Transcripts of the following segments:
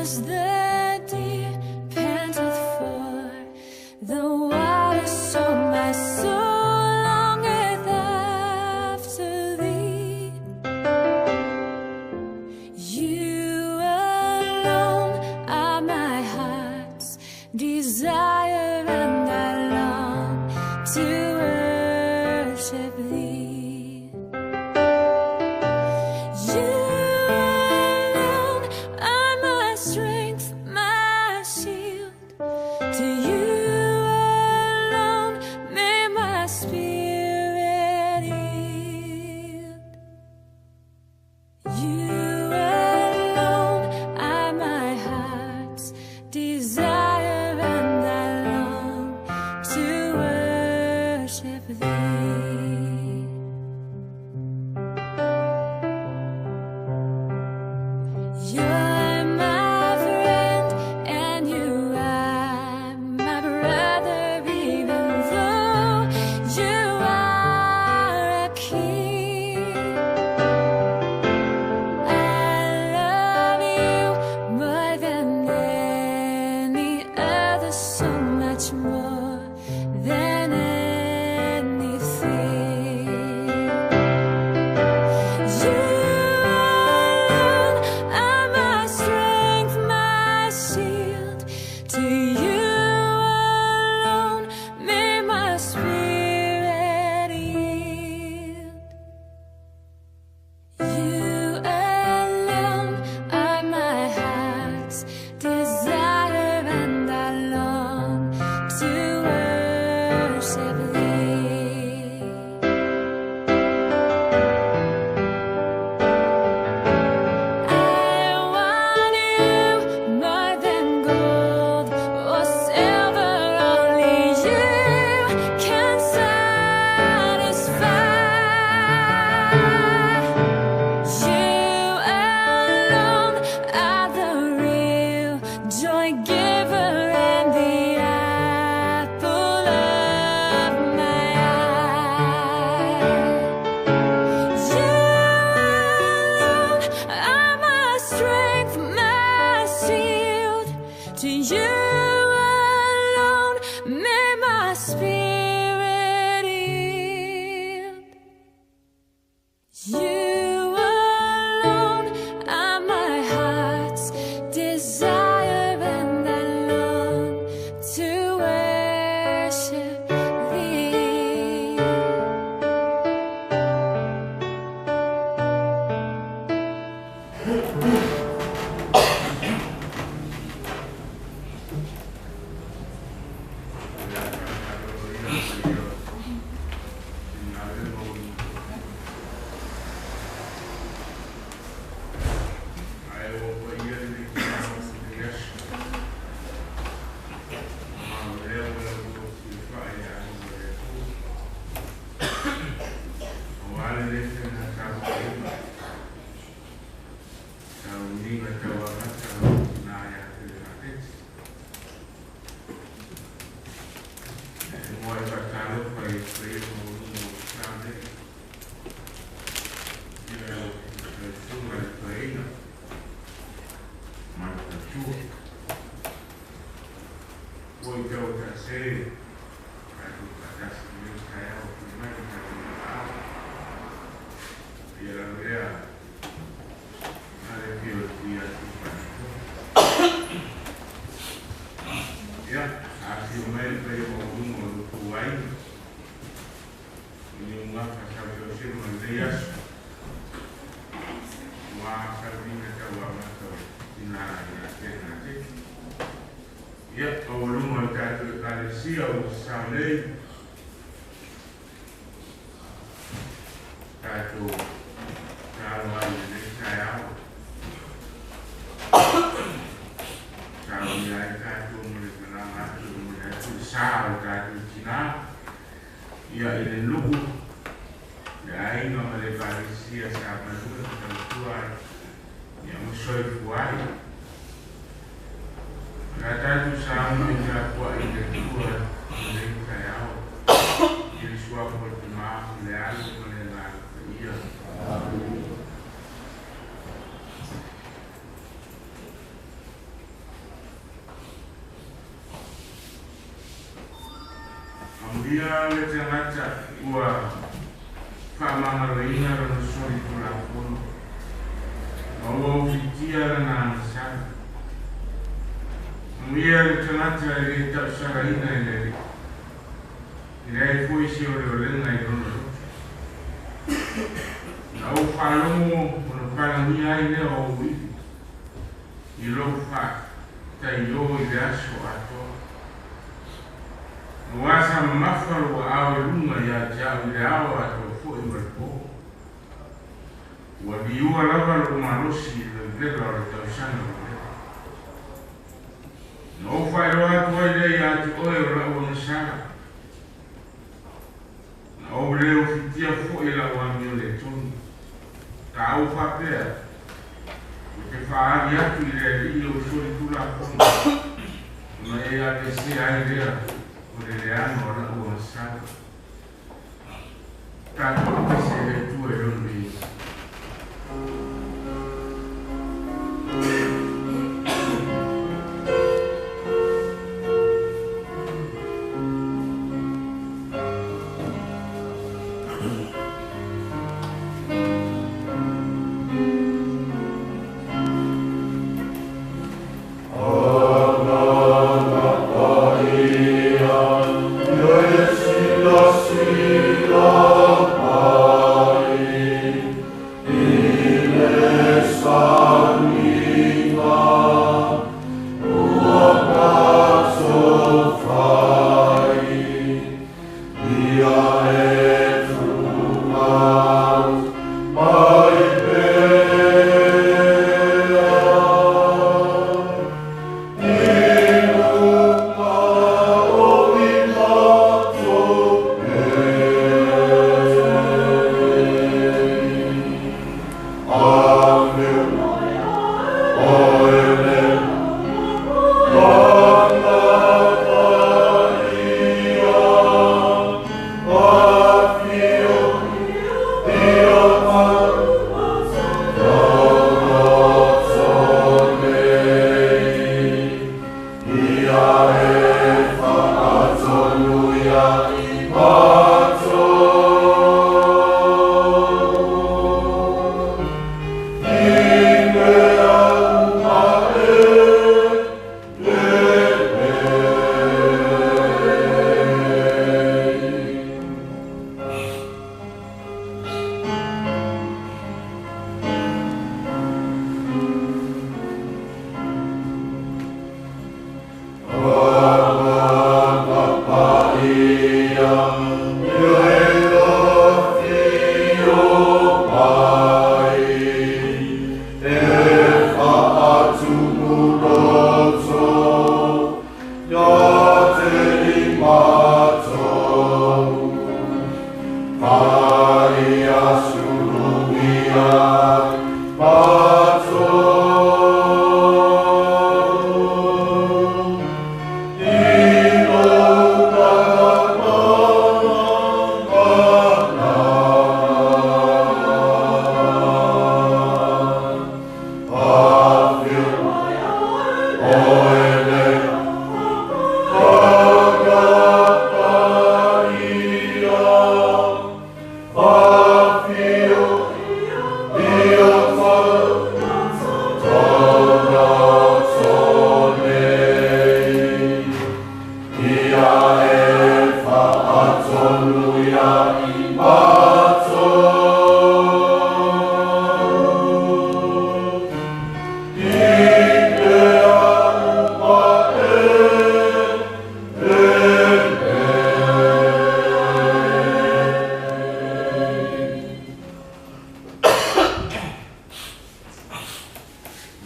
As the deer panteth for the water, so my soul longeth after thee. You alone are my heart's desire, and I long to worship thee. You alone are my strength, my shield. To you alone may my spirit yield. You alone are my heart's desire, and I long to worship thee. You're my friend, and you are my brother, even though you are a king. I love you more than any other, so much more than anything. You alone are my strength, my shield. To you alone may my spirit yield. You alone are my heart's desire, and I long to worship thee. I want you more than gold or silver, only you can satisfy. You alone are the real joy giver and the apple of my eye. You alone are my strength, my shield. To you alone may my spirit yield. You alone are my heart's desire, and I long to worship thee. Amuia le tagata ua faamagaloina lona solitulafono ma ua ufitia lana agasala. Amuia le tagata e lē tausalaina i le Alii, e leai foi se oleolega i lona loto. Na ou faalogo ona palagia ai lea o ou ivi i lou faataiō i le aso atoa. Auā sa mamafa lou aao i luga iā te a'u i le ao atoa fo'i ma le pō. Ua liua lava lou malosi i le vevela o le tausaga vevela. Na ou faailoa atu ai lea iā te oe o la'u agasala. Na ou lē ufitia fo'i la'u amio lē tonu. Sa ou faapea, ou te faaali atu i le Alii ou solitulafono, ona e aveesea ai lea o le leaga o la'u agasala. Tatou pese i le Atua i lona viiga.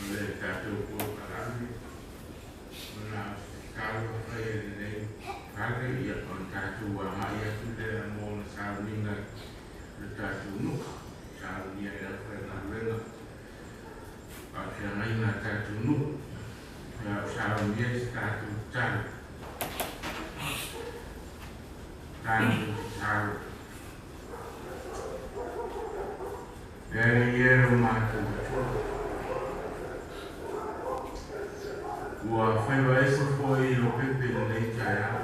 O le tatou polokalame ona tatalo faia i lenei fale ia ona tatou agai atu lea mo ona sauniga o le tatou nuu, saunia e le aufaigaluega faafeagaiga a tatou nuu, a o saunia se tatou tatalo. Tatou tatalo. Le Alii e lo matou Atua, ua faiva ese foi i Lopepe i lenei taeao.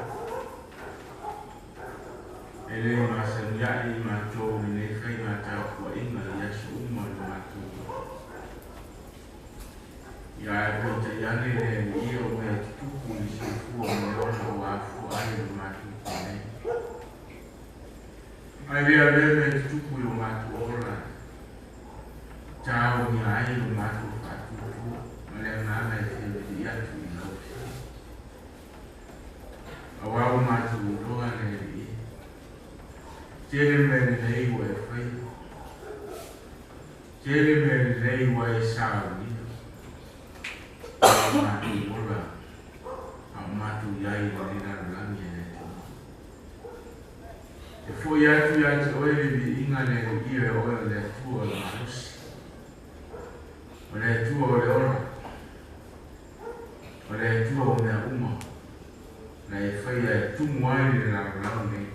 E lē masani aʻe i matou lenei faiga tapuaʻiga i aso uma o le matou ola. Ia ae peitai ane le Alii o mea tutupu i le soifua ma le ola ua afua ai lo matou penei. Ae le avea mea tutupu i lo matou ola e taomia ai lo matou faatuatua ma le agaga e fia vilii atu i lau Afioga. Auā ua matou iloa le Alii e. Tele mea lelei ua e faia. Tele mea lelei ua e saunia. A o matou ola, a o matou i ai i lenei lalolagi e le Atua. E foʻi atu iā te oe le viiga le Alii e oe o le Atua o le malosi, o le Atua o le ola, o le Atua o mea uma na e faia e tumu ai le lalolagi nei.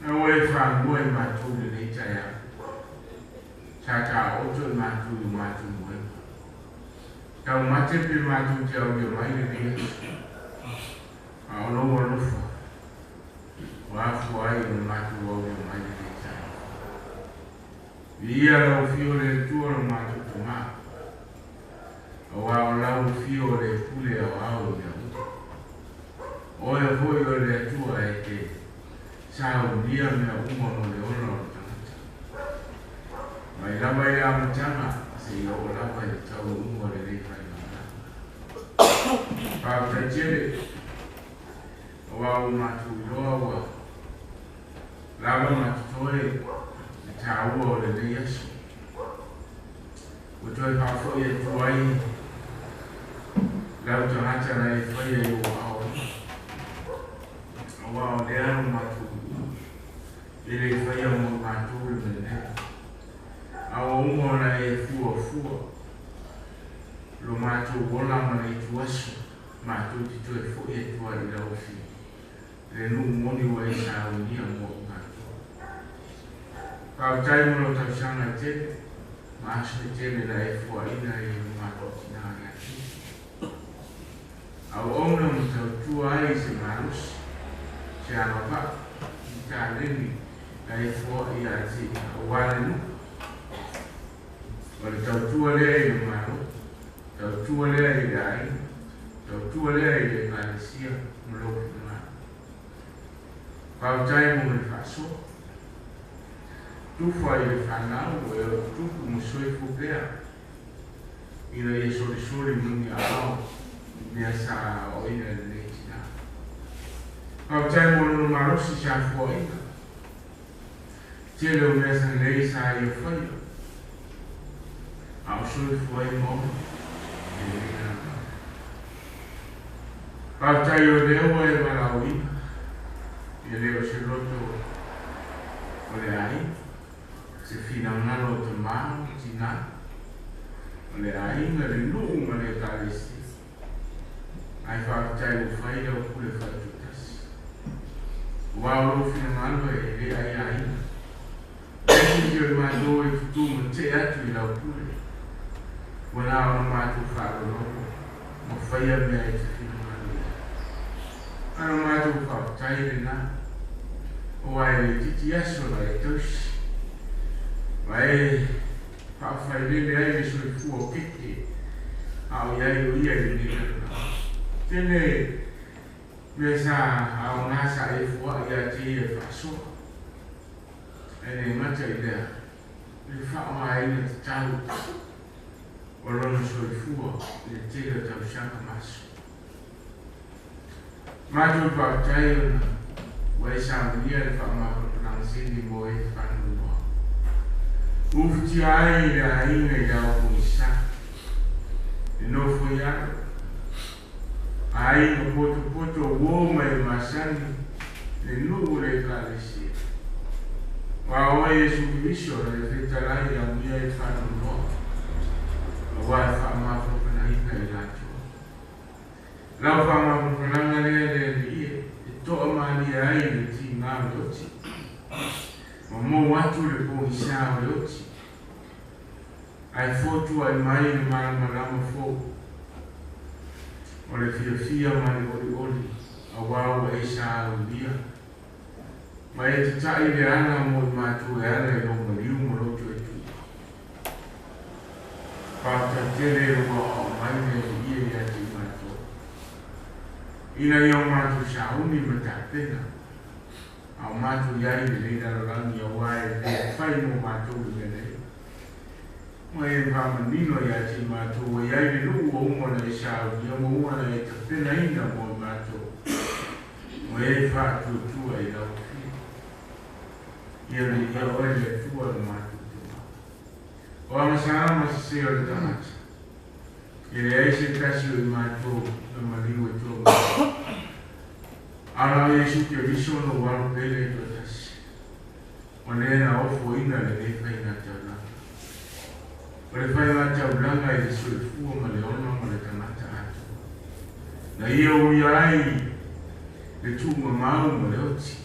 Na ua e fagua i matou i lenei taeao, sa taoto i matou i o matou moega. Taumate pe matou te aulia mai lenei aso, a o lou alofa ua afua ai ona matou aulia mai lenei taeao. Viia lau Afio le Atua lo matou Tamā, auā o lau Afio o le Pule aoao i mea uma. O oe foi o le Atua e te saunia mea uma mo le ola o le tagata. Mai lava i le amataga seia oo lava i le taunuuga o lenei faigamalaga. Faafetai tele, auā ua matou iloa ua lava ma totoe le taua o lenei aso. Ua toe faafoʻi atu ai lau tagata na e faia i ou aao alofa. Auā o lea lo matou viiga, e lē faia mo i matou le mea lelei, a ua uma ona e fuafua lo matou ola ma le ituaso matou te toe foʻi atu ai i lau Afioga, le nuu moni ua e saunia mo i matou. Faafetai mo lou tausaga e tele ma aso e tele na e fuaʻina ai e lo matou tinā le Atua. Auauna ma tautua ai i se malosi, se agavaa, ni taleni na e foaʻi iā te auā le nuu. O le tautua lea i le Malo, tautua lea i le aiga, tautua lea i le Ekalesia ma lou finagalo. Faafetai mo le faasoa. Tufa i le fanau e tupu ma soifua pea ina ia solisoli muniaao i mea sa aoaoina e lenei tinā. Faafetai mo lona malosi sa foaʻina. Tele o mea sa lelei sa ia faia, a o soifua ai ma ola i lenei lalolagi. Faafetai o lea ua e valaauina, e le o se loto o le aiga, se finagalo o tamā ma tinā, o le aiga, le nuu ma le Ekalesia. Ae faafetai ua fai lau pule faitoatasi. Auā o lou finagalo e lē aiaina. E isi o le matou e tutū ma teʻe atu i lau pule, ua na ona matou faalogologo ma faia mea e te finagalo i ai. A o le matou faafetai lenā, auā e le itiiti aso na e tausi ma e faafailele ai le soifua o keke a o i ai o ia i lenei lalolagi. Tele mea sa aoga sa e foaʻi iā te ia e faasoa. Ae le gata i lea, le faaaogaina tatau o lona soifua i le tele o tausaga ma aso. Matou faafetai ona ua e saunia le faamafanafanaga sili mo e faanoanoa. Ufitia ai le aiga i le ao pogisa, le nofo i alo, aiga potopoto uo ma e masani, le nuu o le Ekalesia. Aua o oe Iesu Keriso le fetalai amuia e faanoanoa, auā e faamafanafanaina i latou. Lau faamafanafanaga lea le Alii e, e toamalie ai le tiga o le oti, ma mou atu le pogisā o le oti, ae fotuaʻi mai le malamalama fou o le fiafia ma le olioli, auā ua e saunia Ma e tata'i le ala mo i matou e ala i lou maliu ma lou tuaituia. Faafetai tele i lou aoao mai le Alii e ia te i matou, ina ia o matou sauni ma tapena, a o matou i ai i lenei lalolagi, auā e le fai mo matou le mea nei. Ma e faamanino ia te i matou ua i ai le nuu ua uma ona e saunia ma uma ona e tapenaina mo i matou, ma e faatuatua i lau Afio. Ia viia oe le Atua lo matou Tama. O agasala ma sesē o le tagata, e leai se tasi o i matou na maliu e toa mai. A na o Iesu Keriso lou Alo pele e toatasi, o lē na ofoina lenei faiga taulaga. O le faiga taulaga i le soifua ma le ola ma le tagata atoa. Na ia uia ai le tuugamau ma le oti,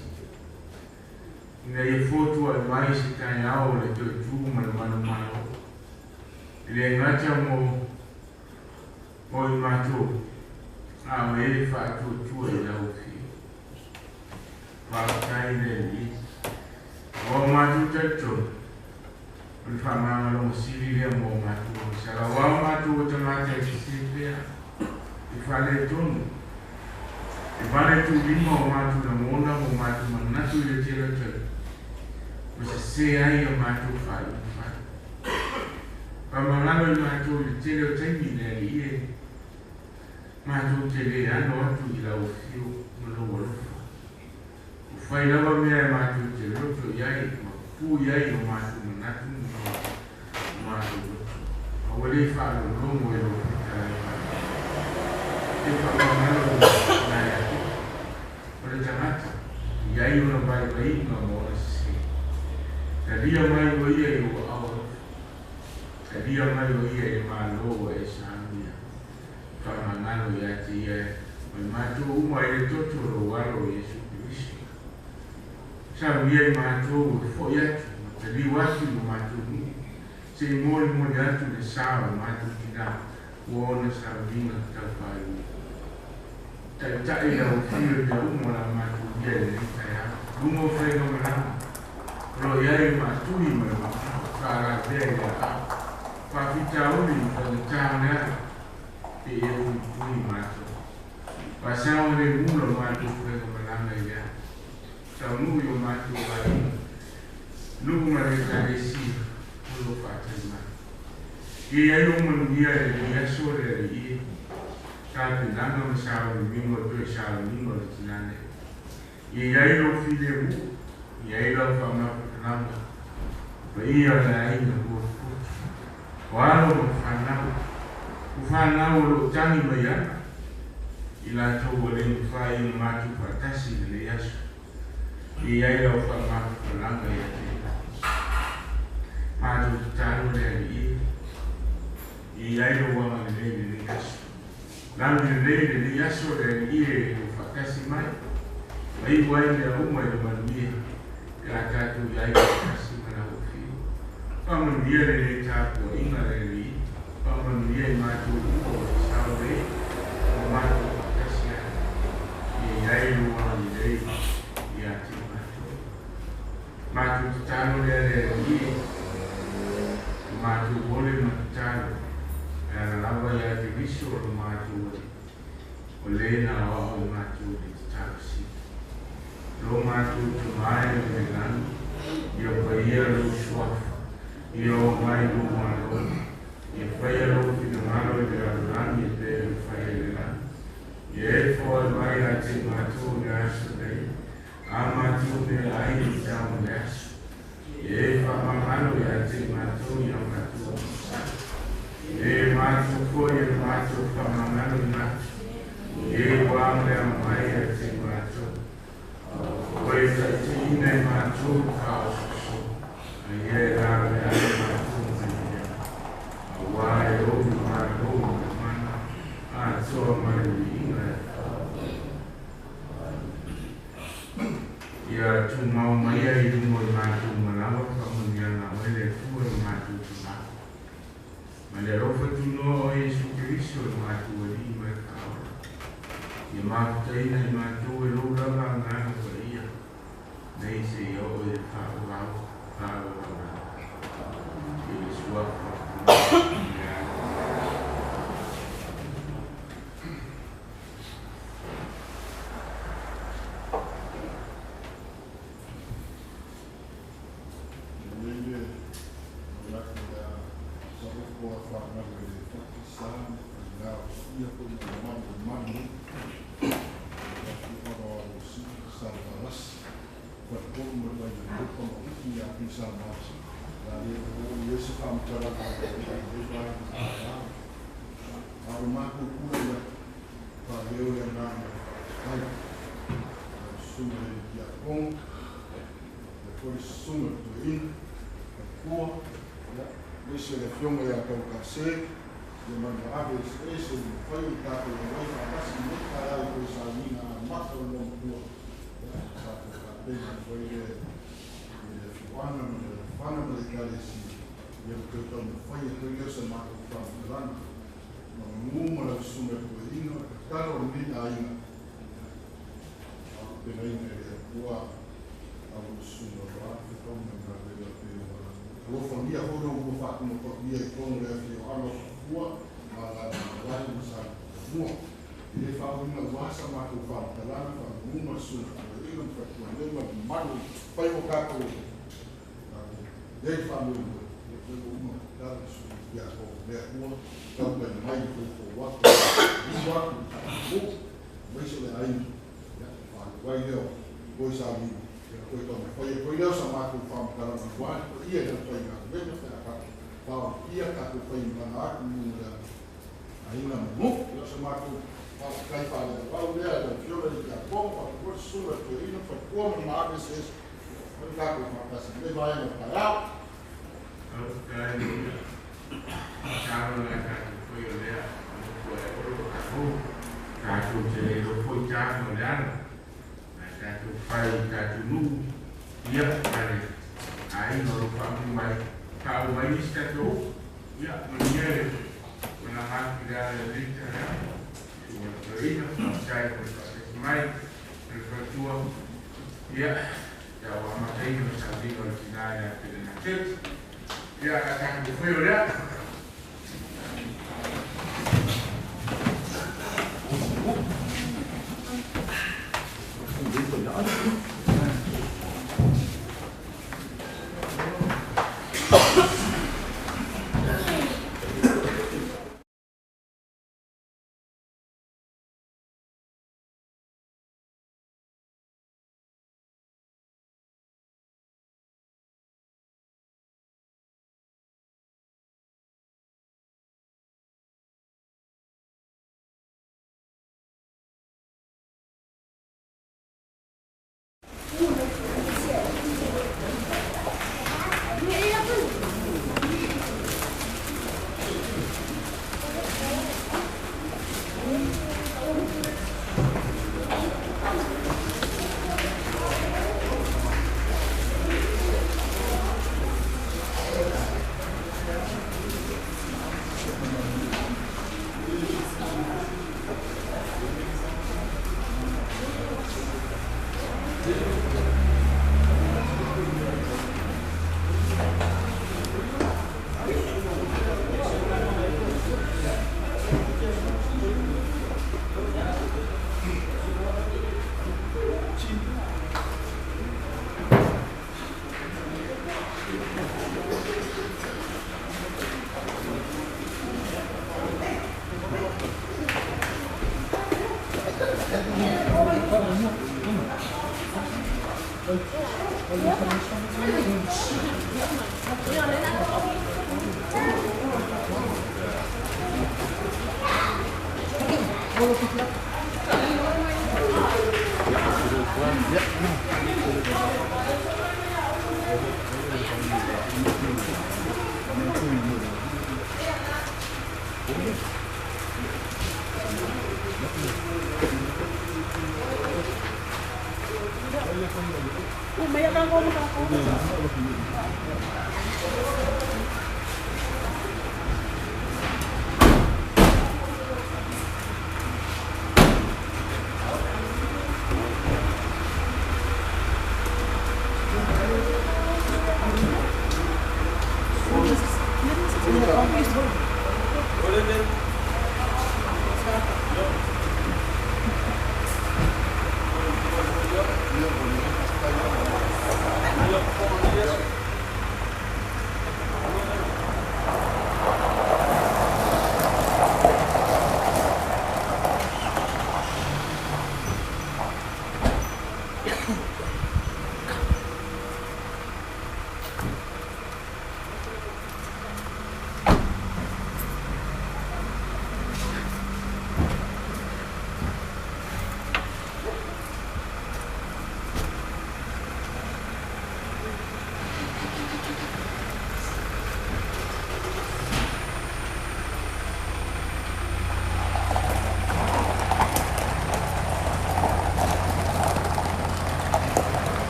ina ia fotua'i mai se taeao o le toe tū ma le manumalo, e le gata mo i matou, a o e faatuatua i lau Afio. Faafetai le Alii. O a matou talitonu, o le faamagaloga sili lea mo a matou agasala, auā o matou o tagata e sesē pea, e faaletonu, e vale tuulima o matou lagona ma o matou manatu i le tele o taimi, ma sesē ai a matou faaiuga fai. Faamagalo i matou i le tele o taimi le Alii e, matou te lē alo atu i lau Afio ma lou alofa. Ua fai lava mea e matou te loto i ai ma pupū i ai o matou manatu ma o matou loto, a ua lē faalogologo i lou fetalai mai. E faamagalo ia Iakopo, o le tagata, e i ai ona vaivaiga ma ona sesē. Talia mai o ia i lou aao alofa. Talia mai o ia i le Malo ua e saunia. Faamagalo ia te ia ma i matou uma i le toto o lou Alo o Iesu Keriso. Saunia i matou e fo'i atu ma taliu atu i o matou nuu, se i molimoli atu le sa o matou tinā ua ona sauniga taufaaiuiu. Ta'ita'i lau Afio i mea uma o le a matou uia i lenei taeao, luga o faigamalaga o loo i ai le maatui ma le mamao, faalavea i le aao, faafitauli ma faigatā o le ala, pe e puipui matou. Faasaogalēmū la matou faigamalaga i le ala, taunuu i o matou aiga, nuu ma le Ekalesia o loo faatali mai. Ia i ai lou manuia i lenei aso le Alii e, tapenaga ma sauniuniga o toe sauniga o le tinā nei. Ia i ai lou filemu, ia i ai lau faamafutalaga, paia o le aiga potopoto, o alo ma fanau, o fanau o loo tagi mai ana, i latou ua le mafai ona matou faatasi i lenei aso. Ia i ai lau faamafutalaga ia te i latou. Matou tatalo le Alii e, ia i ai lou agalelei i lenei aso. Lagi lelei lenei aso le Alii e lou faatasi mai, ma iu ai mea uma i le manuia, pe a tatou i ai faatasi ma lau Afio. Faamanuia lenei tapuaiga le Alii, faamanuia i matou uma ua sasao nei ma matou faatasi ai. Ia i ai lou agalelei ia te i matou. Matou tatalo lea le Alii e, o matou ole ma tatalo, e ala lava ia Keriso o lo matou Alii, o lē na aoao i matou i le tatalo sili. Lo matou Tamā e i le lagi, ia paia lou Suafa, ia oo mai lou Malo, ia faia lou finagalo i le lalolagi e pei ona faia i le lagi. Ia e foai mai ia te i matou i le aso nei, a matou meaai i le tao ma le aso. Ia e faamagalo ia te i matou i a matou agasala, e matou foi e matou faamagaloina atu e ua agalea mai ia te i matou. Ua e taitaiina i matou i faaosoosoga, a ia e lavea ai matou mai le auā e ou le Malo ma le mana atoa ma le viiga e faavae. Ia tumau maia i luga o le matou malaga faamanuiaga a oe le Atua i lo matou Tamā, ma le alofa tunoa o Iesu Keriso lo matou Alii ma le Faaola. Ia mafutaina i matou e lou lava Agaga Paia. Nei se ia o e whaolau, whaolau. I le suafa.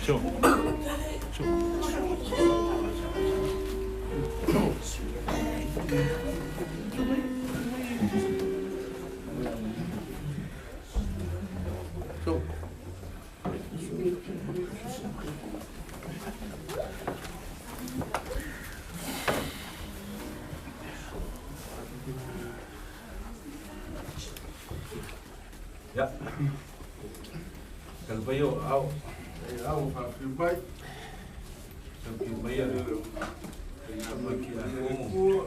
So. So. So. Ya. Kalpayo au. Au whawhiu mai. Tauki mai a mai ki a komo.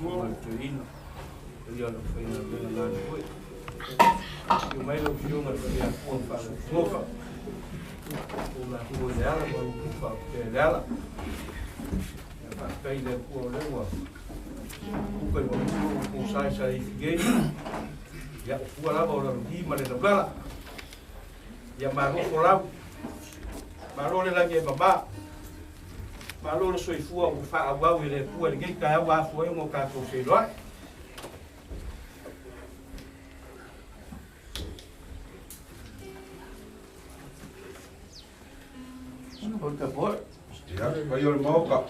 Matuina. Ia la whaina vena ngāni koe. Ki mai lau whionga te a kua whaangoka. O la kua le ala, ma uku whaapea le ala. Ia whaakai le kua o lewa. Kuka i wakuo ko sai sai i whigei. Ia o kua lava o la ruhi ma le laulala. Ia maroko lau. Malo le lagi e mama. Malo le soifua o whaawau i le pua le ngei ka au afua e ngō kātou whenua. Ia, pai o le maoka.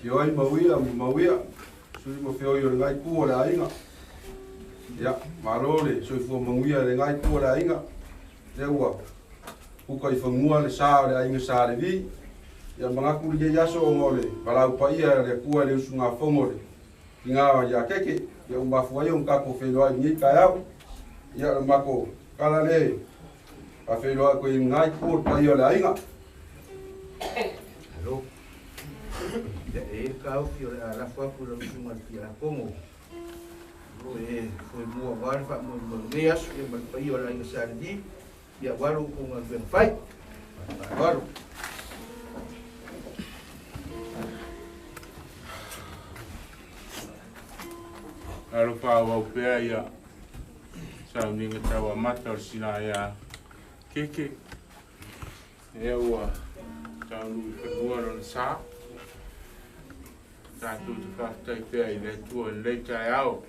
Fio ai mauia, mauia. Sui mo fio i o le ngai ku o le aiga. Ia, malo le soifua manuia le ngai ku o le aiga. Le ua uka i whangua le sa o le aiga sa le vi. Ia mangaku li ngei aso o ngole palau paia le kua le usu ngā whongo le ki ngā ia keke. Ia umafua i o ngako whenua i ngei kai au. Ia le mako kala le a whenua koe i ngai ku o le paia o le aiga. Alo. Ia e ka ufi o le alafu aku la usunga ki a kongo. Lo e foi mua wale wha mo mo nei aso e ma le paia o le aiga sa le vi. Ia walu ko ngā vena whai. Walu. Alo wha pea ia sauninga taua mata o sina ia keke. E ua taunu i whanua rona sa. Tātou te whātai pea i le tua i lei tai ao.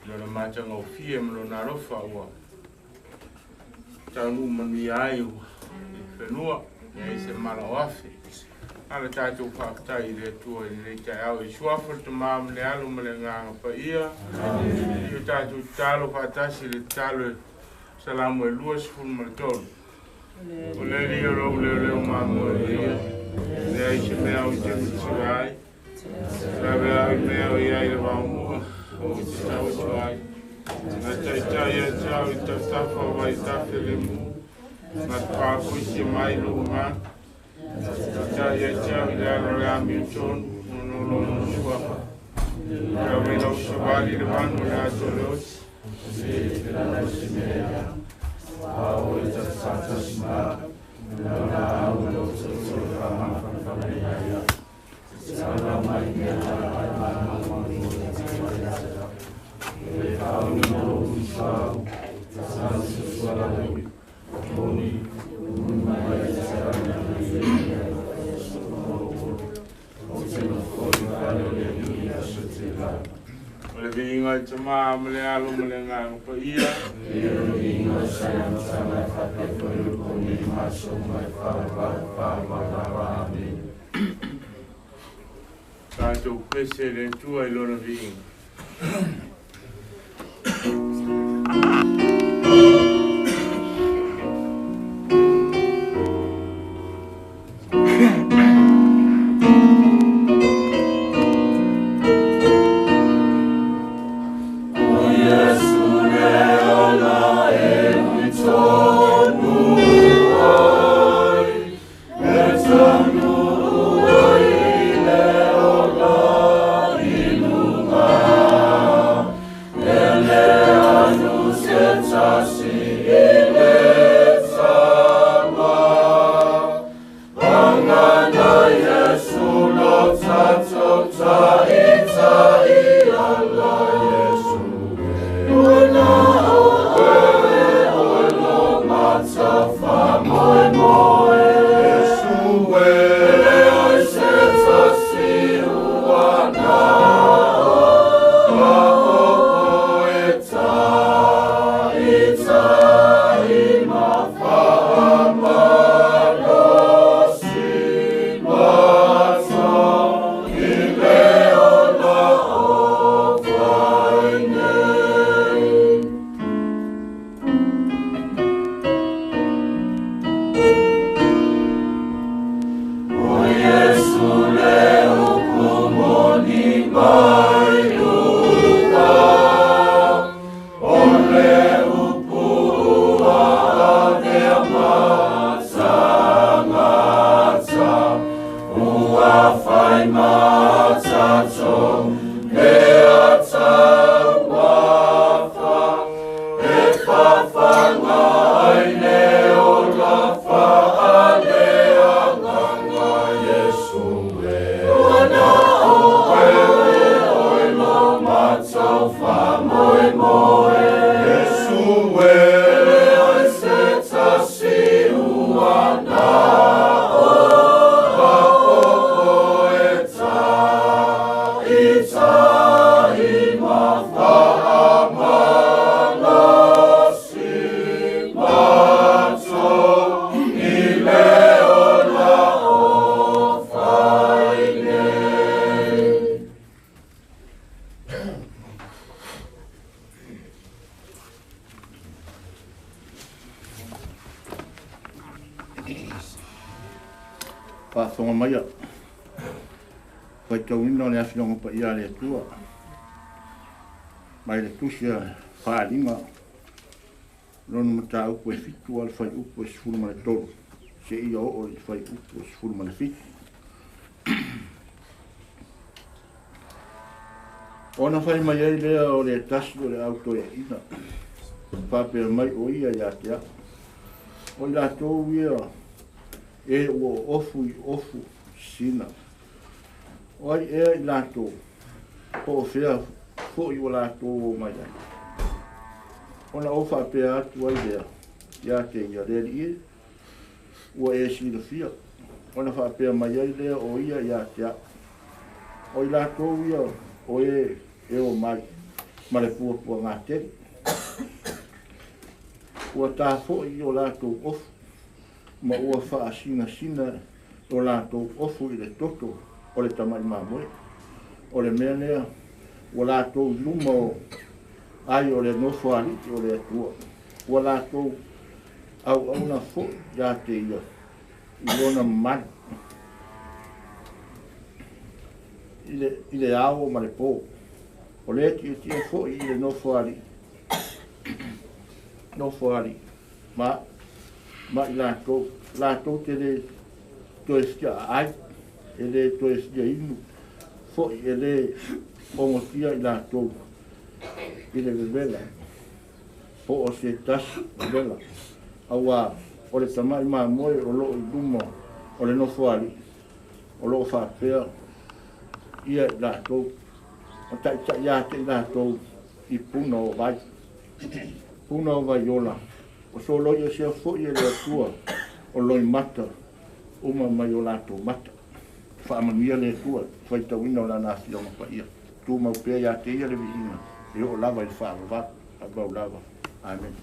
Lona mātanga o fie ma lona alofa ua. Taunu manu ai ua i whanua. Ia i se mala o afe. Ala tātou whātai i le tua i lei tai ao. I suafa te maa le alo ma le nganga pa ia. I o tātou talo whātasi le talo e salamu e 23. O le rio rau leo leo māmoe ia. Le ai se mea o te mutira ai. Rawe au mea o ia i le waumua. O te tau atu ai. Ngā taitai a tau i tautafa o vai tafe le mu. Ngā pāpui mai lu ngā. Taitai a tau i le alo le ami o tonu. Ono lono suafa. Rawe lau sawali le wanu le ato le oti. O le viinga i te maa ma le alo ma le nganga pa ia. Tātou pese le tua i lona viinga. Faafofoga maia, faitauina o le Afioga Paia a le Atua, mai le tusi a Faaaliga, lona mataupu e 7 a le fuaiupu e 13, seia oo i le fuaiupu e 17. Ona fai mai ai lea o le tasi o le au toeaina, faapea mai o ia ia te au. O i latou ia e ua ofu i ofu sina. O ai ea i latou, po o fea fo'i ua latou o mai ai. Ona ou faapea atu ai lea, ia te ia le alii e, ua e silafia. Ona faapea mai ai lea o ia ia te au. O i latou ia o e e o mai ma le puapuagatele. Ua tā fo'i o latou ofu, ma ua faasinasina o latou ofu i le toto o le tamai mamoe. O le mea lea, ua latou i luma o ai o le nofo alii o le Atua. Ua latou auauna fo'i ia te ia i lona mamalu, i le ao ma le pō. O le tietie fo'i i le nofo alii, ma i latou, latou te le toe fia aai, e le toe fia inu, fo'i e le ogotia i latou i le vevela, po o se tasi vevela. Auā o le tamai mamoe o loo i luma o le nofo alii, o loo faapea ia i latou, o taitai ia te i latou i puna o vai. Puna o vai ola, o soloi e sea fo'i e le Atua, o loimata, uma mai o latou mata. Faamanuia le Atua, faitauina o lana Afioga Paia. Tumau pea ia te ia le viiga, e oo lava i le faavavau, faavavau lava. Amen.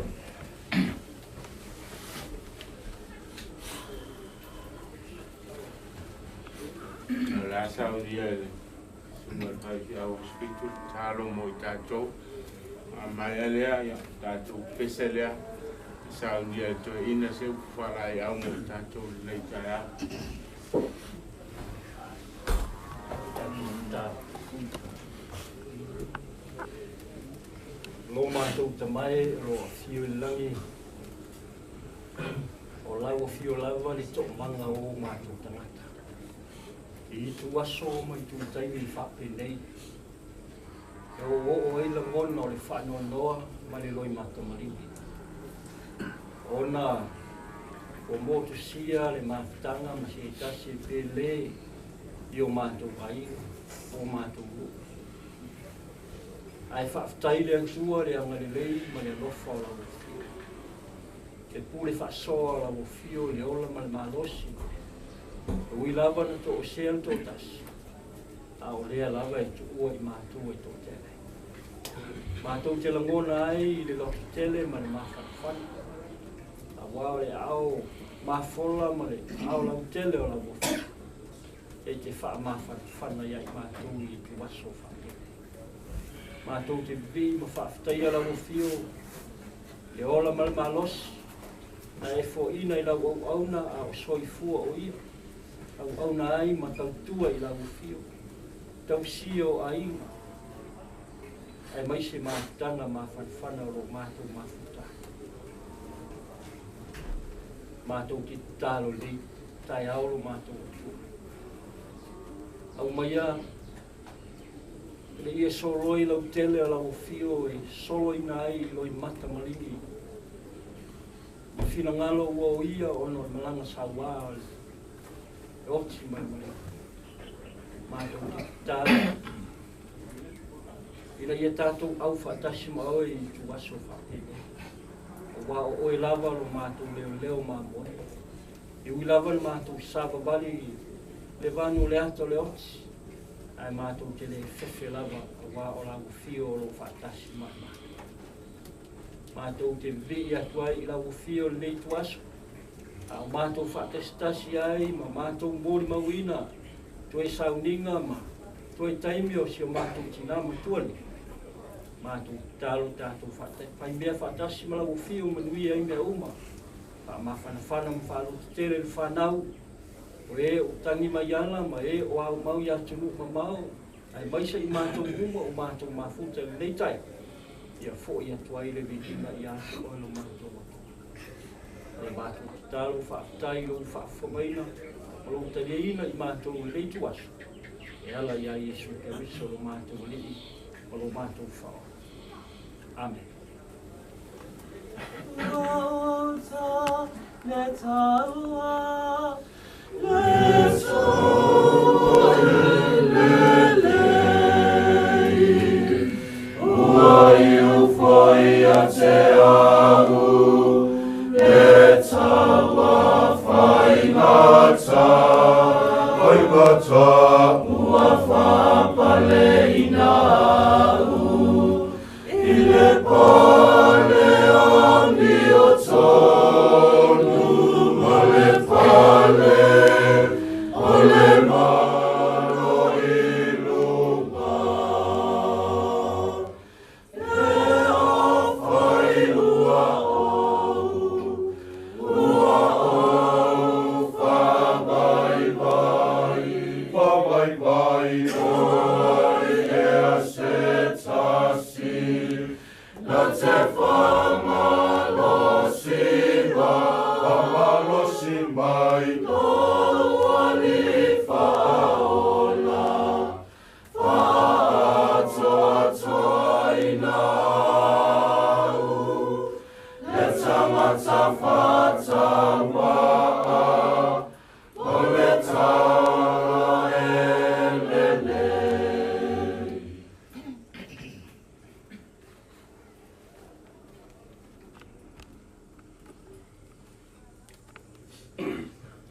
O le a saunia e le susuga i le faifeau hospital, tatalo mo i tatou. A maea lea, ia, tatou pese lea, saunia e toeaina se upu faalaeiau mo i tatou i lenei taeao. Lo matou tamae o lo afio i le lagi, o lau afio lava le toomaga o matou tagata. I itu aso ma itu taimi faapenei, e oo ai lagona o le faanoanoa ma le loimatamaligi. Ona o motusia le mafutaga ma se tasi pe le i o matou aiga, o matou nuu. Ae faafetai le Atua le agalelei ma le alofa o lau afio. E pule faasoa o lau afio i le ola ma le malosi. E ui lava na toosea le toatasi, a o lea lava e tuua i matou e toatele. Matou te lagona ai i le lototele ma le mafanafana. Auā o le ao mafola ma le ao lautele o lau afio. E te faamafanafana ia i matou i ituaso faapele. Matou te vivii ma faafetaia lau afio, le ola ma le malosi, na e fo'ina i lau auauna a o soifua o ia. Auauna ai ma tautua i lau afio, tausia o aiga, ae mai se mafutaga mafanafana o loo matou mafuta. Matou te tatalo lelei, taeao lo matou Atua. Aumaia le ia soloi lautele o lau afio e soloina ai i loimata maligi. Ma finagalo ua o ia ona o le malaga sauā o le oti mai maligi. Matou te tatalo ina ia tatou au faatasi ma oe i ituaso faapenei. Auā o oe lava lo matou leoleo mamoe. E ui lava le matou savavali le vanu o le ata o le oti, Ae matou te le fefe lava auā o lau Afio o lo o faatasi ma i matou. Matou te vivii atu ai i lau Afio i lenei ituaso, a o matou faatasitasi ai ma matou molimauina toe sauniga ma toe taimi o si o matou tinā matua nei. Matou tatalo tatou faimea faatasi ma lau Afio manuia ai mea uma, faamafanafana ma faalototele le fanau, o e o tagi mai ala ma e o aumau i atunuu mamao, aemaise i matou uma o matou mafuta i lenei taeao, ia fo'i atu ai le viiga ia te oe lo matou Atua. O le matou tatalo faafetai i lou faafofogaina ma lou taliaina i matou i lenei ituaso, e ala iā Iesu Keriso lo matou Alii ma lo matou Faaola. Amene.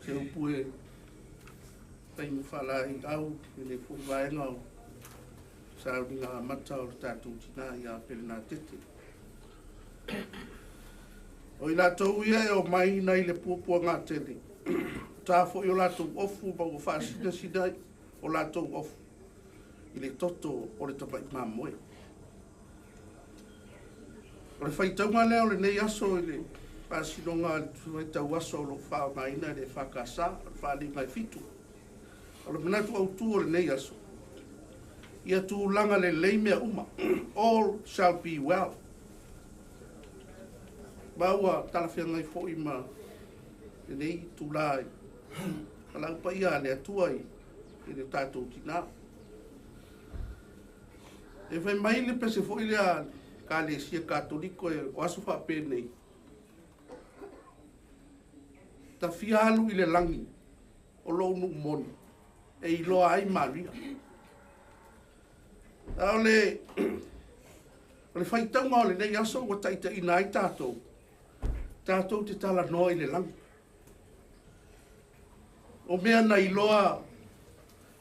Se upu e taimi faalaeiau i lenei foi vaega o sauniga amata o le tatou tinā ia Pelenatete. O i latou ia e omai nai le puapuagatele, ua ta foi o latou ofu ma ua faasinasina ai o latou ofu i le toto o le tamai mamoe. O le faitauga lea o lenei aso i le faasinoga a le faitau aso o lo o faaaogaina e le EFKS, o le faaaliga e 7. O le manatu autu o lenei aso, ia tulaga lelei mea uma. All shall be well. Ma ua talafeagai foi ma lenei itulā i valaau paia a le Atua i le tatou tinā. E fai mai le pese foi lea Ekalesia Katoliko e o aso faapenei, tafia alu i le lagi o lou nuu moni e iloa ai manuia. A o le faitauga o lenei aso ua taitaiina ai tatou, tatou te talanoa i le lagi. O mea na iloa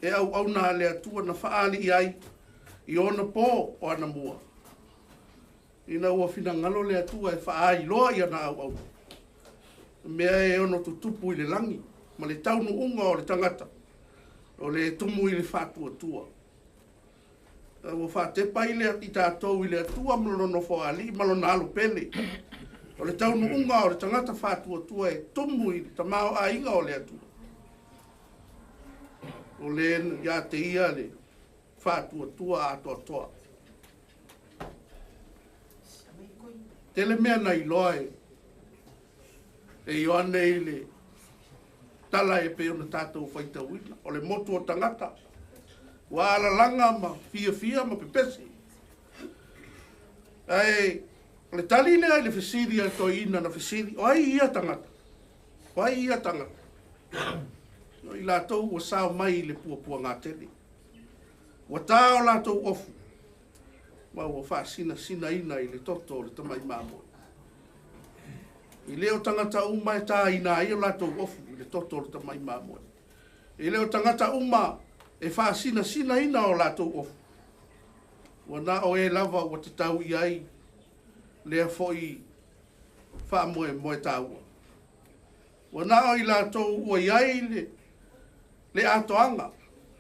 e auauna a le Atua na faaali ai i ona pō o anamua, ina ua finagalo le Atua e faailoa i ana auauna, mea e ono tutupu i le lagi ma le taunuuga o le tagata o le tumu i le faatuatua. Ua faatepa i le i tatou i le Atua ma lona nofoalii ma lona alo pele. O le taunuuga o le tagata faatuatua e tumu i le tamaoaiga o le Atua. O le ia te ia le faatuatua atoatoa. Tele mea na iloa e Ioane i le tala e pei ona tatou faitauina. O le motu o tagata ua alalaga ma fiafia ma pepesi. Ae o le tali lea i le fesili a le toeaina na fesili, o ai ia tagata? O ai ia tagata? O i latou ua sao mai i le puapuagatele. Ua tā o latou ofu, ma ua faasinasinaina i le toto o le tamai mamoe. I le o tagata uma e tāina ai o latou ofu i le toto o le tamai mamoe. I le o tagata uma e faasinasinaina o latou ofu, ua na o e lava ua tatau i ai lea fo'i faamoemoe taua. Ua na o i latou ua i ai le atoaga,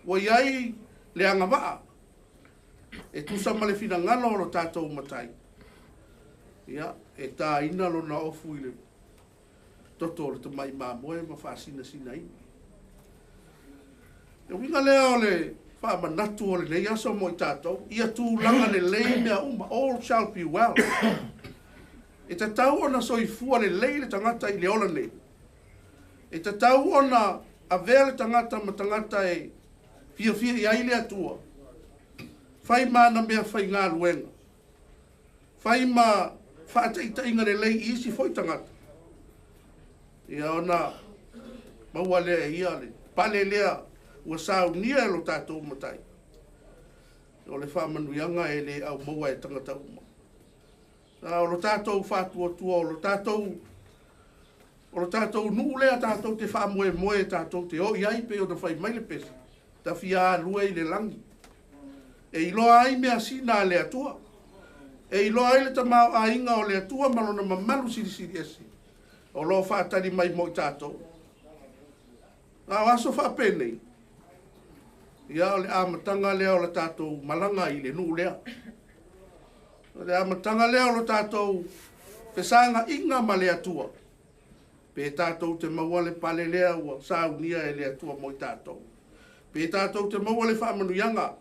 ua i ai le agavaa, e tusa ma le finagalo o lo tatou matai, ia, e tāina lona ofu i le toto o le tamai mamoe ma faasinasinaina. E uiga lea o le faamanatu o lenei aso mo i tatou, ia tulaga lelei mea uma, all shall be well. E tatau ona soifua lelei le tagata i le ola nei. E tatau ona avea le tagata ma tagata e fiafia i ai le Atua. Fai ma ana mea faigaluega. Fai ma faataitaiga lelei i isi foi tagata. Ia ona maua lea e ia le pale lea ua saunia e lo tatou matai. O le faamanuiaga e le aumaua e tagata uma. A o lo tatou faatuatua, o lo tatou nuu lea tatou te faamoemoe tatou te o i ai pe ona fai mai le pese, tafia alue i le lagi. E iloa ai mea sina a le Atua. E iloa ai le tamaoaiga o le Atua ma lona mamalu silisili ese. O lo faatali mai mo i tatou. A o aso faapenei, ia o le amataga lea o le tatou malaga i le nuu lea. O le amataga lea o le tatou fesaga'iga ma le Atua. Pe tatou te maua le pale lea ua saunia e le Atua mo i tatou. Pe tatou te maua le faamanuiaga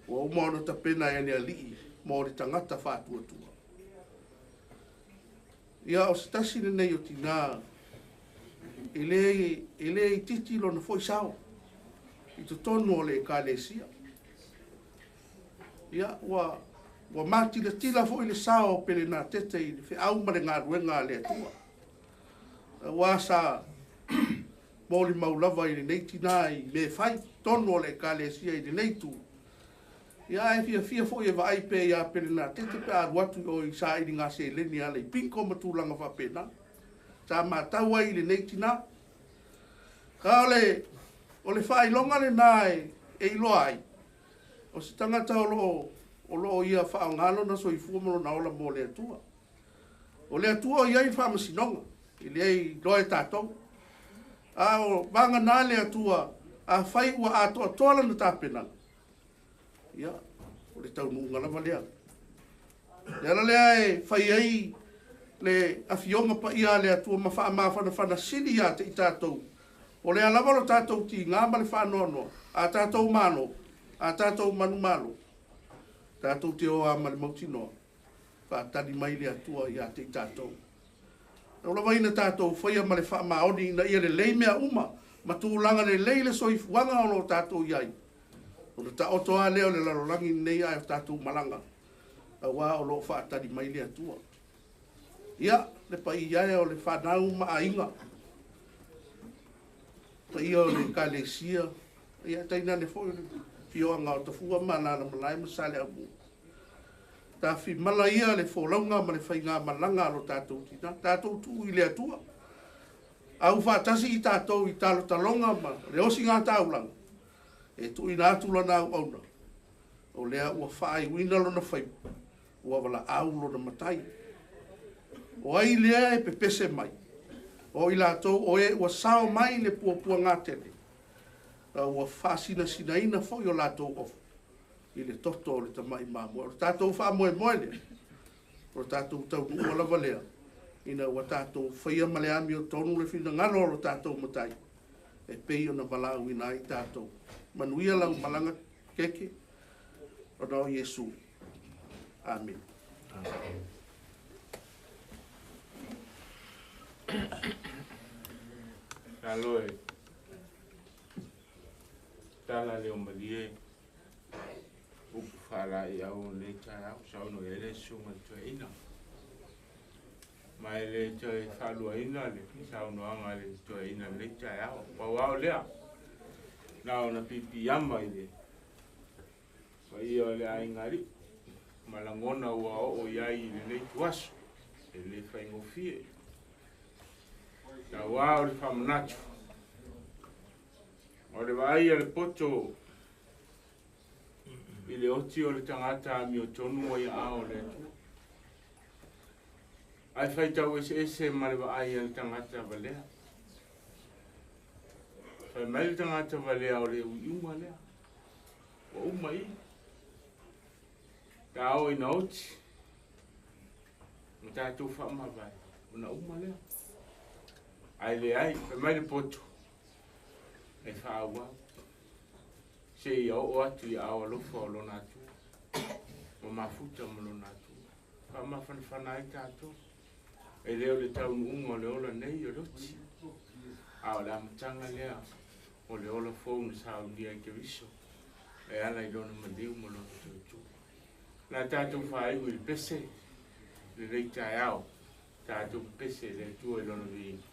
ua uma ona tapena e le Alii mo le tagata faatuatua. Ia o se tasi lenei o tinā e le itiiti lona foi sao i totonu o le ekalesia. Ia ua matilatila foi le sao o Pelenatete i le feau ma le galuega a le Atua. Aua sa molimau lava i lenei tinā i mea fai totonu o le ekalesia i lenei itu. Ia ae fiafia foi e vaai pea ia Pelenatete pe alu atu i o i sailiga seleni ala i pinko ma tulaga faapena. Sa matau ai i lenei tinā. A o le faailoga lena e iloa ai, o se tagata o loo ia faaaoga lona soifua ma lona ola mo le Atua. O le Atua o i ai le faamasinoga, e le iloa e tatou. A o vagana le Atua, afai ua atoatoa lana tapenaga, ia, o le taunuuga lava lea. Le ala lea e fai ai le afioga paia a le Atua ma faamafanafana sili ia te i tatou. O lea lava lo tatou tiga ma le faanoanoa, a tatou malo, a tatou manumalo, tatou te oa ma le mautinoa, faatali mai le Atua ia te i tatou. O lava ina tatou faia ma le faamaoni ina ia lelei mea uma, ma tulaga lelei le soifuaga o lo tatou i ai. O le taoto a lea o le lalolagi nei ae o tatou malaga, aua o lo o faatali mai le Atua. Ia, le paia e o le whanau ma aiga, paia o le ekalesia, ia taina le foi o le fioanga o tafua ma alala malae ma sale au. Tawhimala ia le folauga ma le whainga malanga alo tātou tina, tātou tuu i le Atua. Au whaatasi i tātou i talo talonga ma le osi ngā taulanga, e tuuina atu lana au auna. O lea ua whaaiwina lona whaipa, ua wala au lona matai. O ai lea e pepese mai, o i lātou o e ua sao mai le puapua ngā tele, ua whaasinasinaina foi o lātou ofu, i le toto o le tamai mamoe. O le tātou whaamoemoe lea, o le tātou taunuu lava lea, ina ua tātou whaia ma le ami o tonu le finagalo o le tātou matai, e pei ona valaauina ai tātou. Manuia lau malaga keke, ona o Iesu. Amen. Alo e tala leo malie upu whala i au le tae au sauno e le sunga toe ina. Mai le toe whalua ina le sauno anga le toe ina le tae au. Pau au lea, nā ona pipi ama i le whaia o le aingari. Malangona ua o iai i le nei tuaso, e le whaingofie. Tau wā o le whamanatu. O le vaai a le poto i le oti o le tagata amiotonu ai aao o le Atua. Ae faitau eseese ma le vaai a le tagata valea. Fai mai le tagata valea o le uiuga lea. Ua uma i. Ta ao ina oti. Ma tatou faamavae. Ona uma lea. Ae leai, fai mai le poto. E faaauau. Se ia oo atu i aao alofa o lona Atua. Ma mafuta ma lona Atua. Faamafanafana ai tatou. E le o le taunuuga o le ola nei o le oti. A o le amataga lea o le ola fou na saunia i Keriso. E ala i lona maliu ma lona tuatua. La tatou faaiu i le pese, lenei taeao. Tatou pepese i le Atua i lona viiga.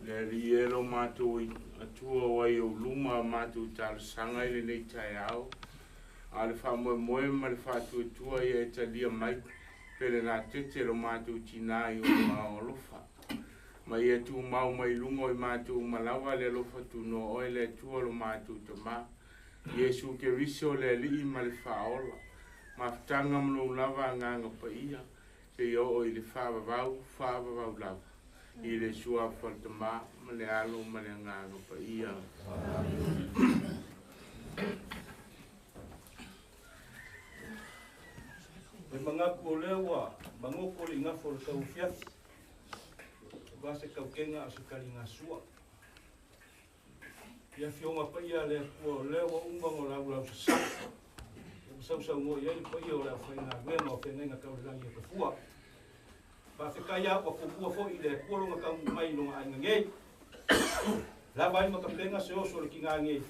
Le Alii e lo matou Atua o ai ou luma a matou talosaga i lenei taeao. A o le faamoemoe ma le faatuatua ia e talia mai Pelenatete lo matou tinā i ou aao alofa. Ma ia tumau mai luga o i matou uma lava le alofa tunoa oe le Atua lo matou Tamā. Iesu Keriso le Alii ma le Faaola. Mafutaga ma lou lava agaga paia seia oo i le faavavau, faavavau lava. I le suafa o le Tamā ma le Alo ma le Agaga Paia. E manatu o lea ua magoto le igafo o le tauafiafi, aua se tautega a o se taligasua. I afioga paia a le Atua o lea ua uma ona laulausasa, ua sausaunoa i ai le paia o le aufaigaluega o feagaiga tau le lagi e tafua. Faafetai a ua tomua foi i le Atua lona taunuu mai i lona aiga nei. Lava ai ma tapena se oso o le tinā nei,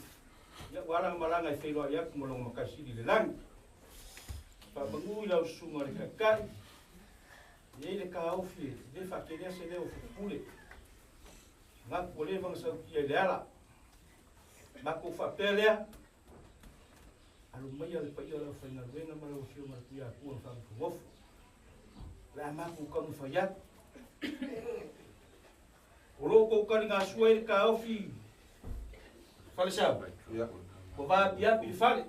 ia ua ala malaga e feiloai atu ma lona Matai Sili i le lagi. Faamanu i lau susuga le Taitai, e i ai le taofi e le faatelea se leo o fetupule. Manatu ua leva ona sautia i le ala. Matou faapea lea, alo maia le paia o le aufaigaluega ma lau Afioga i le Tuiatua na faagofogofu. O le a matou taumafai atu. O lo o tou taligasua ai le taofi falesau, ua vaapiapi le fale.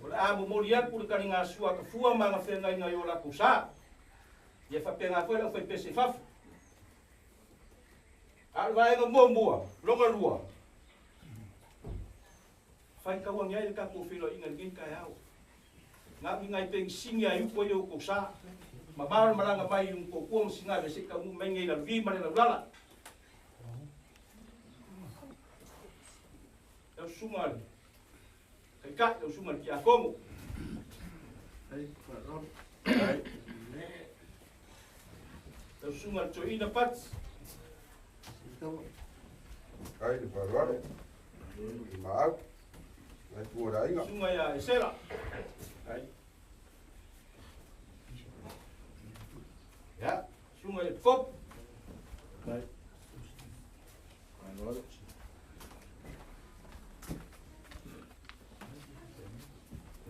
O le a momoli atu le taligasua a Tafua ma ana feagaiga i o latou sa. Ia faapena foi le aufaipese i fafo. A o le vaega muamua, lona lua, faitau ane ai le tatou feiloaiga i lenei taeao. Na uiga ai pegisini a i upu ai o outou sa. Mamao le malaga mai i Umutōpua ma Sinave se i taunuu mai nei i Laluvi ma le Laulala. Lau susuga le Taitai, lau susuga le Tiakono. Lau susuga le Toeaina Pati. Ai le faaaloalo. I maau. Ai tua le aiga. Susuga ia Esera. Ia, susuga i le Pikopo.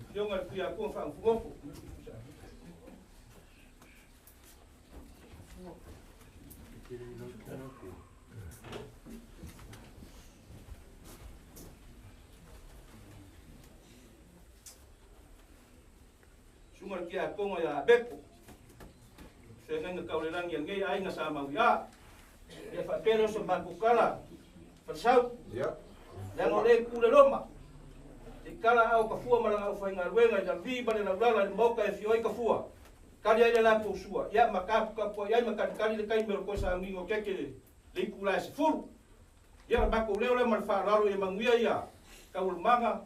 Afioga i le Tuiatua Faagofogofu. Sunga le tiakono ia Beko. Feagaiga taulelagi a lenei aiga sa mauiā. Ia faapea lea o so matou tala falesau. Leaga o lē ku le Roma. I kala ao kafua ma lana aufaigaluega i lavi ma le laulala i le maoka e afio ai kafua. Kali ai le latou sua, ia ma tapukapu ai ma kalikali le taimi o le toe sauniga o keke le itula e 10. Ia o le matou leo lea ma le faaaloalo ia manuia ia taualumaga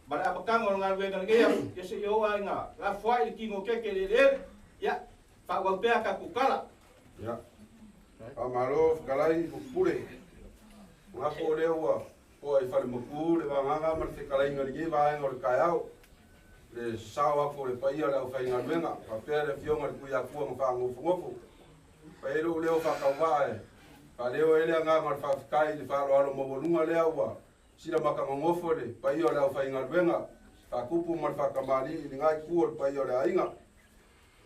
ma le amataga o le galuega lenei aso, ia seia oo lava ina lafoai le tino o keke i le eleele, ia faaauau pea a tatou tala. Ia. Faamalo fetalai pupule. Manatu o lea ua to'a i falemapu le vagaga ma le fetalaiga i lenei vaega o le taeao. Le sao atu o le paia o le aufaigaluega, faapea le afioga i le Tuiatua na faanofonofo. Fai ai lou leo faatauvaa e faaleo ai le agaga o le faafetai i le faaaloalo maualuga lea ua sila matanonofo le paia o le aufaigaluega, faatupu ma le faatamalii i lena itu o le paia o le aiga.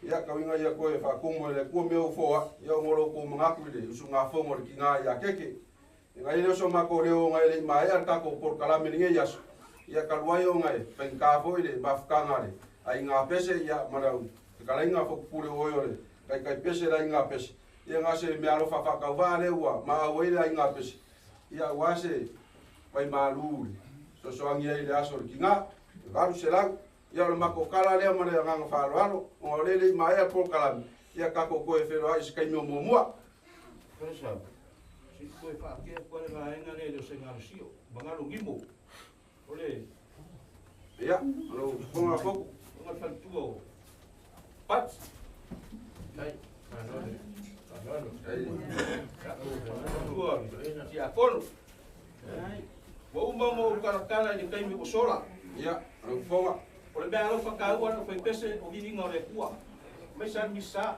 Ia, tauiga ia toe faatumu e le Atua mea ua foai, ia ona o lo outou manatu i le usugafono a le tina ia Keke. E nai le oso matou leo ona e le i maea le tatou polokalame i lenei aso, ia talu ai ona e faigata foi le mafutaga a le aiga pese, ia ma lau fetalaiga fotupule o oe o le taitai pese le aiga pese, ia na se meaalofa faatauvaa lea ua maau ai le aiga pese, ia aua se vaimalu le sosoagi ai i le aso o le tina, 800. Ia o le matou tala lea ma le agaga faaaloalo, ona o lea e le i maea le polokalame, ia tatou toe feiloai i se taimi o muamua. Falesau, se i toe faatea atu lava le vaega lea i le osegalo magalo gimo o le Ia, o lou fofoga foku. Ona le faletua o Pat. Tai, malo le faaaloalo. Faletua o Tiakono. Ua uma ona ou talatala i le taimi ua sola. Ia, o lou fofoga. O le mea alofa taua le aufaipese o viiga o le Atua. Aemaise lava le Misa,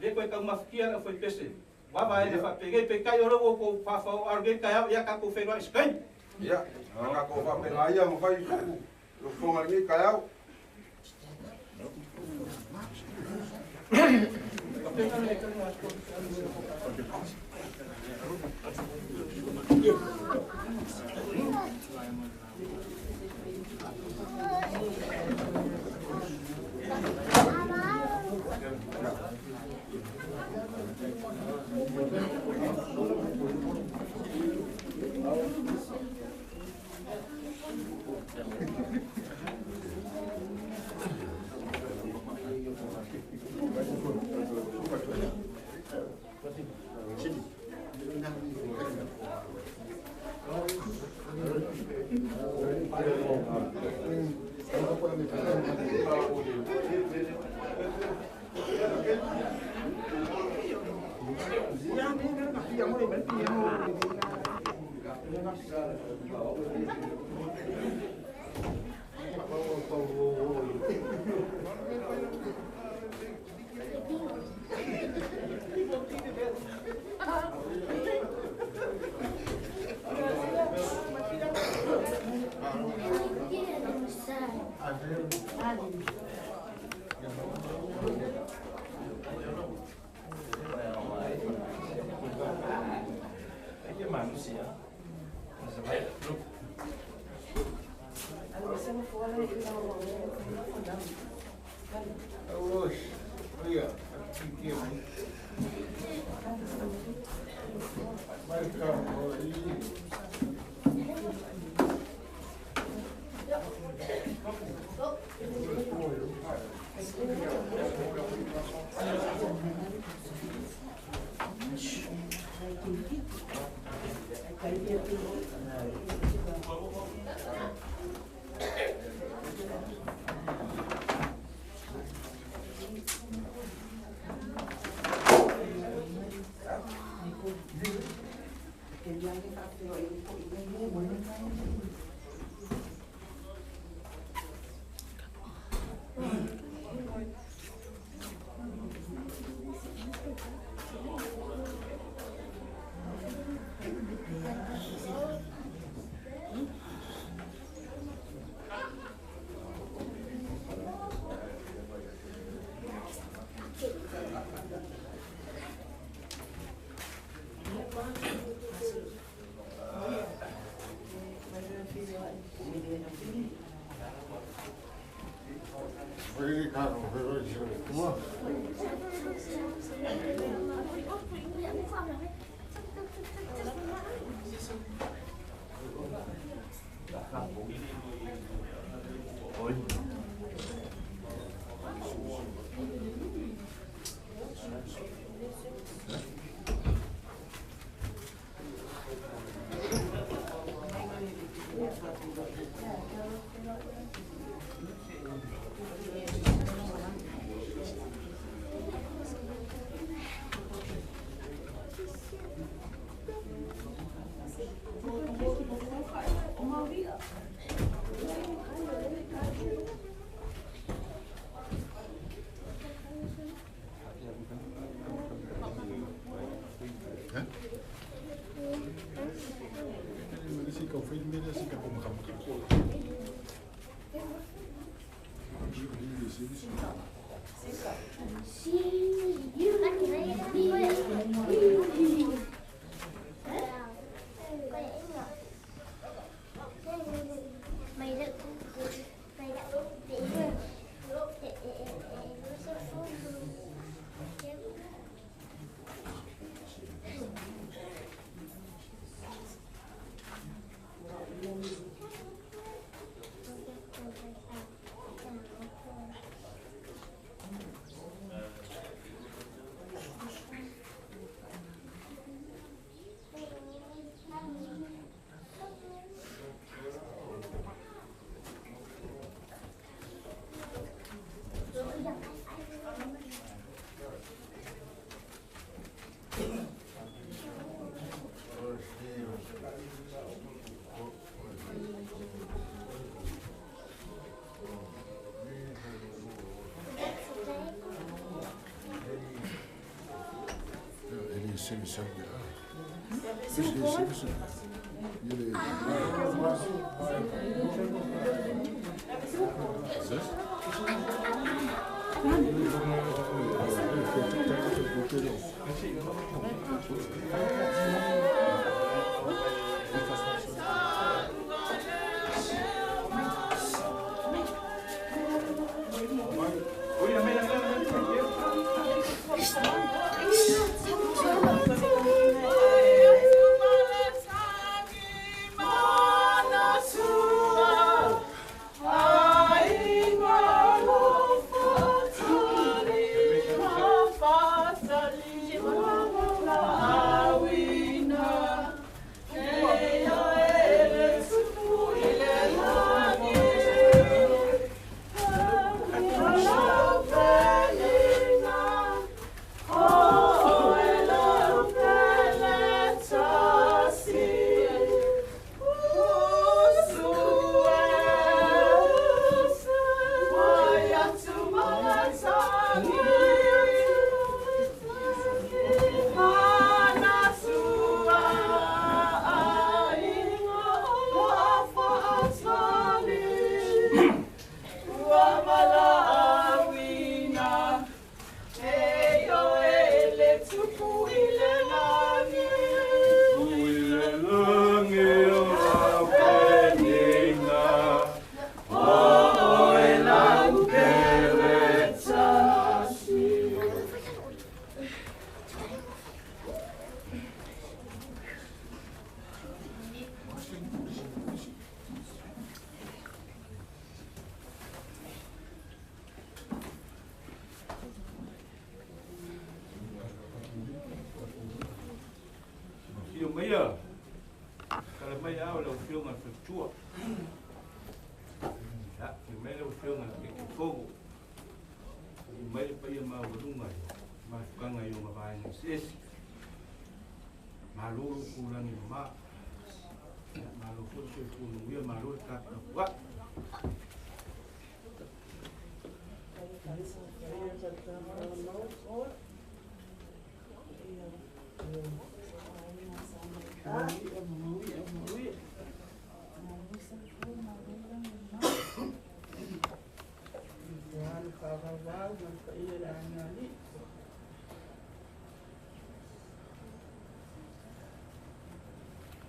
le toe taumafatia le aufaipese. Vavaega faapenei, peitai o lea ua outou faafaoa lenei taeao, ia tatou feiloai i se taimi. Ia, a tatou faapena ia ona fai foku lou fofoga i lenei taeao.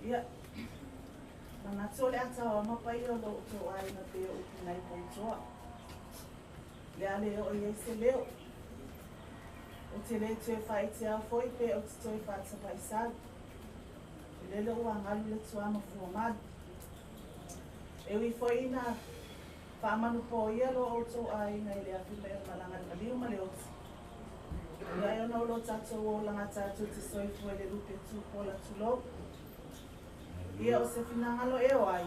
Ia, manatu o le ata o mapai o lo o ai na pea o kunai poutoa. Le ale o i se leo. O te le toe whaite au foi pe o te toe whaatapa i sau. Lele ua ngalu le tua ma fua malu. E ui foi ina whaamanu po ia lo o tō aiga i le afi mai o malanga le maliu ma le oti. Ia e ona o lo tātou o langa tātou te soifua le lupe tū pola tulou. Ia o se finangalo e o ai.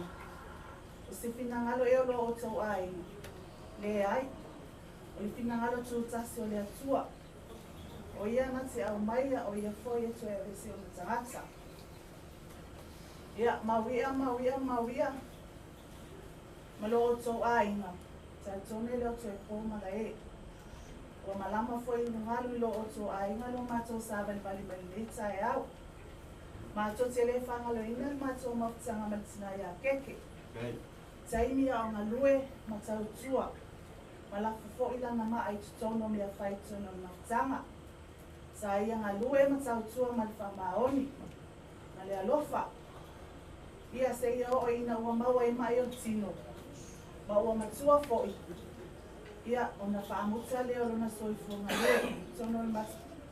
O se finangalo e o lo o tō aiga. Le ai. O le finangalo tūtasi o le atua. O ia na te au maia o ia foi e toe avese o le tagata. Ia, mauia, mauia, mauia. Ma lo o tō aiga. Tātone le o toe pō mala e. Ua malama foi lungalu i lo o tō aiga lo mātou sāvalivali mai lenei taeao. Mātou te le whangaloina le mātou mafutaga ma le tina ia keke. Taimi a o galue ma tautua. Ma lafo fo'i lana maa i totonu o mea fai tonu o le mafutaga. Sa ia galue ma tautua ma le faamaoni. Ma le alofa. Ia se ia oo ina ua maua i mai o le tino. Ma ua matua fo'i. Ia, ona whaamuta leo lona soifuaga le, tonu o le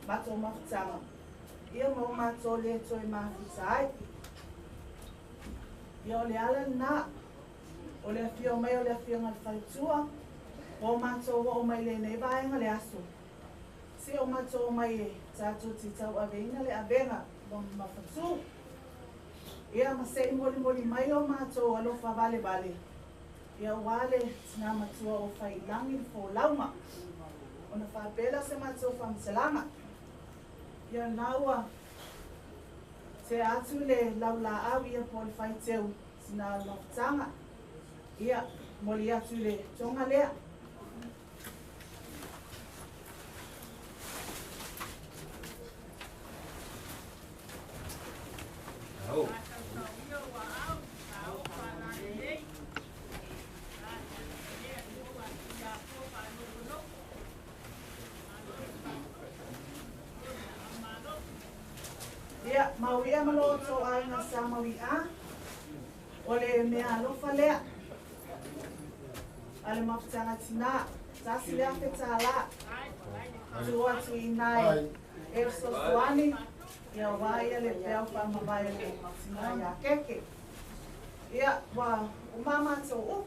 matou mafutaga. Ia ma o matou le toe mafuta ai. Ia o le ala lena, o le afio mai o le afioga le faletua, o matou oo mai lenei vaega le aso. Se o matou mai e tātou te tauaveina le avega ma mafatū. Ia ma se i molimoli mai o matou alofa valevale. Ia ua le tina matua o whailangi le fōlauma. Ona whapela se matou whamselaga. Ia naua te atu le laula au ia po le whaiteu tina o mafutaga. Ia moli atu le tonga lea. Au. Ia, mauia ma lo tō aiga sa maui a. O le mea alofa lea. A le mafutaga tina, tasi le afe tālā. Tu atu i nai e sosoani. Ia wā ia le peo whamawai le tina ia keke. Ia, wa umama tō upu.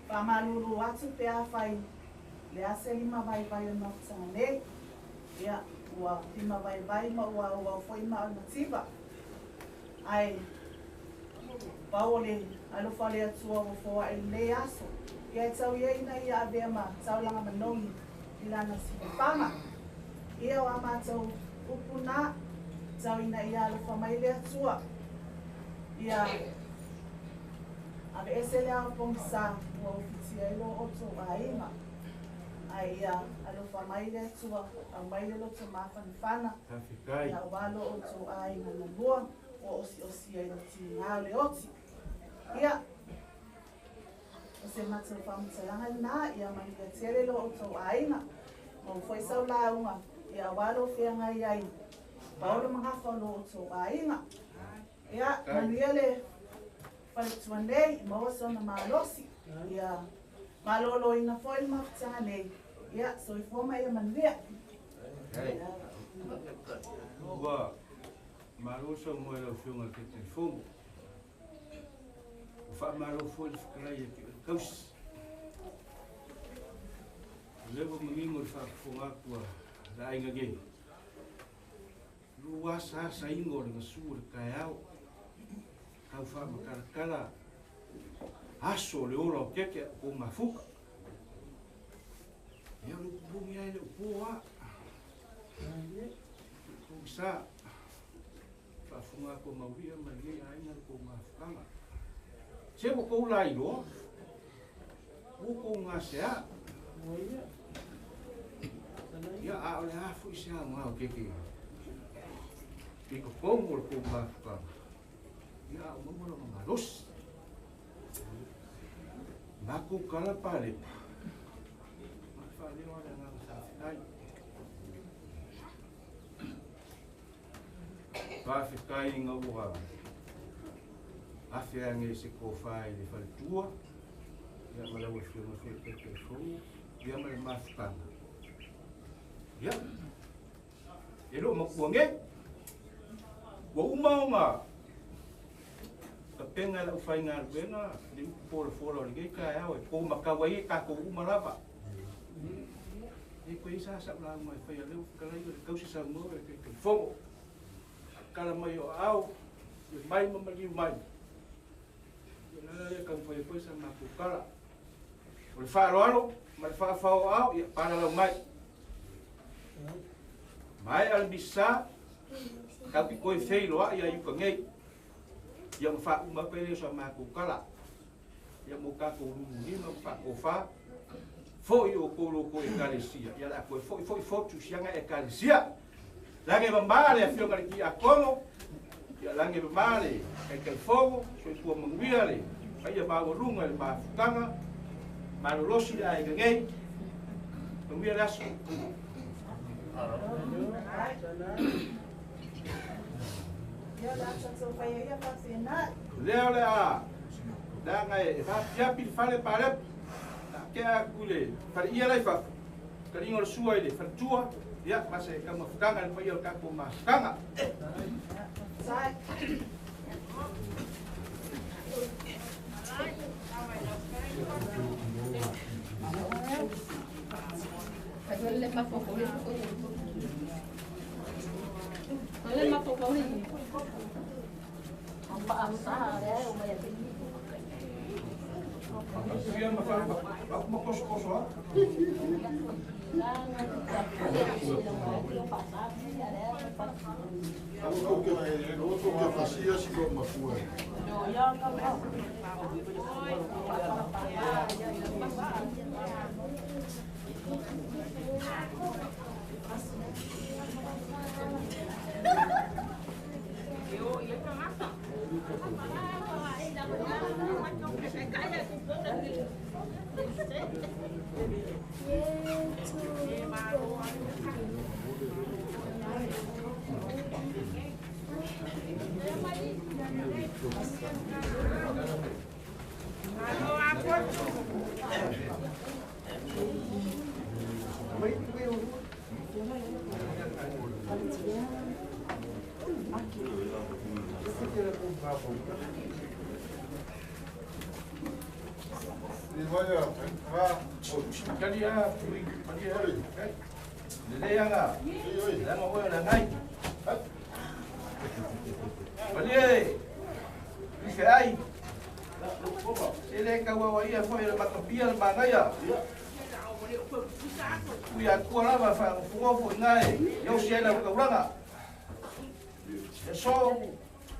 Whamalulu atu pe a whai le ase lima vai vai o mafutaga nei. Ia, ua lima vai vai ma ua ua foi ma o mativa. Ai, pau o le alofa le atua ua foa e le aso. Ia e tau ia ina ia avea ma taulanga manogi i lana sipapanga. Ia o a mātou upu nā, tau ina ia alofa mai le atua. Ia, ave ese le ao pongisa ua ufitia i lo o tō aiga. Ai ia alofa mai le atua, au mai le loto mafanafana. Ia ua lo o tō aiga na lua, ua osi osi ai le tingā o le oti. Ia, o se matou whamutalaga lena, ia manuia tele lo o tō aiga. Ma ua foi sau lauga, ia ua lo feagai ai. Paolo magafa o lo o tō aiga. Ia, manuia le faletua nei, maua sona malosi. Ia, malolo ina foi le mafutaga nei. Ia, soifua ma ia manuia. Ua malo sau moe lau afioga le Taitaifono. Ua faamalo foi le fetalai e te o le kausi. O lea ua manino le faafofoga atu a le aiga nei. Lua asa asaina o le gasu o le taeao. Tau faamatalatala aso o le ola o keke o mafuka. Ia o le upupugi ai le upu a. O sa faafofoga atu a mauia ma lenei aiga le kou mafukaga. Se ua kou lailoa, ua kou gasea. Ia a o le a fo'i se aoga o keke. I totonu o le kou mafukaga. Ia a o maua lona malosi. Makou kala palepa. Ma faaleo a le agaga faafetai. Faafetai ina ua afe age se kofā i le faletua. Ia ma lau afioga foi Taitaifono. Ia ma le mafutaga. Ia. E leo makuage. Ua uma ona tapenga e lau faigaluega le upu folafola o lenei taeao e pomakau ai e tatou uma lava. E koe sa sa lauga e faia leu fetalai o le tausi saunoa e le Taitaifono. Kala mai o au, e mai ma maliu mai. Ia lala lea taumafai ai foi sa matou tala. O le faaaloalo ma le faafaoao, ia palalau mai. Maea le misa, tatou te toe feiloai ai uka nei. Ia ma faauma ai lea o sa matou tala. Ia mo tatou lululima ma faatofa, foi o outou loko ekalesia. Ia le a toe foi foi fotu siaga ekalesia. Lage mamā le afioga i le Tiakono, ia lage mamā le Taitaifono, soifua manuia le paia maualuga i le mafutaga, malolosi le aiga nei, manuia le aso. Lea o le a leaga e faapiapi le fale palepu, na tea atu i le faleia la i fafo, taliga o le sua i le faletua, ia ma se taumafataga i le paia o le tatou mafutaga. Ia ma faakosokoso a.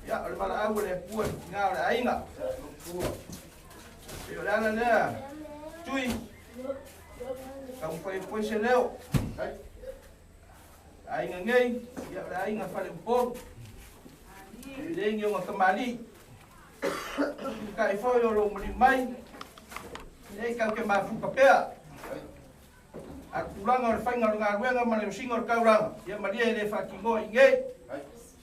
Ia, o le valaau o le Atua i tina o le aiga. E o le ala lea, Tui, taumafai foi se leo. Aiga nei, ia o le aiga faleupolu. E le ni ona tamalii. Kai foi o lou maliu mai, e kau ke mafuka pea. A tulaga o le faiga o le galuega ma le usiga o le taulaga, ia malia e le faatinoa i nei.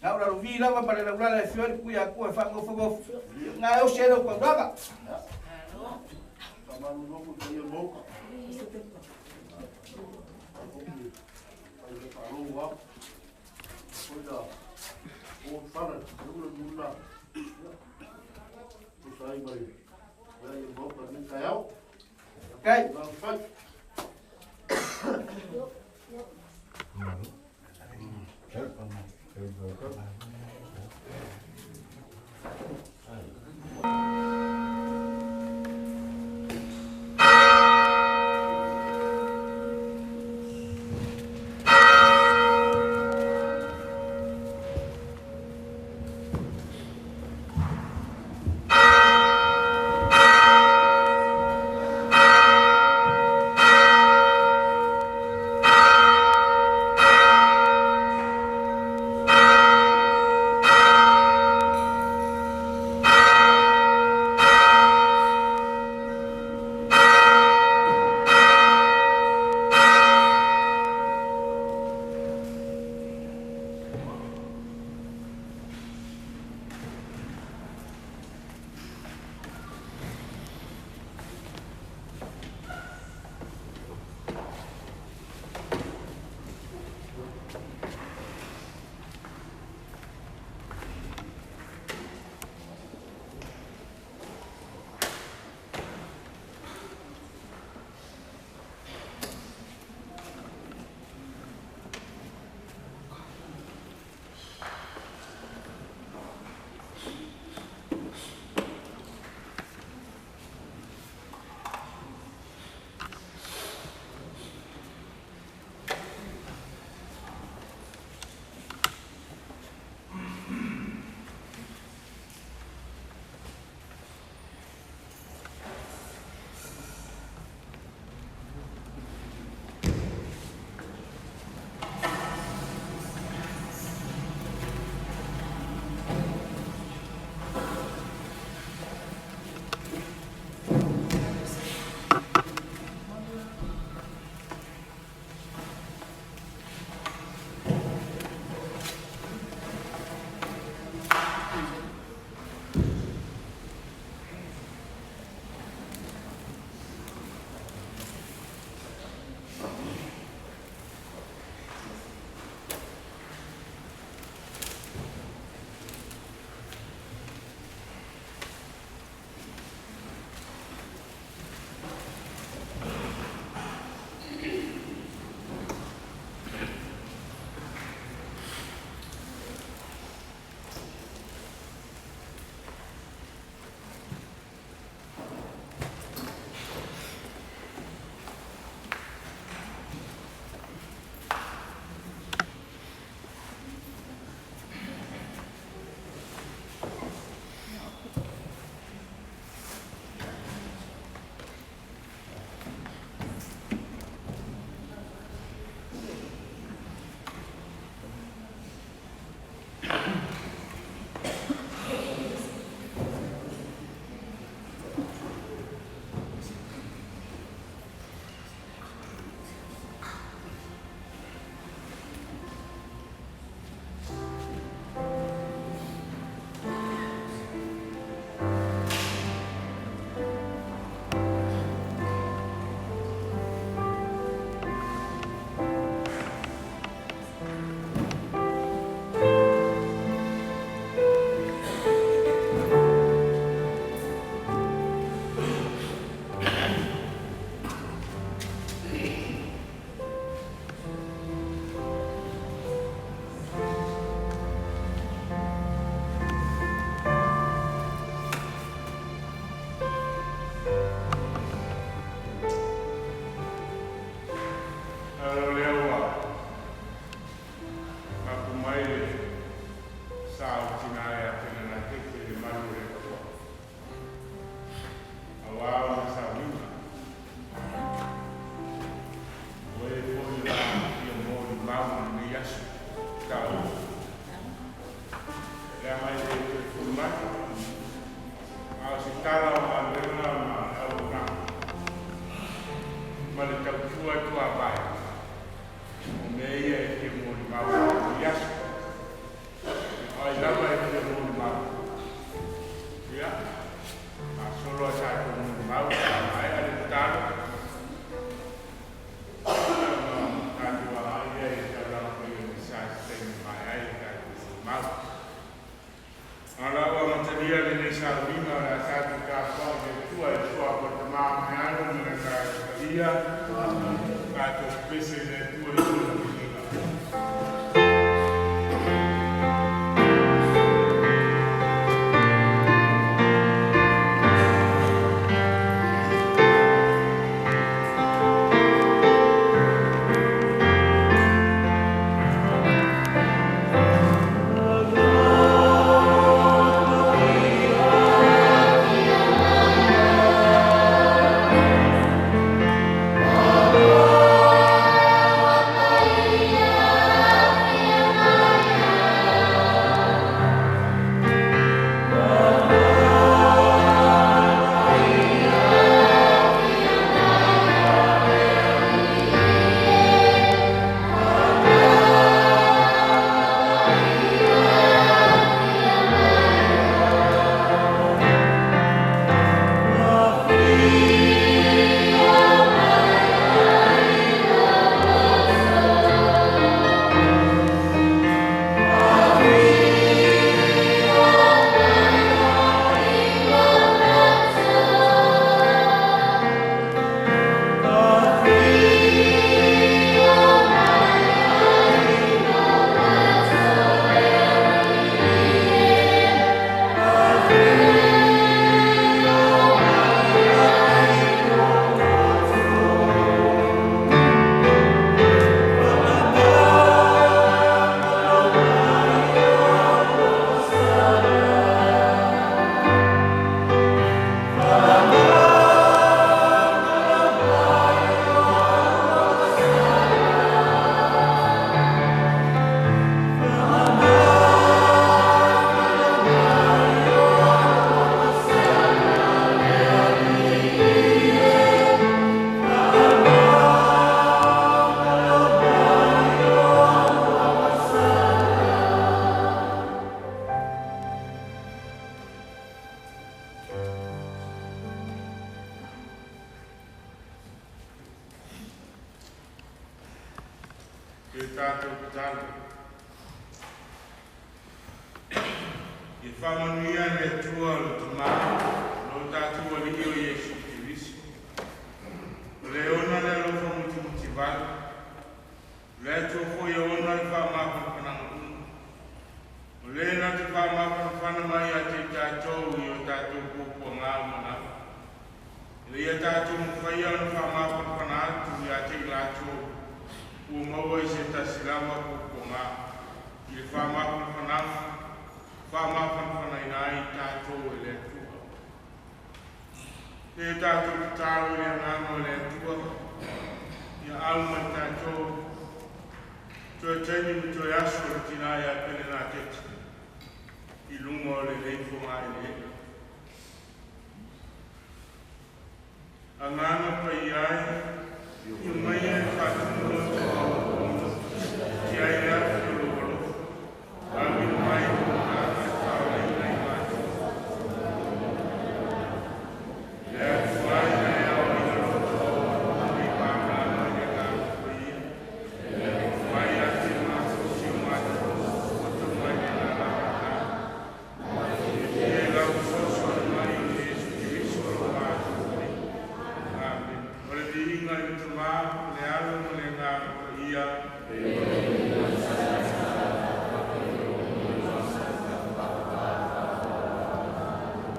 Na o lalovi lava ma le laulala e fio ai le kui Atua e faanofonofo. Nga e osi ai lau taulaga. Okay.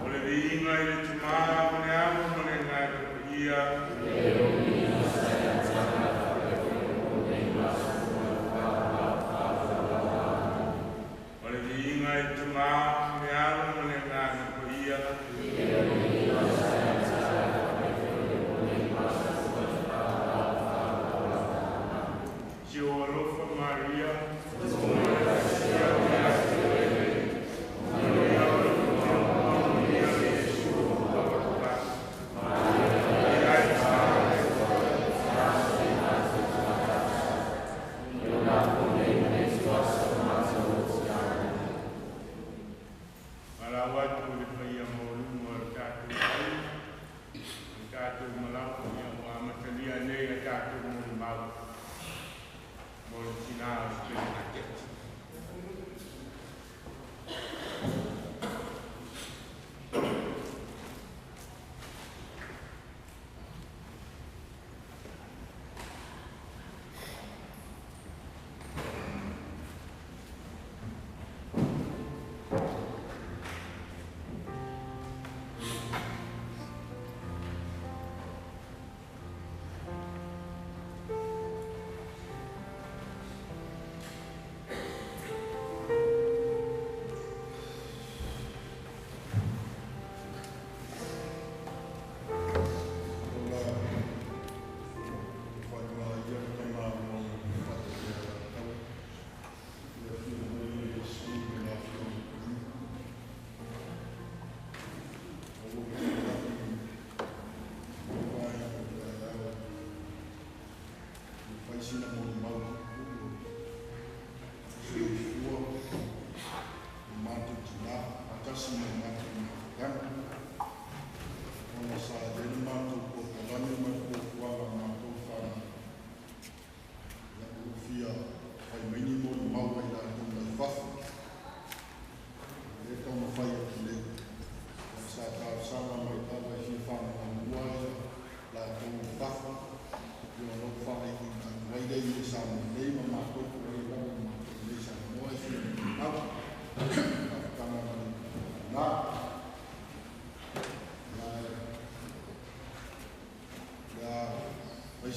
O le viiga i le Tamā ma le Alo ma le Agaga Paia. O le viiga i le Tamā ma le Alo ma le Agaga Paia. Si o alofa Maria. Malau atu i le paia maualuga o le tatou aiga, le tatou malaga ia ua amatalia nei a tatou molimau mo le tinā o se Pelenatete.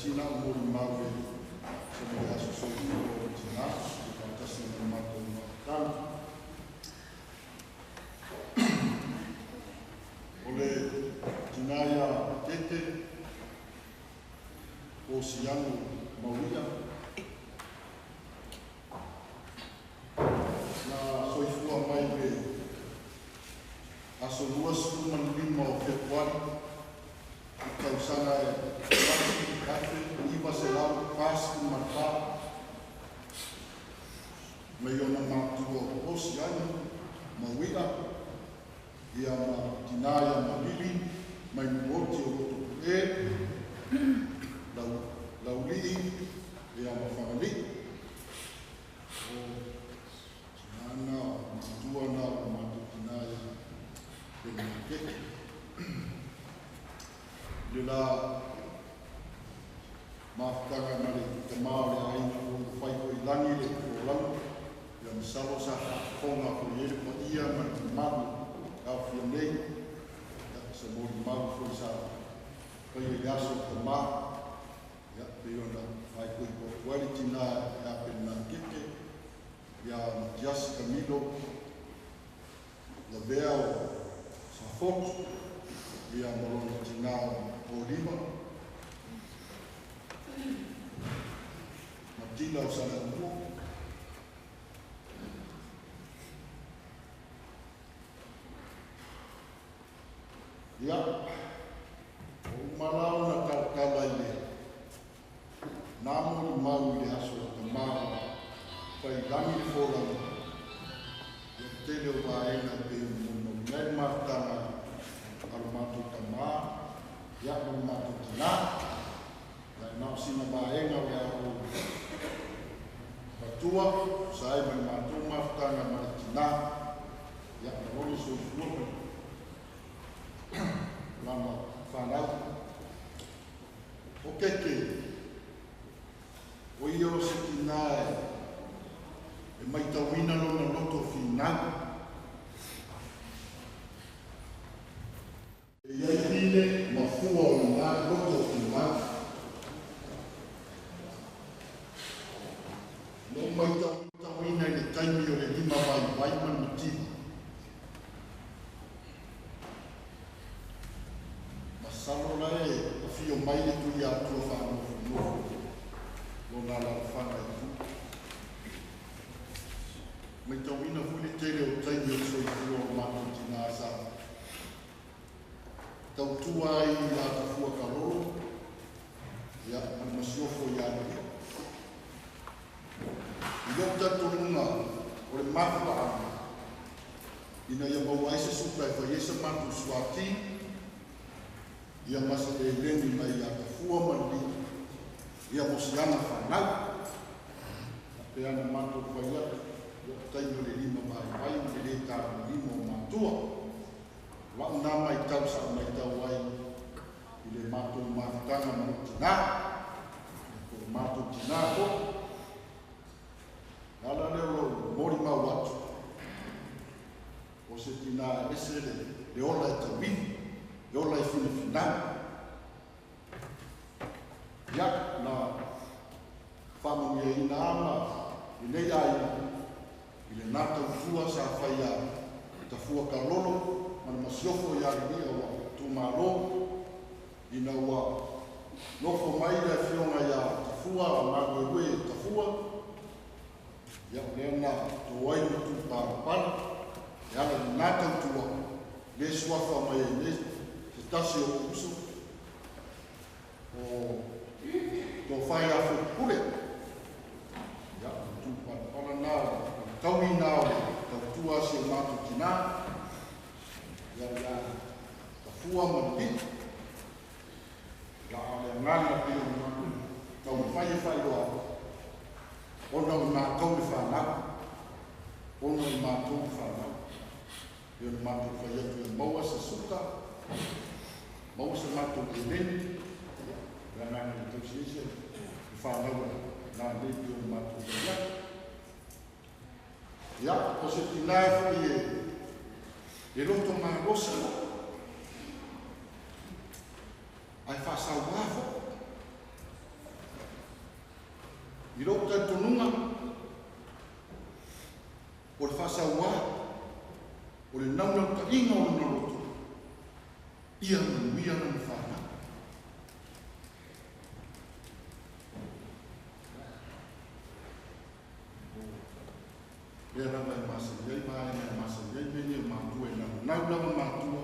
Sina o moli mau e se mo le aso soifua o tinā i faatasi ma le matou mafutaga. O le tinā ia Tete o Siano Mauia na soifua mai le aso 25 o Fepuari i tausaga e 1944 mai ona matua o Siano Mauia ia ma tinā ia Malili mai Nuoti o Rotopu'e Laulii ia ma Fagalii. O tinā na o matua na o matou tinā ia Pelenatete. Le la mafutaga ma le tamā o le aiga o le fai o i lagi le folauga ia masalo sa faafofoga foi ai le paia ma le mamalu aofia nei ia se molimau foi sa faia i le aso o tamā ia pei ona faikoiko atu ai le tinā ia Pelenatete ia Matiasi Kamilo lavea o Safotu ia ma lona tinā o Oliva Matila o Saleaumua. Ia, o umalao na talatala i le nā molimau i le aso o tamā fai lagi le folauga. Ia tele o vaega pei ona molimauina ai le mafutaga a lo matou tamā ia ma lo matou tinā. Ia e na o sina vaega o le a ou matua sa ai ma le matou mafutaga ma le tinā. Ia ma lona soifua ma lana whanau. O keke, o ia o se tinā e maitauina lona loto finau. E iai pine ma fua o lena loto finau. Na ou maitauina i le taimi o le lima vaivai ma le mativa. Masalo la e afio mai le Tuiatua faanofonofo lona alaalafaga i tua. Maitauina foi le tele o taimi o le soifua o matou tinā sa tautua ai ia Tafua Kalolo ia ma le masiofo ia Alii. I lou talitonuga o le mafuaaga ina ia maua ai se suka e fai ai sa matou suati ia ma se eleni mai ia Tafua ma Alii ia mo si ana fanau. Faapea na matou fai atu i lou taimi o le lima vaivai ma le lē tagolima o matua. O la'u na maitau sa ou maitau ai i le matou mafutaga ma lou tinā, po o le matou tinā foi. O le ala lea o lou molimau atu, o se tinā e ese le ola e tauivi, le ola e finafinau. Ia, na faamanuiaina lava ma lenei aiga i lena tautua sa fai ia Tafua Kalolo ma le masiofo ia Alii ua itumalo ina ua nofo mai le afioga ia Tafua Maluelue Tafua, ia o lea na to ai le matupalapala e ala i lena tautua le suafa mai ai nei se tasi o ou uso o Tofa ia Fotupule. Ia, o le matupalapala na o le taui na o le tautua a si o matou tinā ia ia Tafua ma Lilii. Ia, a o le agaga pei ona taumafai e faailoa atu, ona o matou le fanau, ona o matou le fanau, pei ona matou fai atu ia maua se suka, maua se matou eleni, ia, o le agaga e tausi ai se fanau a nanei pei ona matou fai atu. Ia, o se tinā foi e loto malosi foi, ae faasauā foi. I lou talitonuga, o le faasauā, o le naunautaiga o lona loto, ia manuia lana fanau. O lea lava e masani ai vaega e masani ai mea nei o matua e naunau lava matua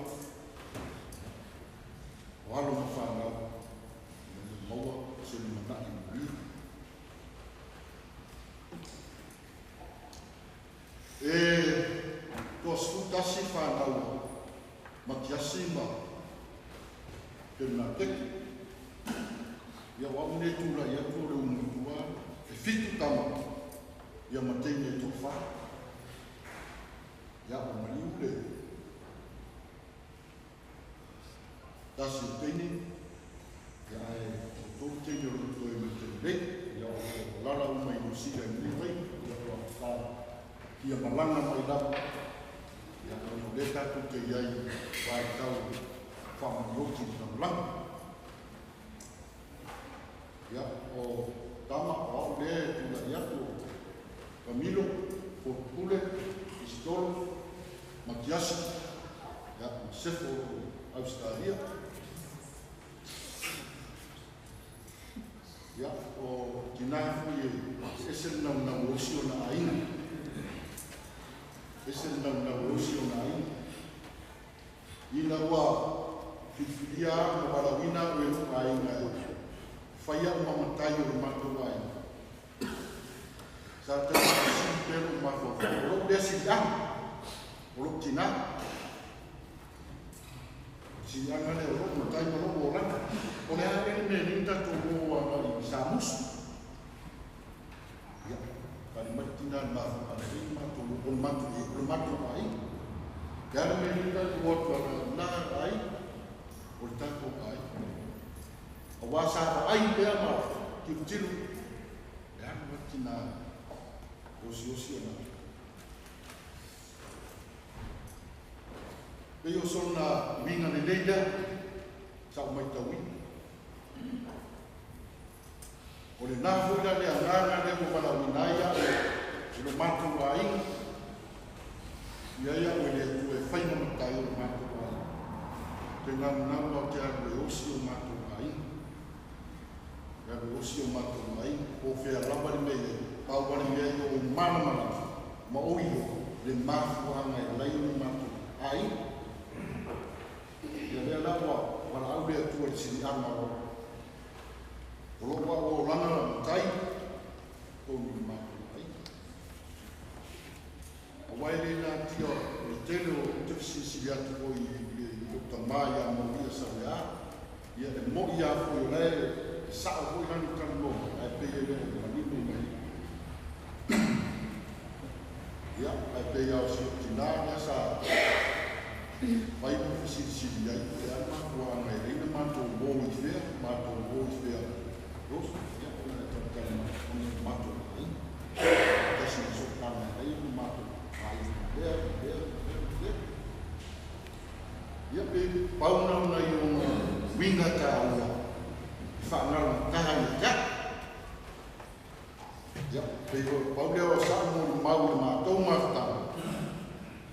o alo ma fanau ina ia maua se lumanai manuia. E 21 fanau a Matiasi ma Pelenateki. Ia o au nei e tulai atu o le umi tua e 7 tama ia ma teine e toafa. Ia ua maliu le tasi o teine, ia ae o tolu teine o lo o totoe mai taimi nei. Ia o lo o alaala uma i Niu Sila i lenei taimi. Ia ua sa fia malaga mai lava. Ia ona o lea tatou te i ai i vaitau faamanioti i le lalolagi. Ia o tama o au lea e tulai atu o Camilo, Fotupule, Isitolo, Matiasi, ia ma Sefo o lo o Ausetalia. Ia, o tinā foi e ese le naunau e osi ona aiga. Ese le naunau e osi ona aiga. Ina ua filifilia au ma valaauina au e lou aiga e fai au ma matai o le matou aiga, sa tau faasili pea lou mafaufau, o lou lea siliaga, o lou tinā. Siliaga lea o lou matai ma lou olaga. O le a ea le mea e lei ona tatou o agai i Samusu? Ia, tali mai le tinā i le mafuaaga e lei ona matou o, o le matou, o le matou aiga. Le a le mea e lei ona tatou o atu agai i na aiga? O le tatou aiga. Aua sa vaai pea ma tilotilo, e Tinā osiosi o nā. Pei o sona uiga lelei lea sa ou maitauina. O lenā foi la le agaga lea ua valaauina ai a'u e lo matou aiga, ia ai a'u e le Atua e fai ma matai o lo matou aiga. Ou te naunau la ou te alu e osi o matou aiga. E alu e osi o matou aiga, po o fea lava le mea i ai, pau lava le mea ia ou malamalama ma ou iloa le mafuaaga e ala ai ona matou aiga. Ia lea la ua valaau le Atua i le siliaga o o lou a'u olaga la matai totonu i le matou aiga. Auā e le natia o le tele o ou te fesilisili atu foi i lou tamā iā Mauia Saleā, ia e mo'i lava foi o la e sa'o foi lana talanoa mai, ae pei e le o manino mai. Ia, ae pei lava o si ou tinā lea sa fai ma fesilisili ai, po o le a le mafuaaga e ala ai ona matou o i fea, matou o i fea. Rose, ia, ona e talitali mai, ona o le matou aiga. Tasi le sootaga e ala ai ona matou aiga ma lea, ma lea, ma lea, ma lea. Ia, pe pau na o nai ona uiga taua e faagaugata ia te a'u. Ia, pei o pau lea o sa'u molimau i le matou mafutaga.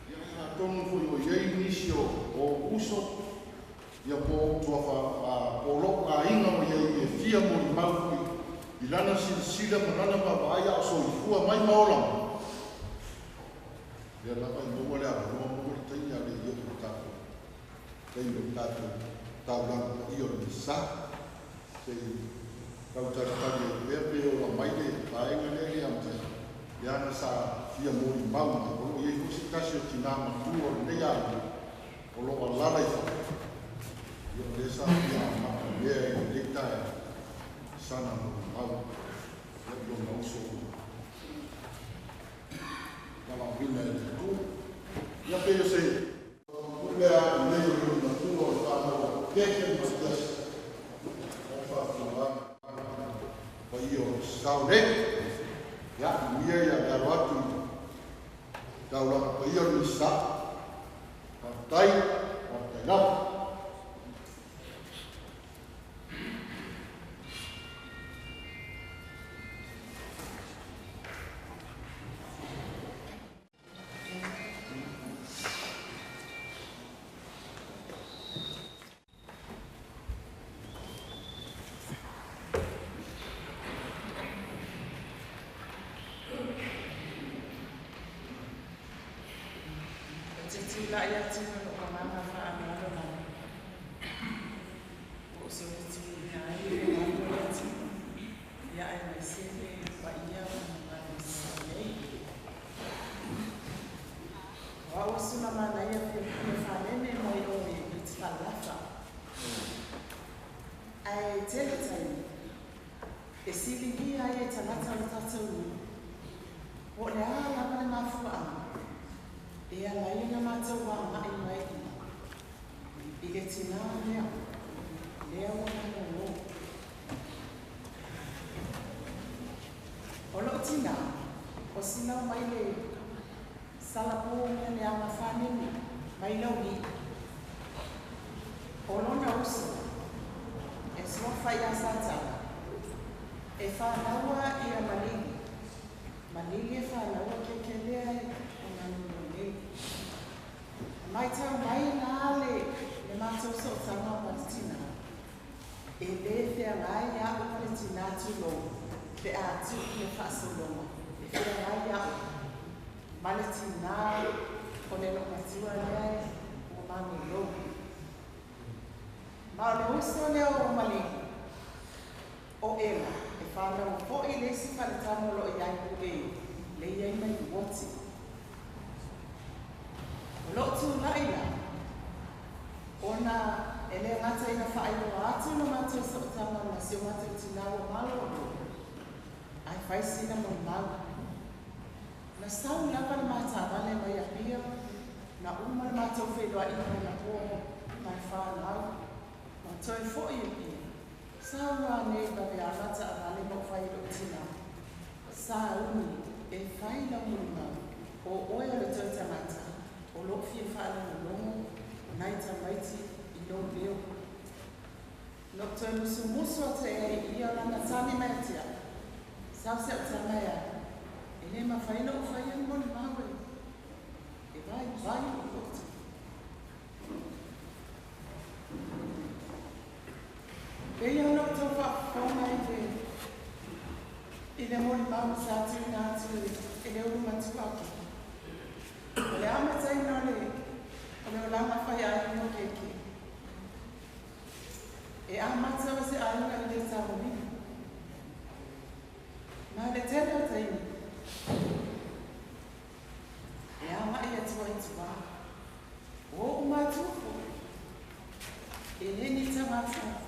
Ia, atonu foi o i ai nisi o ou uso, ia po o ou tuafa, po o lo'u aiga o i ai e fia molimau foi i lana silasila ma lana vaavaai a o soifua mai ma ola mai. Lea lava e maua le avanoa, maua le taimi a le i oo i le tatou taimi o le tatou taulaga paia o le Misa. Se i tau talitali ai pea pe ola mai le vaega lea ia te leaga sa fia molimau mai. O lo o i ai foi se tasi o tinā matua o lenei aiga o lo o alaala i fafo. Ia o lea sa fia amatamea i lenei taeao i sana molimau, ia i lona uso ua valaauina e le Atua. Ia pei o se pule a nei o le matua o le whānau a Keke Matiasi o faafuaga paia o sao nei. Ia, manuia ia le alo atu i taulaga paia o le Misa. Faafetai, faafetai lava. Ou te tulai atu ma lou agaga faaaloalo lava, ua ou solituina ai le mamalu o le atunuu, ia aemaise le paia o le mamalu o Sasae nei. O au o Sulamanaia Fiafia Fanene mai o i Utufaalalafa. Ae tele taimi e siligia ai e tagata o le tatou nuu, po o le a lava le mafuaaga e ala ai ona matou agai mai i le tinā lea, lea ua malōlō. O lou tinā, o Silaumaile Salapo Meleaga Fanene mai Laulii. O lona uso, e suafa ia Satala, e fanaua ia Maligi. Maligi e fanaua Kekelea e o malōlō nei. Maitau mai la le le matou sootaga ma le tinā, e lē feagai a'u ma le tinā tulou pe a tuu le faasologa, e feagai a'u ma le tinā o le loomatua lea e ua malōlō. Ma o le uso lea o Maligi, o Ela, e fanaua fo'i le isi faletama o loo i ai Pu'e le i ai mai Uoti. O lou tulai la, ona e le gata ina faailoa atu lo matou sootaga ma si o matou tinā ua malōlō, ae fai sina molimau. Na sau lava le ma taavale mai Apia, na uma le matou feiloaiga anapo ma le fanau, ma toe fo'i i Apia. Sau loa nei vaveala taavale ma ou fai i lou tinā. Sauni e fai lau molimau, o oe o le toe tagata, o loo fia faalogologo nai tamaiti i lou leo. Na ou toe musumusu atu ai i ia o lana tali mai ia te au, Sau si au tama e alu, e le mafai ona ou faia le molimau e, e vaivai lou loto. Pei ona outou faafofoga i le i le molimau sa tuuina atu e le ulu matua o Keke. O le amataina o le o le olaga faiaiga o Keke, e amata o se aiga i le tagolima. Ma le tele o taimi, e agai atu ai i tua. O ou matua foi, e le ni tagata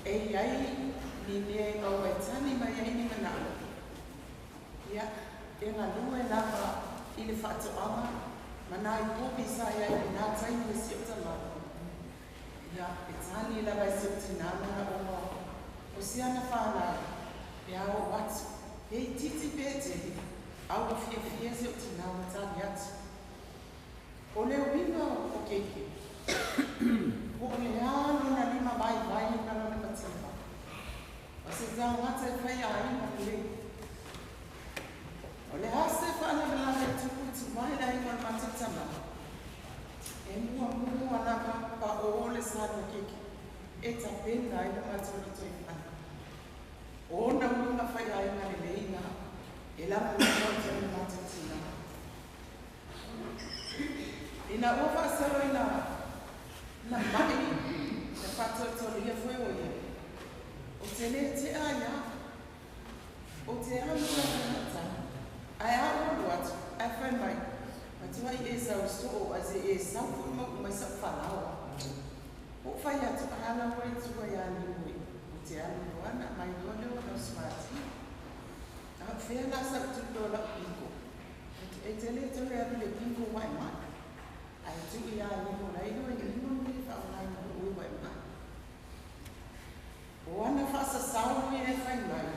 e i ai ni mea e maua e tali mai ai ni manaʻo. Ia, e galue lava i le faatoaga ma nai povi sa i ai i lenā taimi e si ou tama. Ia, e tali lava e si ou tinā manaʻoga o si ana fanau pe a oo atu, pe itiiti pe tele, a ua fiafia si ou tinā ua tali atu. O le uiga o keiki, po o le a lona lima vaivai ma lona mativa, o se tagata e fai aiga lelei. O le a se faalavelave e tupu i tua i le aiga o le matou tama, e muamua lava paoo le sa o keiki e tapena ai le matou lotoifale. O ona uiga fai aiga lelei na e lagolago atu ai le matou tinā. Ina ua faasolo ina na mai na faatoatolia foi o ia, ou te le tea ai lava. Ou te alu lava i gauta, ae a ou alu atu, ae fai mai, Matuai e sau soo, ae se i e sau foi ma uu mai sau falaoa. Ou fai atu, A la ua i tua ia Niue, ou te alu loa ona aumai loa lea o lau smartie. A o fea la sau tupe o lau bingo? E te le toe alu i le bingo ua e mai. Ae tuu ia Nimo la iloa e Nimo le mea e faaaogaina o oe ua e mai. O ana faasasau ia e fai mai,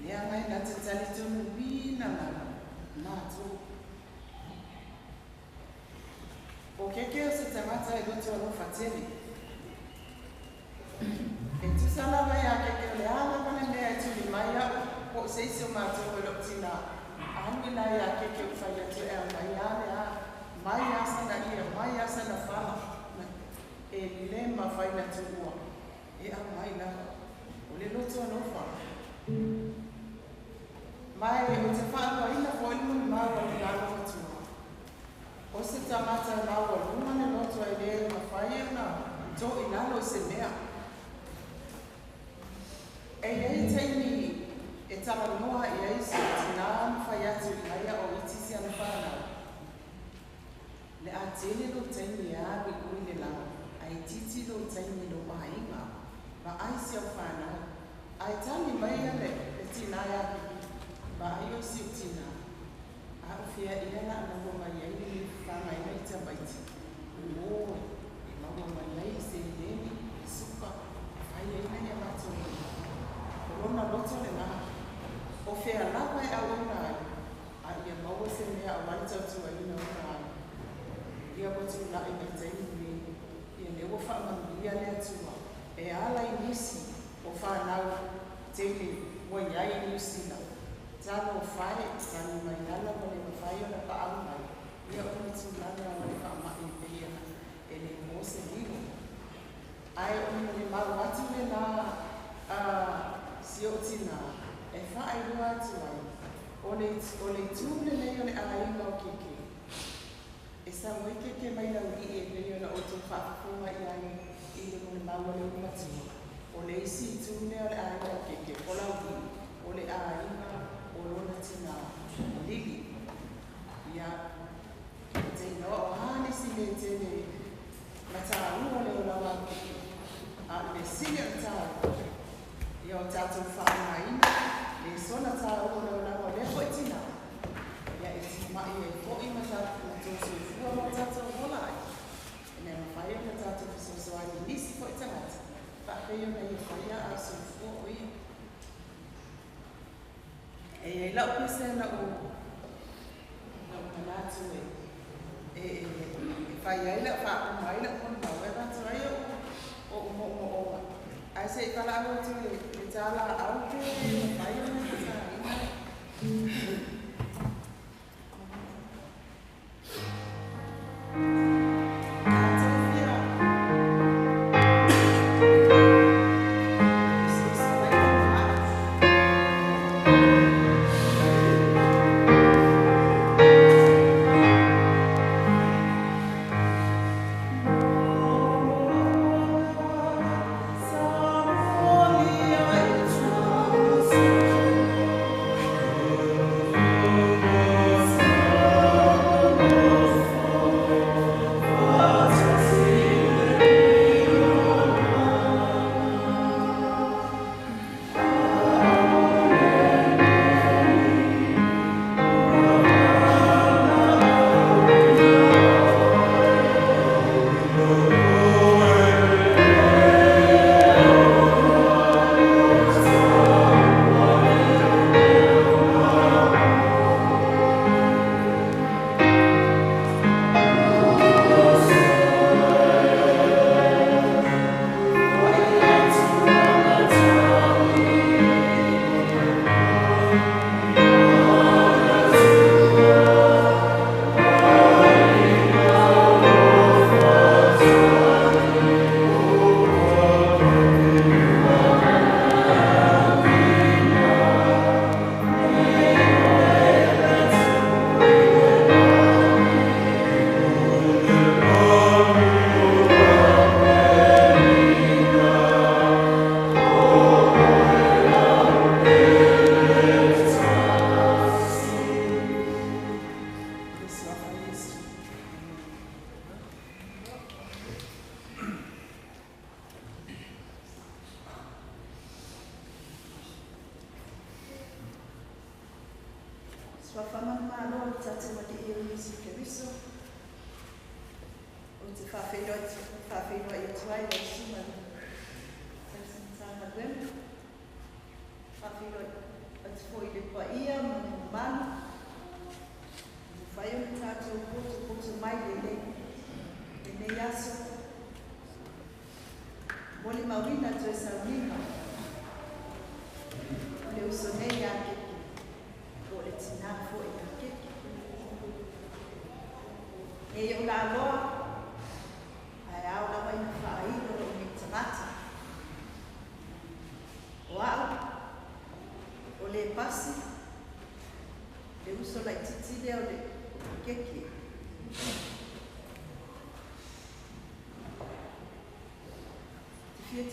leaga e na te talitonuina lava matou. O Keke o se tagata e loto alofa tele. E tusa lava iā Keke o le a lava le mea e tuli mai au po o se isi o matou e lou tinā, alu i la iā Keke ou fai atu e aumai a le a, mai a sana ie, mai a sana fala, na, e le mafai na tuua e aumai lava. O le loto alofa. Ma e ou te faaloaina foi le molimau a le lalo matua. O se tagata e maualuga le loto e le mafai ona to i lalo i se mea. E i ai taimi e talanoa i ai si ou tinā ma fai atu i a ia o iti si ana whanau. Le a tele lou taimi e alu i ui le lā, a itiiti lou taimi i lou aiga, vaai si au fanau. Ae tali mai ia le tinā iā Kiki, Vaai oe si ou tinā, a o fea ea la maua mai ai le mea fafaga ai tamaiti, ō, e maua mai ai i seleni, i suka, e fai ai nai a matou mea. O lona loto lenā, o fea lava e auauna ai, a ia maua se mea aua le tautuaina o ona aiga. Ia ua tulai mai taimi nei, ia lea ua faamanuia le Atua e ala i nisi o fanau tele ua i ai i Niu Sila. Talofa e, tali mai ala ua le mafai ona paau mai, ia ona tulaga o le faamai e pei ona e le po se lilo. Ae o le mau atu lenā a si ou tinā e faailoa atu ai, o le, o le itu lenei o le aiga o Keke. E sau ai Keke mai Laulii e pei ona outou faafofoga i ai i le molimau a le ulu matua. O le isi itu lea o le aiga o Keke, o Laulii, o le aiga o lona tinā, o Lili. Ia, ou te iloa o a nisi mea tele ma tāua le olaga o Keke, a o le mea sili o le tāua, ia o tatou faaaogaina le sola tāua o le olaga o lea foi tinā, ia e timai ai foi ma tou soifua ma o tatou ola ai, ina ia mafai ona tatou fesoasoani i nisi foi tagata faapei ona ia faia a o soifua o ia. E iai la'u pese na ou manatu e e fai ai la'u faauma ai la'u molimau e avatu ai o'u mo'omo'oga ae se'i fala'au atu i le tāla'au pe mafai ona tatāina.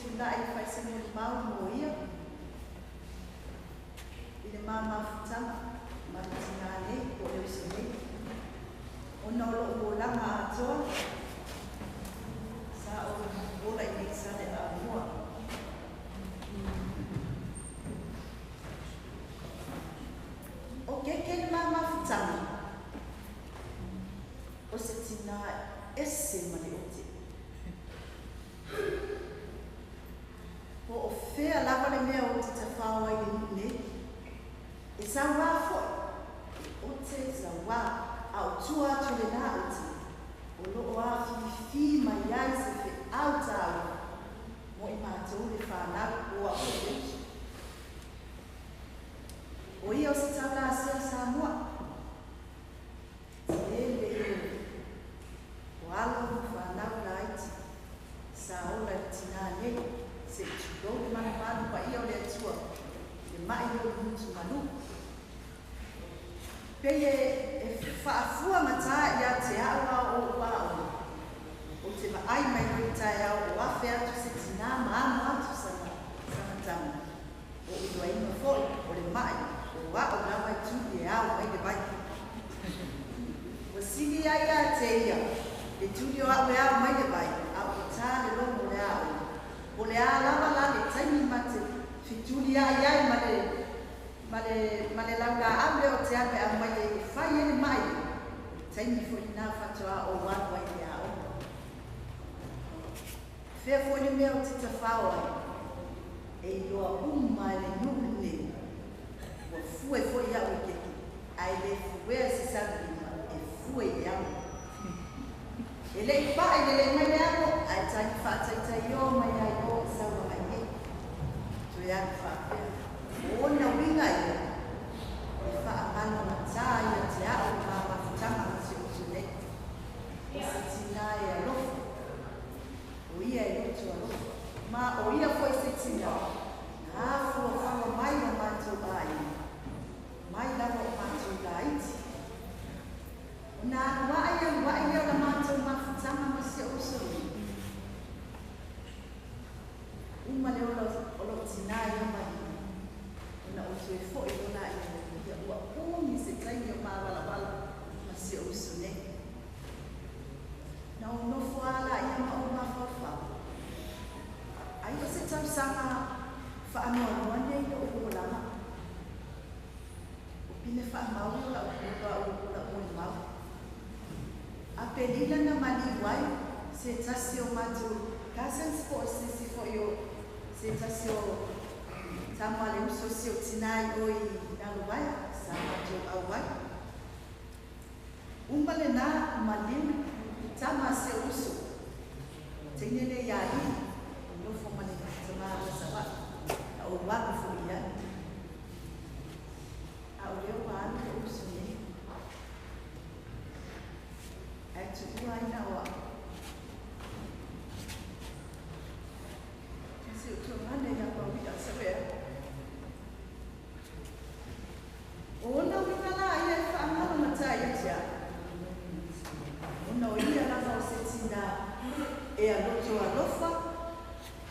Tūnai whai se mo mau mo ia i le mamafutaga ma le tinā nei po o le uso nei ona o lo'u olaga atoa sa o ola i nei sa le amoa. O keke le mamafutaga o se tinā ese ma le ote. Po o fea lava le mea o te tawhao ai le nune, e sauā foi, e ote sauā, a o tua atu le nā ote, o loo a whiwhi mai ai se fe au tāu, mo i mātou le whānau o a o le usu. O ia o se taula asea Samoa, te le o alo mo whānau laiti, sa ola i tinā nei, se tulou le manumanu pa ia o le Atua, le mai o le mutu manu. Pei e faafua matā ia te au a o ua o, o te vaai mai roi tae au o afe atu se tinā ma amo atu sana tama. O iloaina foi o le mai o ao lava i tuli e ao mai le vai. Ua sili ai ia te ia, le tuli o au e ao mai le vai, a o tā le lomo le ao. O le a lava la le taimi ma te fituli ai ai ma le laula au le o te ape au mai e fai e le mai. Taimi foi nā whatoa o waru ai le ao. Fea foi le mea o te tawhao ai. E iloa uma e le nuu nei. Ua Ua fue fo'i a'u i keke, ae lē fuea se salulima e fue i le amo. E le'i pa'a i le lē mai le amo, ae tagi fa'ataitaiō mai ai o i sauaga i nei. Toe alu fa'apea. O ona uiga ia, e fa'amalogatā ia te a'u i mamafutaga ma si usu nei. O se tinā e alofa. O ia e loto alofa. Ma o ia fo'i se tinā, na afuafua mai o matou aiga. Mai lava o matou laiti. Ona alua'i alua'i lea o la matou mafutaga ma si o'u uso nei. Uma le ola o lo'u tinā ia maliu. Ona ou toe fo'i loa laia ia ua umi se taimi o māvalāvala ma si o'u uso nei. Na ou nofo a laia ma ou mafaufau. Ai o se tausaga fa'anoanoa nei lo'u olaga. O pine fa'amau o la'u la'u molimau. Apelila na maliu ai se tasi o matou cousins po o se isi fo'i o se tasi o tama a le uso si o tinā i o i Nalovaea sa matou auai. Uma lenā maliu le tama a si ou uso, teine lea ia Alii, o nofo ma le tamā ma Sava'i, na ou alu fo'i i ai. A o lea ua alu lo'u uso nei. Ae tu'ua ai na o a'u. Si o tuagana ia maui'a sawea. O ona uiga la ia e fa'amalogatā ia te a'u. Ona o ia lava o se tinā e aloto alofa,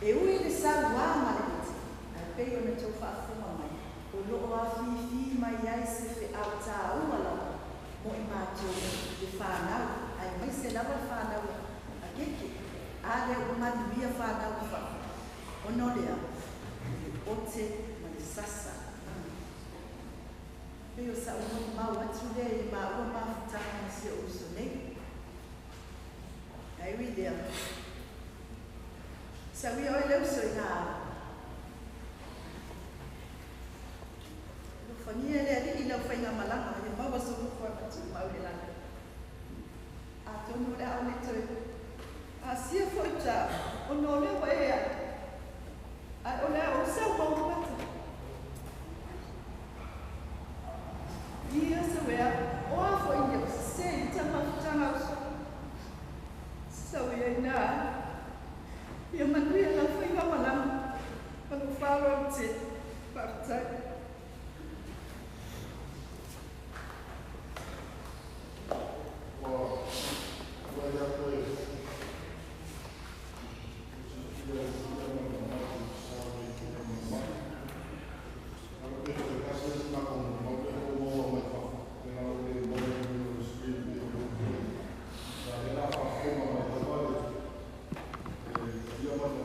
e ui le sauā ma le oti, ae pei ona tou fa'afofoga mai, o lo'o afifī mai ai se fe'au tāua lava mo i matou le fanau, aemaise lava le fanau a keke, a lea ua manuia fanau i fafo. Ona o lea, o le ote ma le sasa. Pei o sa'u molimau atu lea i le maua mafutaga ma si o'u uso nei. Ae ui lea, sauia oe le uso i nā alu. Alofagia e le Alii lau faigamalaga ia maua sou nofoaga tumau i le lagi. Atonu o le a ou le toe asia fo'i ta ona o lea ua e alu, ae o le a ou sau ma ou mata. Ia sawea, o a fo'i mea ua sesē i le ta mafutaga uso. Sauia i nā alu. Ia manuia lau faigamalaga ma lou faaaloalo tele. Faafetai. Ua tulai atu e silafia le tulaga ma le matou sao i tulaga mamao. Masalo pe toe tasi lava se matou molimau lea ua maua mai fafo, leaga o le maua mai o le screen pei o le a lea la faafofoga mai lava le paia ma le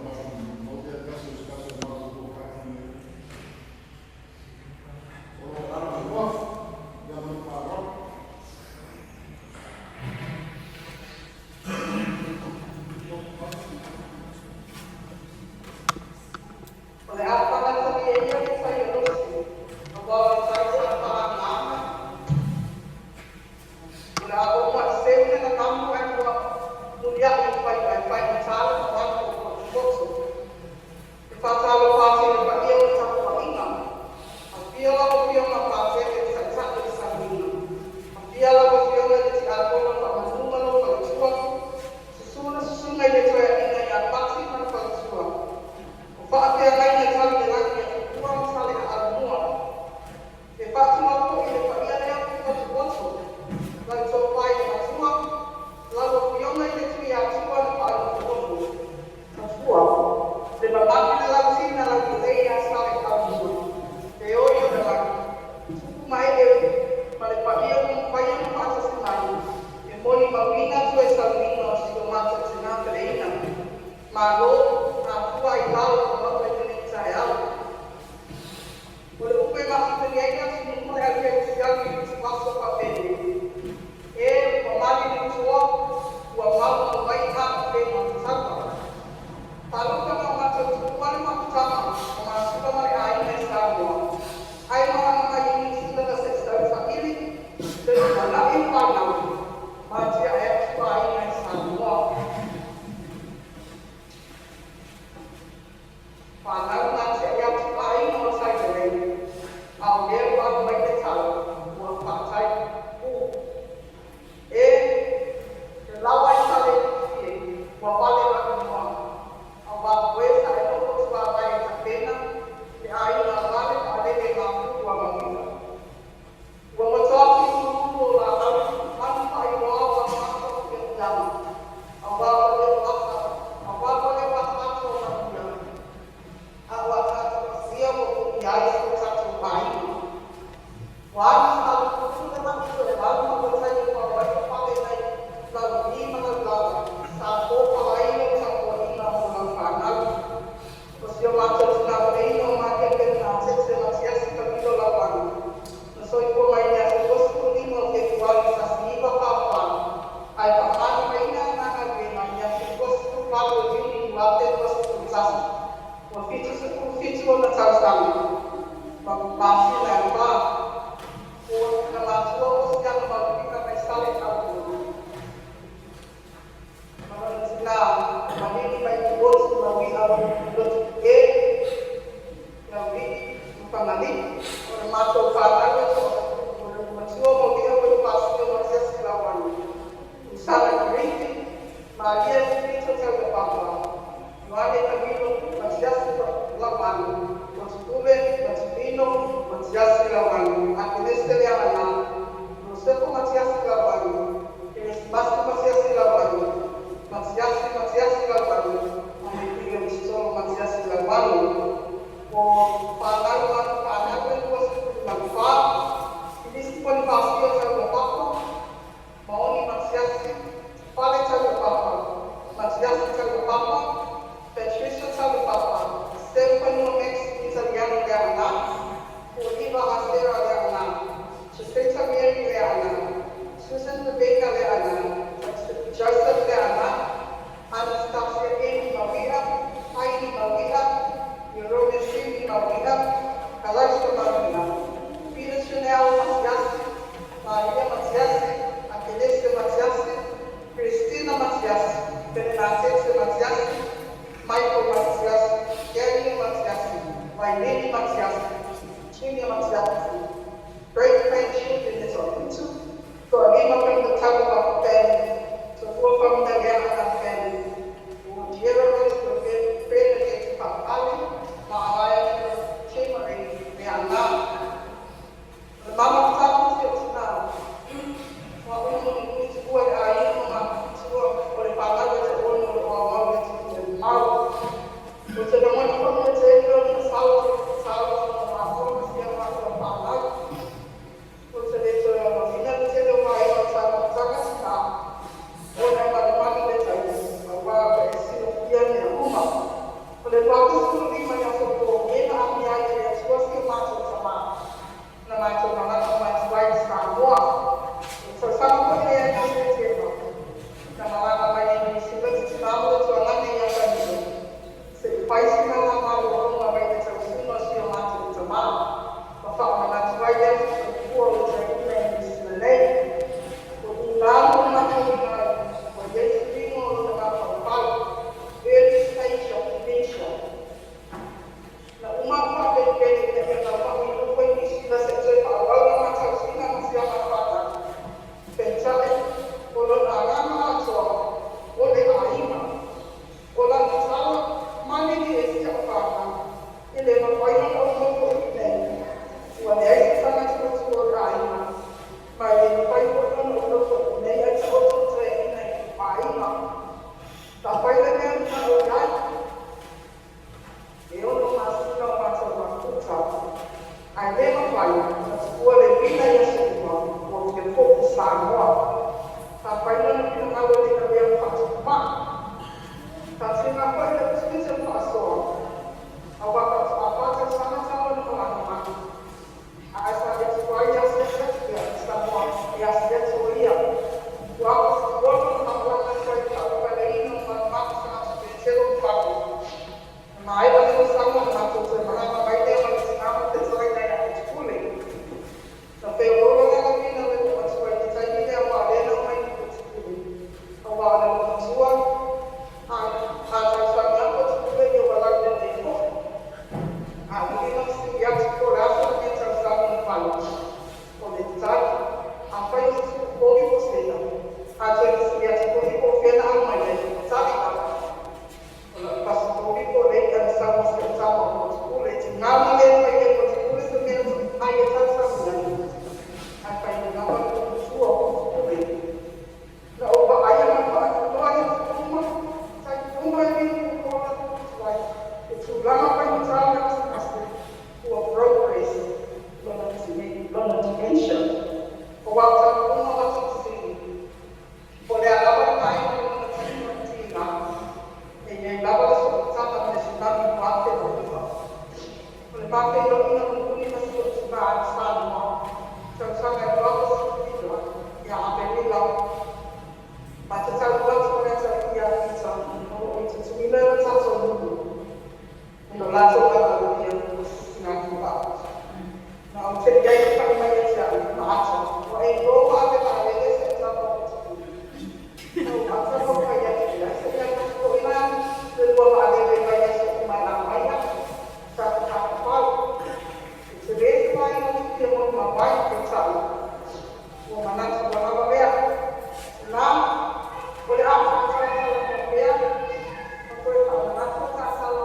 Samoa. Tausaga foi lea ia Setema, na malaga mai ai Niu Sila le tinā ma le tualagi ia Tanilo, se'i fai sina la malologa mai le tausiga o si o matou tamā, ma faamanatu ai le aso soifua o le taeina i Niu Sila nei. Ua tuga le matauina ai ua i ai suiga o lona mafaufau, early stage of dementia. Na uma ona faapenipeni ina ia taumau i nofo i Niu Sila se'i toe faaauau lana tausiga ma si ana fanau. Peitai, o lona agaga atoa, o le aiga. O lana tala, Malilie e si au fanau, e le mafai ona ou nofo i inei. Ua leai se tagata matua o le aiga, ma e le mafai foi ona ou nofo i inei ae taoto le taeaiga i lou aiga. Afai le mea na ou i ai, e 6 masina o matou mafuta, ae le mafai ona tuua le vila i aso uma, ua fia foi i Samoa. Afai lona finagalo e le avea ma faatupu ma'i, faatiga foi le tiute o le faasoa, aua faatoa 4 tausaga talu ona malaga mai. Ae sa le tuai asiasi atu pea i Samoa e asiasi o ia. Ua aposi na malaga atu ai i le faaulufaleina o manumanu tagata Petelo ma Paulo. Na maea le tausaga ona matou toe malaga mai lea ma le tinā ma le fetalaiga ia Putipule. Na feoloolo la lavina o le loomatua i le taimi lea aua o lea na omai ma Putipule. Aua o le loomatua a a tausami lava Putipule ia ua laulelei foi. A uli ma fesili atu po o le a sona mea tausami na fai. O le tali, afai o se suku pogi po o se i'a, a toe fesili atu foi po o fea na aumai ai, tali lava, o la'u fasipovi po o le i'a na sau ma si o'u tama o Potipule. E tiga ona le fai e Potipule se mea na tupu mai e tausami ai, ae fai lava le loomatua o Potipule. Na ou vaaia ma le faanoanoa i aso uma, taimi uma e liuliu loa le tuai, le tulaga faigata o le gasegase ua progress lona dementia. Aua o taimi uma o lata fesili, po o le a lava le vaaiga o lona tino ma le tiga, e i ai lava le sootaga ma le tsunami 2009. O le ma feiloaiga mulimuli ma si ou tinā i Samoa, tausaga e 2019 ia Aperila, ma te talu atu o le atalii ia Pita, o lo o i Tutuila i lo tatou nuu, i lo latou valaaulia o se sigātuuaʻa. Na ou te'i ai i le pai mai ia te a'u ma ata, ua e iloa ua ave vaalele si au tama o Putipule. Na ou ata ma ou fai atu, E leai se mea matou foi la le lua vaalele i vaiaso uma e a mai atu sa te tafafao. E telē se vaega o te fia molimau ai, peitai, ua manatu ua lava lea. Lā, o le a faatalatala pea ma toe faamanatu a tatala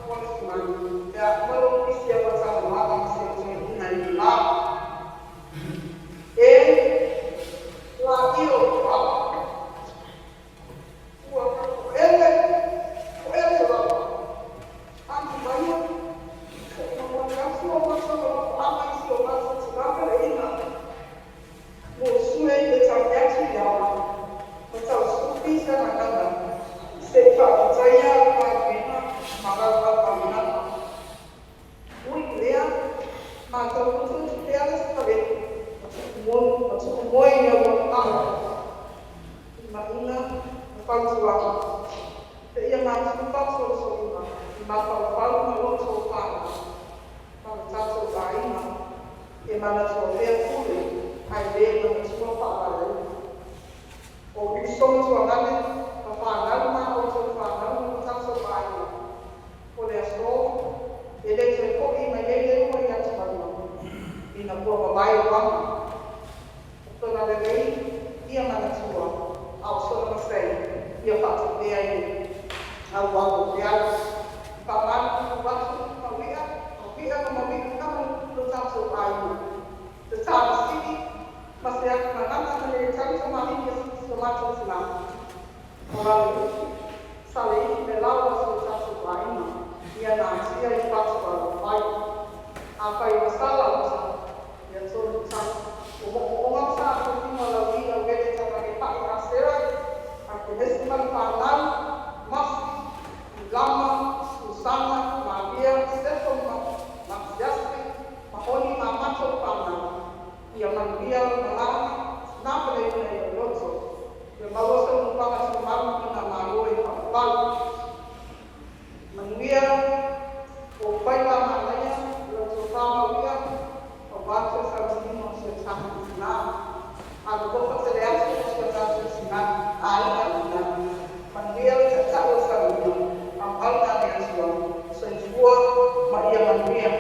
mo le tsunami pe a uma lou pisi au talanoaga ma si ou toeaina i le la. E lāʻī o Tuala, ua toele, toele lava. Agi maia, se'i momoli atu o matou alofaga i si o matou tinā peleina, mo sue i le tali atu i ala, ma tausupi se gagana, se'i faafetaia au galuega ma lau auaunaga. Ui i lea, matou utuutu pea le sikaleki ma tuumonu ma tuumoe i au ala, timaiga ma fautuaga, seia matutu faasolosoliga i mafaufau ma loto o fanau ma lo tatou aiga, e manatua pea pule ae le manatua faavalaiga. O uso ma tuagane ma fanau ma outou fanau ma lo tatou aiga, o le aso e le toe fo'i mai ai le ua i atugaluga ina ua vavae uaga. O tona lelei ia manatua, a o sona masei ia faatupea i le auau o te au. Faamalulu atu maui'a, maui'a ma maui'a kama lo tatou aiga. Se tamasili ma se atu gagana na le tau tamalii e si o matou tinā. O lalo sale ifi le lau o si o tatou aiga, ia natia i fatu alofai. Afai ua sala uta, ia tonu tasi. O mo'omo'oga ma sa tofiga o lauī auele tamale pa'i asera, Akenesi ma le fanau, Masi, Ilama, Susana, Maria, Sefo ma Matiasi, ma Oni ma matou fanau. Ia manuia Tina ma le iuga i lou loto. Ia maua sau nofoaga tumalu i lona Malo e faapapau. Manuia ou faiva a manaia, lau tofa Mauia, aua le toe tausiga o si o tatou tina. Alolofa tele atu i si o tatou tina, aiga i lagi. Manuia le Taitai o le Falemua, auau na le Atua, soifua ma ia manuia.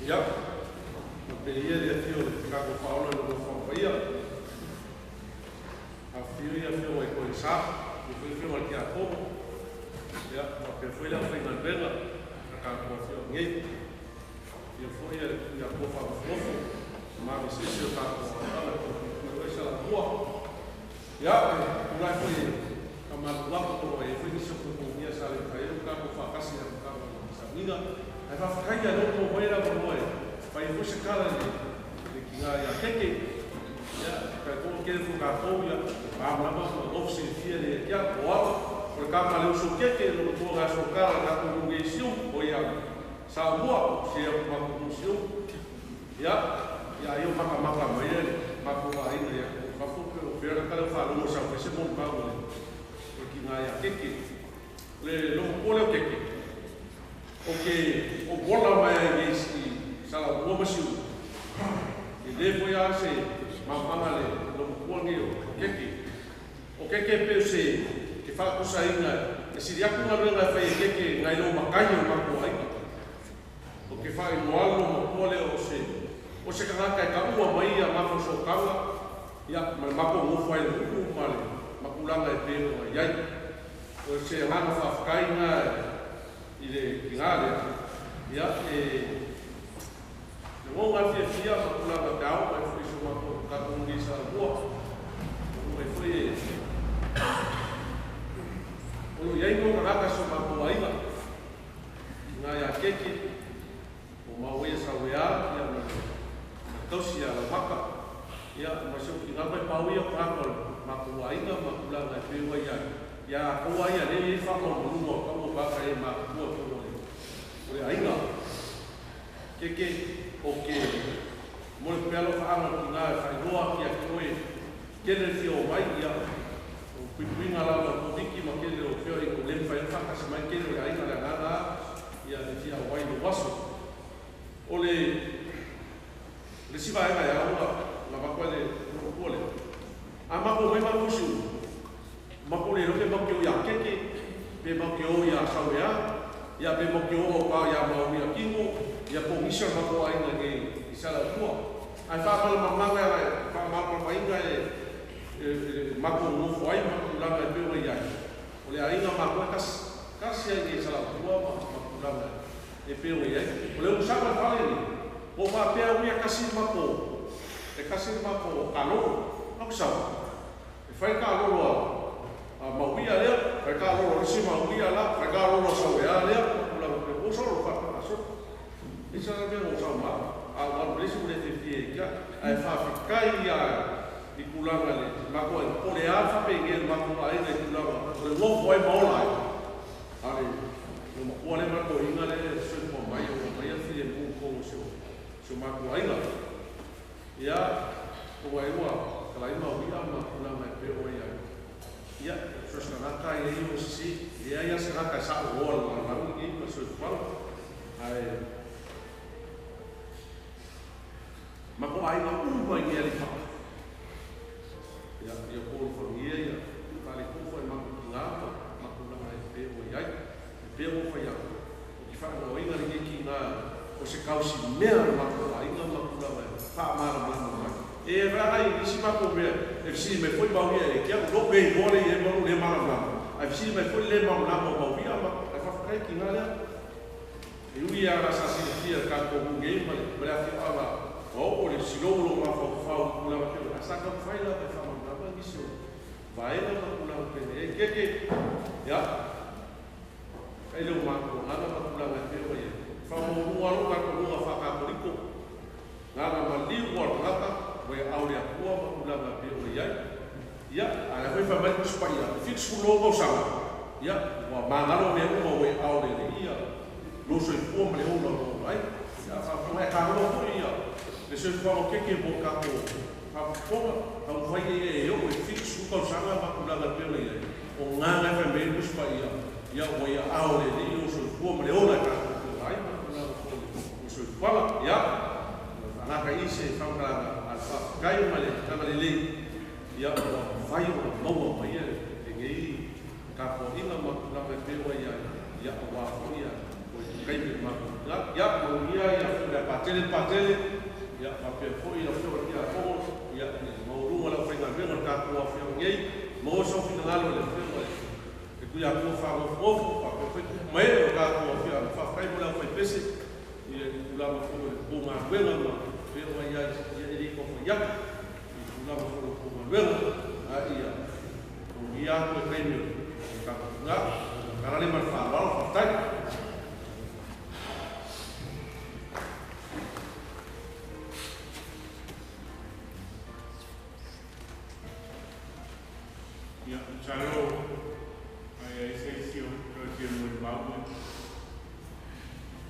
Ia, ma pele ia le afio o le Kako Faaola i le Nofoa Paia. Afifio ia afioga i Koesa, ia foi afioga i le Tiakono. Ia, faapea foi le aufaigaluega a tatou afioaga nei. Ia foi ia le Atua faamofoofo, ma avesese o tatou auaunaga e puipui ai Salamua. Ia, e tulai foi e faamatuatu ona e i ai foi nisi o puipuigia sa le mafai ai ona tatou faatasi i le amataga o le sauniga. Ae faafetai ia lea ua maua mai le avanoa e fai ai foi se tala i le tiga ia Keke. Ia, talitonu tele foi tatou ia malamalama ma nofo silafia le ia o au. O le tama le uso Keke, lo matua ga so kala le tatou nuu nei i Siumu, o ia Samoa, o se au matou nuu i Siumu. Ia, ia ai o matamata mai le matou vaaiga ia o fafo pe o fea na kala o faalogo sa fai se molimau o le tiga ia Keke. Le lo matua lea o Keke, o ke o bola mai ai nei i Salamua ma Siumu. E le foi a se mamanga le lo matua nei o Keke. O Keke pe o se ke whaakusainga, e siri aku ngā ruenga e whai e Keke ngai lo makai o matua aiga. O ke whai moalo matua lea o se kangaka e kaua mai ia mako sokanga, ia ma le mako ngofo ai le uku ma le makulanga e pēro ai ai. O se hanga whaafakainga i le kinga lea, ia e le ngonga fia fia makulanga te ao mai foi so mako tatou ngi sa mua. O mai foi e o lo iai mo kangaka so mako aiga. Kinga ia Keke, o mau ia sa wea, ia ma tausi ia maka. Ia ma se kinga mai pau ia kangaka o mako aiga makulanga e pēro ai ai. Ia koa ia le e whaka o lunga o kaua baka e makua tō o le aiga. Keke o ke mo le pealo whaanga ki ngā e whairoa ki a ki oe kele fia o mai ia o puipuinga lava o koviki ma kele o feo i ko le whai o whakasi mai kele o le aiga le anganga ia le fia o wai no waso. O le siva aiga ia aua la makua le kua le. A mako mai mako siu. Mako le roke mako o ia Keke, pe mako o ia Sauea, ia pe mako o ka ia mau ia Kingo, ia pongisa mako aiga nei i Salamua. Ai whāmalamalanga e whāmalamalanga e mako ngofo ai makulanga e peo ai ai. O le aiga mako e kasi ai nei i Salamua ma makulanga e peo ai ai. O le usama e whale ni, o whāpea uia kasi mako, e kasi mako kaloro, aku sau. E whai kaloro a mauia lea, whai kaloro risi mauia la, whai kaloro Sauea lea, makulanga peo, o sau lo whāpea so. E sa mea o sau ma, a waru lesi o le te fie kia, a e whawhikai ia i kulanga le mako e pole a whape i ngē mako a ina i kulanga, o le ngofo ai maola ai. A le, o makua le mako inga le soifua mai, o mai a fie mū kongo se o mako aiga. Ia, o ai ua, kalaima o ia ma kulanga e peo ai ai. Ia, so se ngaka i ei o sisi, ia ia se ngaka e sa o oa le malangi i ma soifua. Ai, mako aiga uma i ngea le whaka. Ia, ia kōru whangia ia, ka le kōwha i mako ki ngā ma, mako langa e pēo ai ai, e pēo whai au. O ki whakango inga le ki ngā, o se kausi mea mako aiga mako langa e whaamaramarama mai. E rara i isi mako mea, e whisiri mai foi mauia e kia, o pe i hore i e maru le malamalama. Ai whisiri mai foi le malamalama o mauia ma, ai whawhakai ki ngā lea. E ui a rasa silafia ka kō munge ma le awhio anga, o o le silo lo ma whau whau kula ma peo. A sa ka whai la pe whamanama vaega ma tulaga penei keke ia kai le mafuaaga ma tulaga e pei ona i ai faamuamua lou tatou faakatoliko gana maliu o le tagata ua ia ao le Atua ma tulaga e pei ona i ai ia a lea foi faamai le Tusi Paia 76 tausaga ia ua magalo mea uma ua ia ao le Alii ia lou soifua ma le ola o lo ola ai ia faafofoga e taua foi ia le soifuaga o keke mo tatou faafofoga taumafai ia e oo i 70 tausaga ma tulaga e pei ona i ai o gaga e faimai le Tusi Paia ia ua ia ao le Alii lou soifua ma le ola e tatou te ola ai ma tulaga foi o le soifuaga ia faagata i se faamatalaga a le faafetai ma le tagalelei ia ua mafai ona maua mai ia lenei tapuaiga ma tulaga e pei ona i ai ia aua foi ia o le taimi o matou ia manuia ia le patele patele ia faapea foi lau Afioga i le Tiakono ia maualuga lau faigaluega o le tatou afioaga nei maua sau finagalo i le Afioga i le Tuiatua faagofogofu faapea foi tupu mae o le tatou afioaga faafetai mo le aufaipese i le tulaga foi o le pougaluega ma pei ona i ai ia e le tau fai atu i tulaga foi o le pougaluega a ia manuia atu le taimi o le tatou tina tala le ma le faaaloalo faafetai. Ia, masalo ai ai se isi o toe fia molimau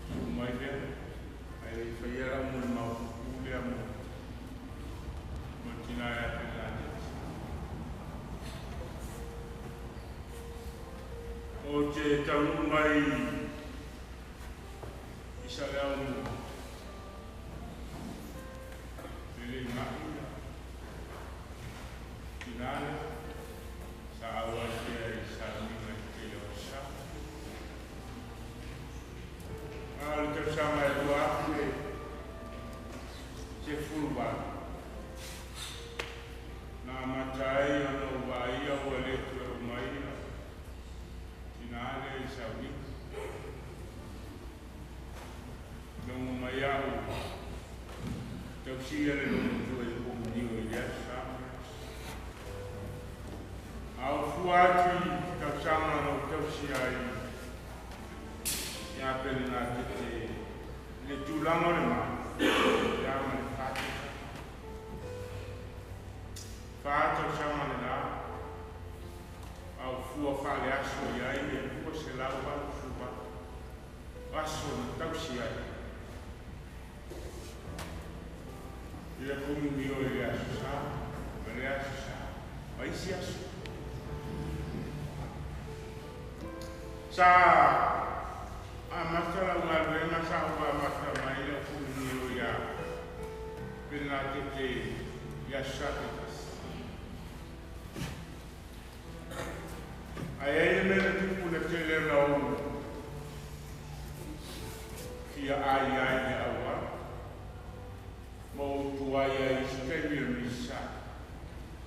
su'u mai lea ae le i faia lau molimau puupuu lea mo le tinā ia Fernandez. Ou te taunuu mai i Saleaumua e le i ma'i tinā lea sa auai pea i sauniga i tele o aso. A o le tausaga e 2018 na amata ai ona ou vaaia ua le toe oo mai tinā lea i sauniga. Logo mai a'u tausia le logotua i le komunio i le aso sa ma le aso. A ou fua atu i tausaga na ou tausia ai ia Pelenatete i le tulaga o le mai ia ma le 4 tausaga. 4 tausaga lena a ou fua faaleaso i ai e 288 aso na tausi ai i le komunio i le aso sa ma le aso sa ma isi aso. Sa amata lau galuega sa ou amata mai lau komunio ia Pelenatete i aso sa taitasi. Ae ai le mea na tupu na tele ona ou fia ai ai le auala ma ou tuai ai i se taimi o le misa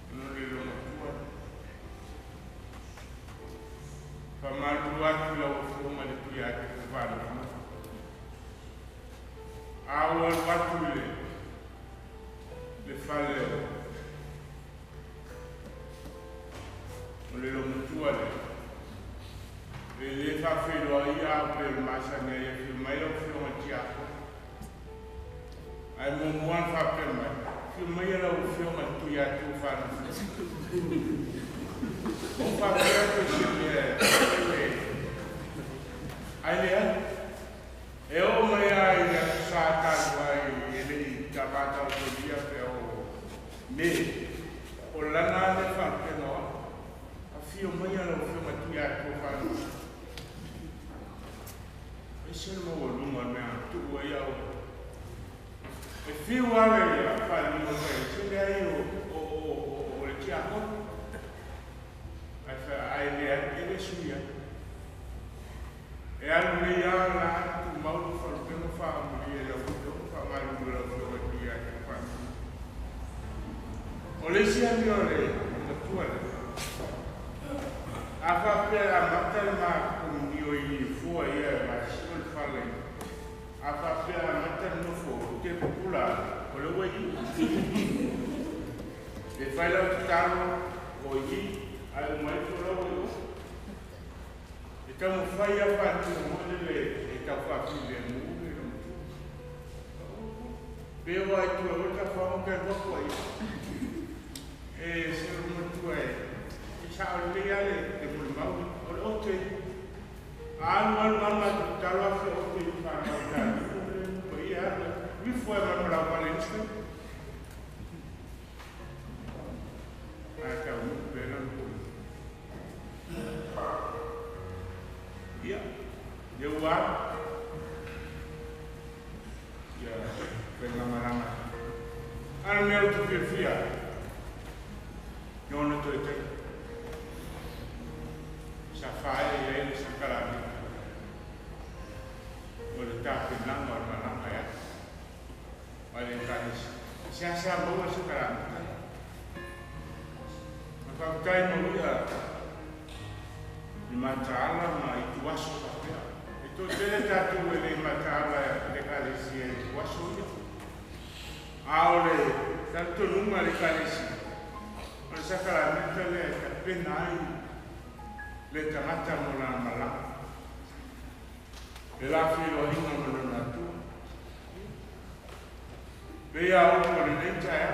ona o le logotua. Faamalulu atu i lau Afioga i le Tuiatua faalogologo. A ou alu atu i le fale o le logotua lea, e lē faafeiloai a pe o le masani ai afio mai lau Afioga i le Tiakono. Ae muamua ona faapea mai, afio mai lau Afioga i le Tuiatua faalogologo. Ou faapea atu i se mea e ae leai. E oo mai lava i le aso sa talu ai e le i tamatautolia pe o me o lana le faalupega o a'u. Afio mai lau Afioga i le Tuiatua faalogologo. E ese le maualuga o le mea na tuu ai a'u. E fiu ale ia faaliliga mai se leai o le tiakono. Ae leai e le sui ai. E alu nei lava la tumau le falupega faamalie lau Afioga faamalulu i lau Afioga i le Tuiatua faalogologo. O le isi amio o le matua lea, a faapea e amata le makomunio i Liufua ia e masio le fale, a faapea e amata le nofo ou te pupula o le ua i. E fai lau tatalo o i. Taumafai a faatu mo le e tau faafile mu le lo pe wa i tua o ta whanau kai wako ai. E se ro matua e sa o le ale te mo mau o le ote. Alu alu alu atu talo afe ote i whanau ta. O ia mi fue ma mala Valencia. A ka u pena no. Ia. Ia wa. Ia whengamaranga. Ana mea o te whiawhia, nona toi te. Sa whae ia ele sa karani. O le tāpinanga o le malanga ia. O le kanisi. Sa sa maua sa karani. Ma whakatai mauia ni mataala ma i tuaso papea. E tō tele tātou e le mataala le kalesi e tuaso ia. Aole, tanto nunga le kalesi. O le sakaramenta le ka pena ai le tagata mo la malanga. Le la whiloinga mo lona atua. Pea o mo le nei taea.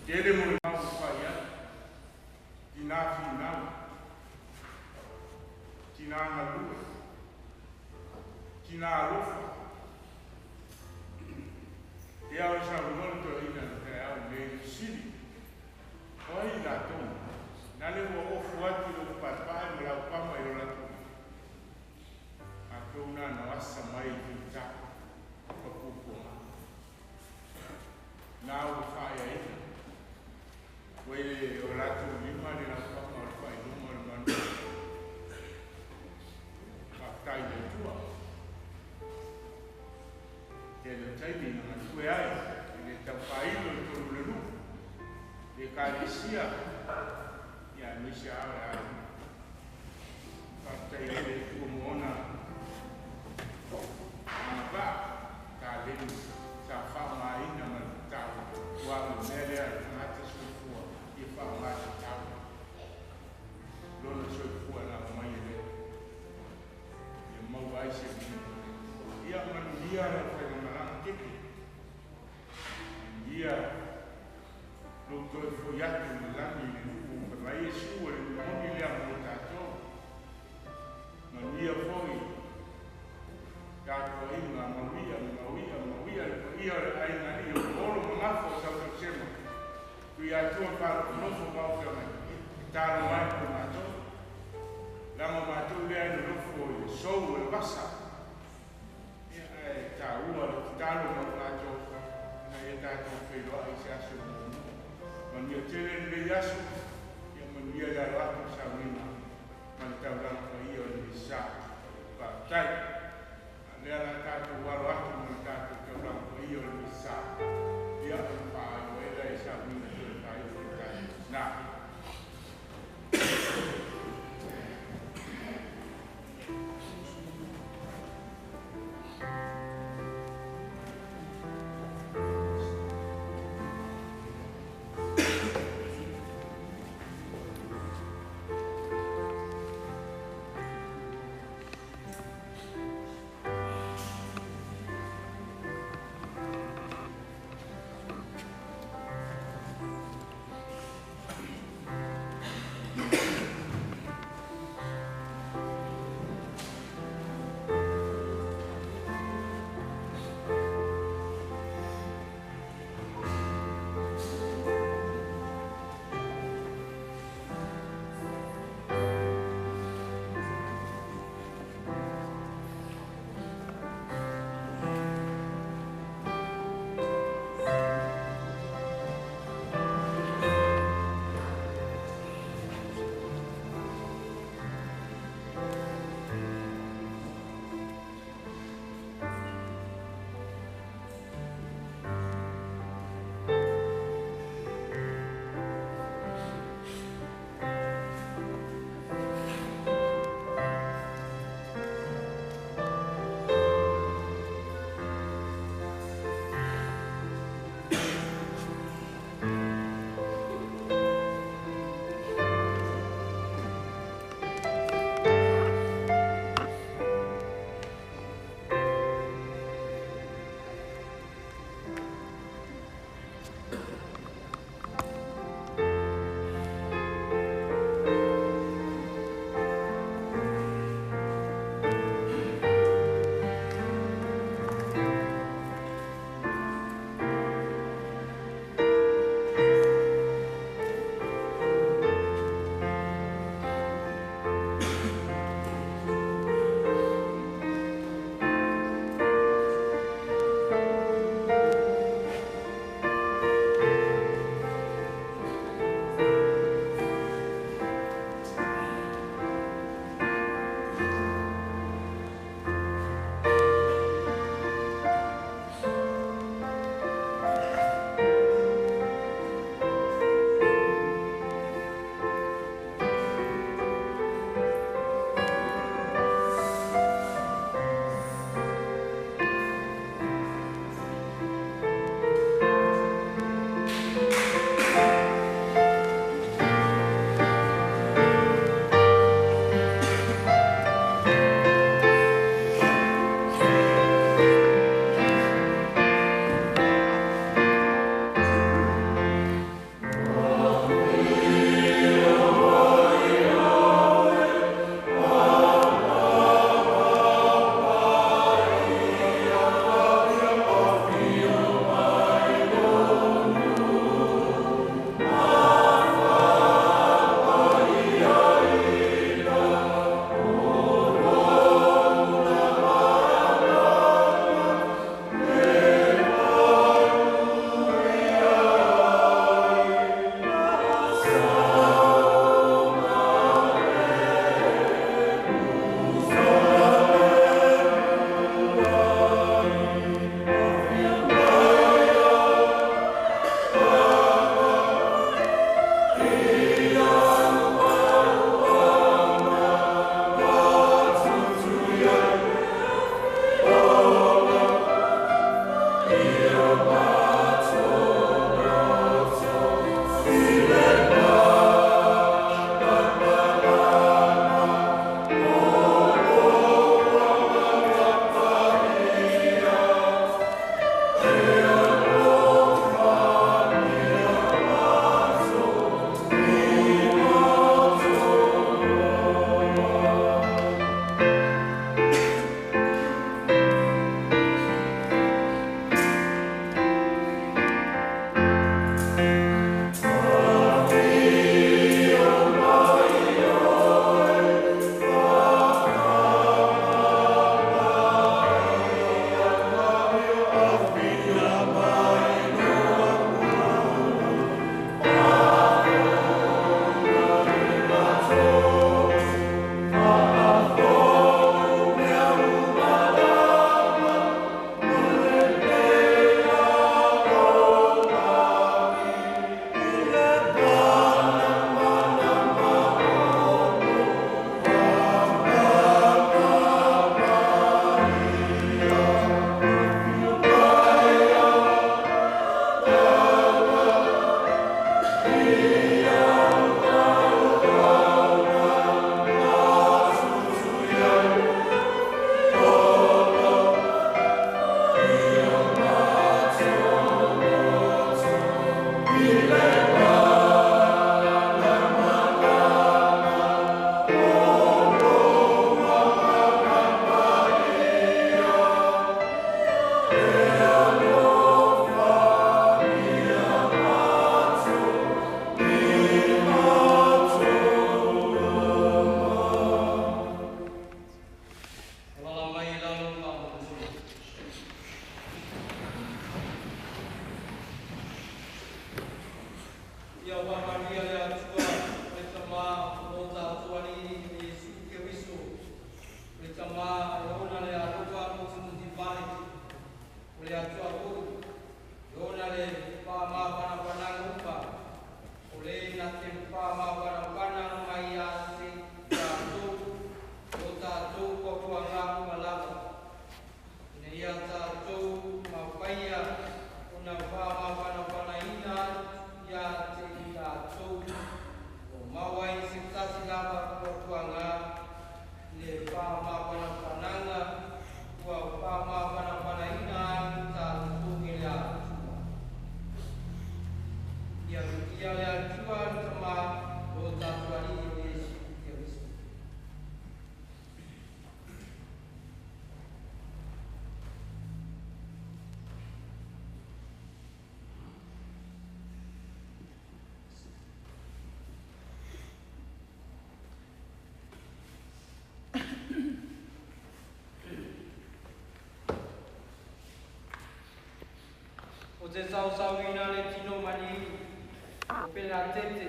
Tele mo le mau whai ai. Tina whinau. Tina ngalue. Tina alofa. Te au sa ngolo to ina te au le sili. Oi la tonu. Nale ua ofu atu lo papai ma lau pama i lo latu. A tōna na wasa mai i ta pa pupunga. Nā ua whaia ina. Ua ile o latu lima le lau pama o le whai luma o le manu. Whakatai le tua. Te le taimi na matue ai, i le tauwhailo i tolu le nuku. Le kalesia, ia misi au e ai. Whakatai le tua moona. Mana pa, ka lelu, sa whaongaina ma le tau. Ua le mea lea le tangata soifua, i whaonga te tau. Lona soifua na mai e le. Ia mau ai se minu. Ia manuia le whaigamaranga keke. Ia lo toi foi atu le lani le nuku ka mai e sua le moni lea mo tātou. Manuia foi tātou inga mauia, mauia, mauia le paia o le aina i o olo mangafo o sausausema. Tui atua wharokonofo mau whia mai. Tālo mai ko mātou. Lama mātou lea i le nofo i le sou o le vasa. Ia e tā ua le talo mau mātou. Na ia tātou whairoa i se aso mo mo. Manuia tele le aso. Ia manuia le alo atu sa wina. Ma le taulanga paia o le misa. Whaatai. Lea la tātou alo atu ma le tātou taulanga paia o le misa. Ia o le whaaio ela e sa wina te le whaaio o le tātou. Nā. O te sausauina le tino maliu o Pelenatete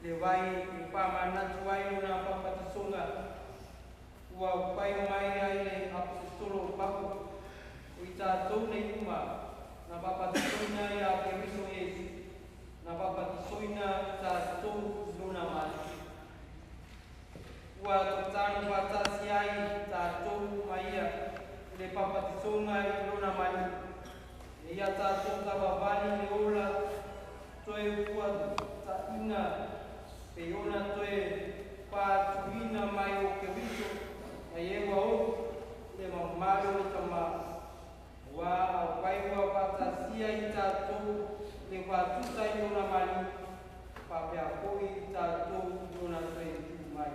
le vai e faamanatu ai lona papatisoga ua upai mai ai le aposetolo o Paulo o i tatou nei uma na papatisoina ia Keriso Iesu na papatisoina tatou lona maliu. Ua tatanu faatasi ai tatou ma ia i le papatisoga i lona maliu. E ia tatou tavavali le ola toe ua taʻina pe ona toe faatuina mai o Keriso na ie ua oo le mamalu o le Tamā. Ua aupai ua faatasia i tatou le faatusa i lona maliu faapea foi i tatou lona toe tu mai.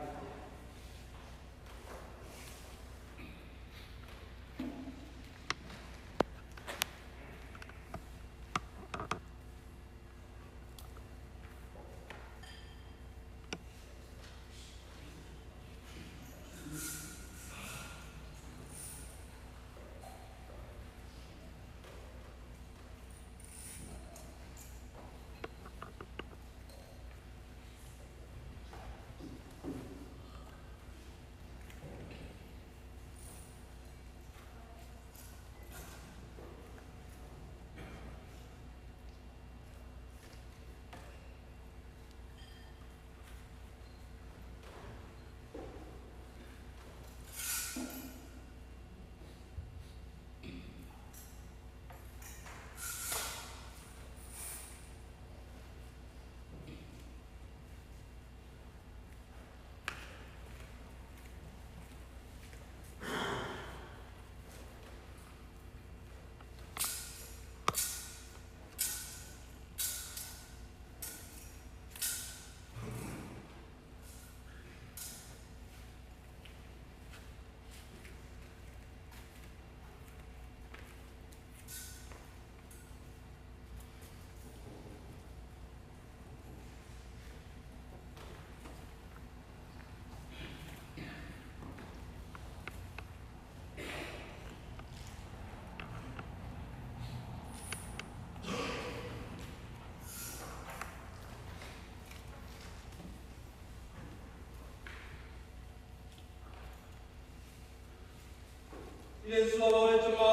I le suafa o le Tamā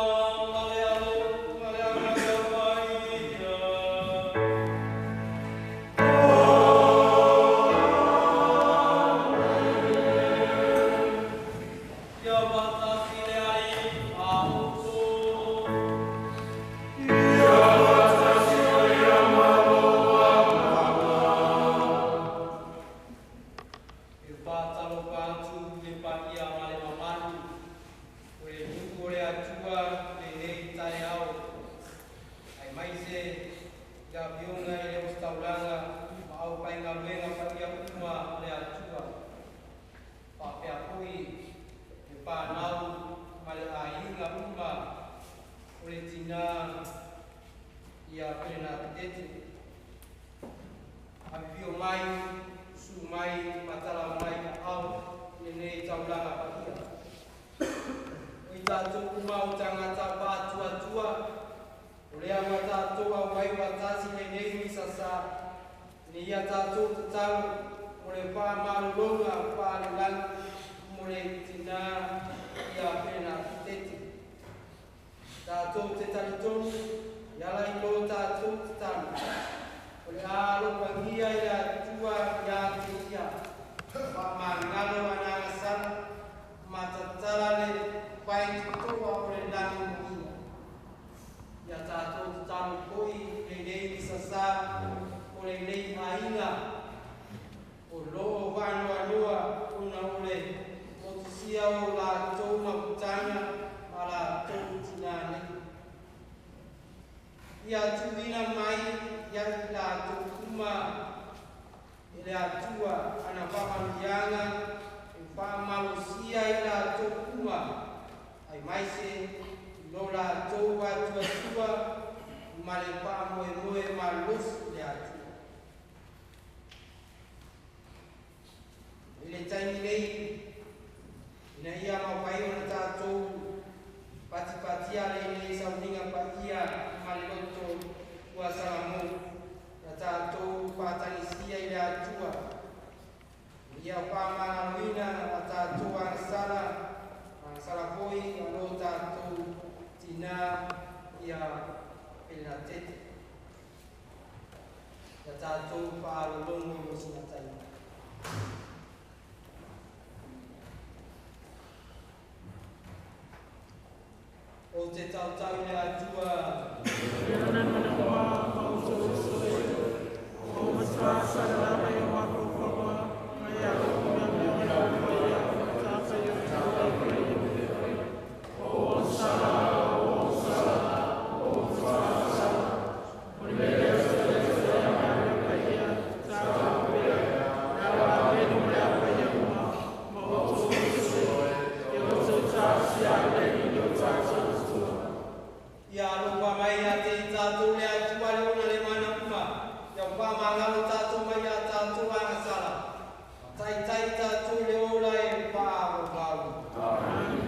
ma le Alo ma le Agaga Paia. Ia faatasi le Alii ma outou. Ia faatasi ai ma lou agaga. E faatalofa atu i le paia ma le mamalu o le nuu o le Atua lenei taeao. Ai mai se ia afioga i le ositaulaga ma aufaigaluega paia uma o le Atua. Faapea foi le fanau ma le aiga uma o le tinā ia Pelenatete. Avivio mai, susu mai ma tala mai aao lenei taulaga paia. O i tatou uma o tagata faatuatua o lea ua tatou auai faatasi lenei misasa ina ia tatou tatalo mo le faamalologa faalelagi mo le tinā ia Pelenatete. Tatou te talitonu i ala i lo tatou tatalo o le alofagia i le Atua ia te ia faamagalo agaga sala ma tatala le faitotoa o le lagi mo ia. Ia tatou tatalo foi lenei misasa o lenei aiga o loo faanoanoa ona o le motusia o latou mafutaga ma latou tinā nei. Ia tuuina mai ia i latou uma e le Atua ana faamanuiaga e faamalosia i latou uma ai mai se lo latou atuatua ma le faamoemoe malosi i le Atua. I le taimi nei ina ia mafai ona tatou patipatia lenei sauniga paia ma le loto Ua Salamou, ia tatou faatagisia i le Atua, ia faamagaloina a tatou agasala, agasala foi a lo tatou tinā ia Pelenatete. Ia tatou faalologo i mo sina taimi. Ou te tautau i le Atua. Ia alofa mai ia te i tatou le Atua le ona le mana uma, ia faamagalo tatou mai ia tatou agasala, taitai tatou i le ola e faavavau. Amen.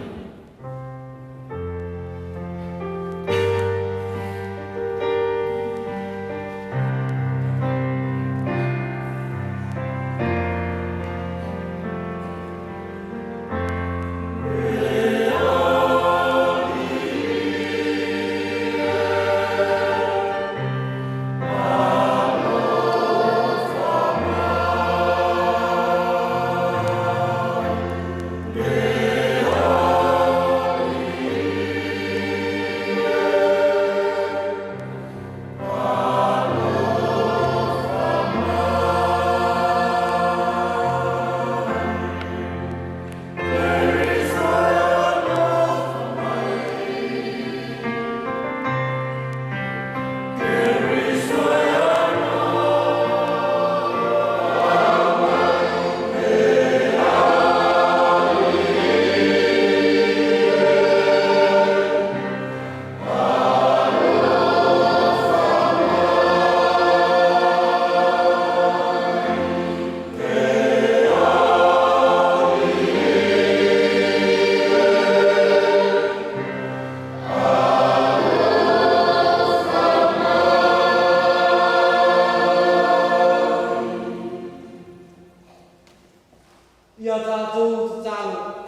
Ia tatou tatalo.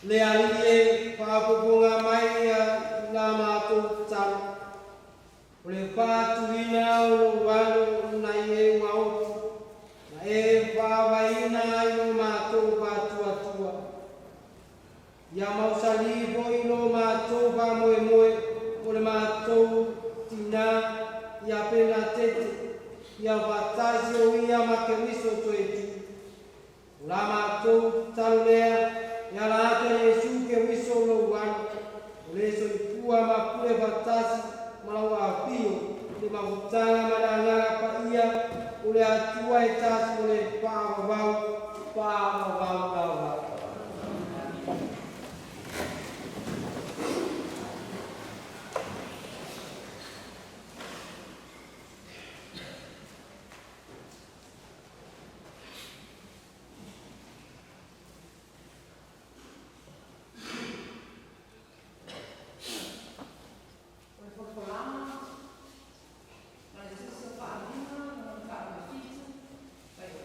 Le Alii e faafofoga mai ia la matou tatalo, o le faatuina o lou alo nai e ua oti, na e faavaina ai lo matou faatuatua. Ia mausali foi lo matou faamoemoe o le matou tinā ia Penatete, ia faatasi o ia ma Keriso Toetu. O la matou tatalo lea e ala atu e Iesu Keriso lou alo, o le soifua ma pule faatasi ma lau afio i le mafutaga ma le Agaga Paia o le Atua e tasi mo le faavavau, faavavau lava. O le folafolaga ma le Tusi o Faaaliga lona Mataupu e 7, mai o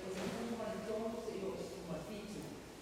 le 13 seia oo i le 17.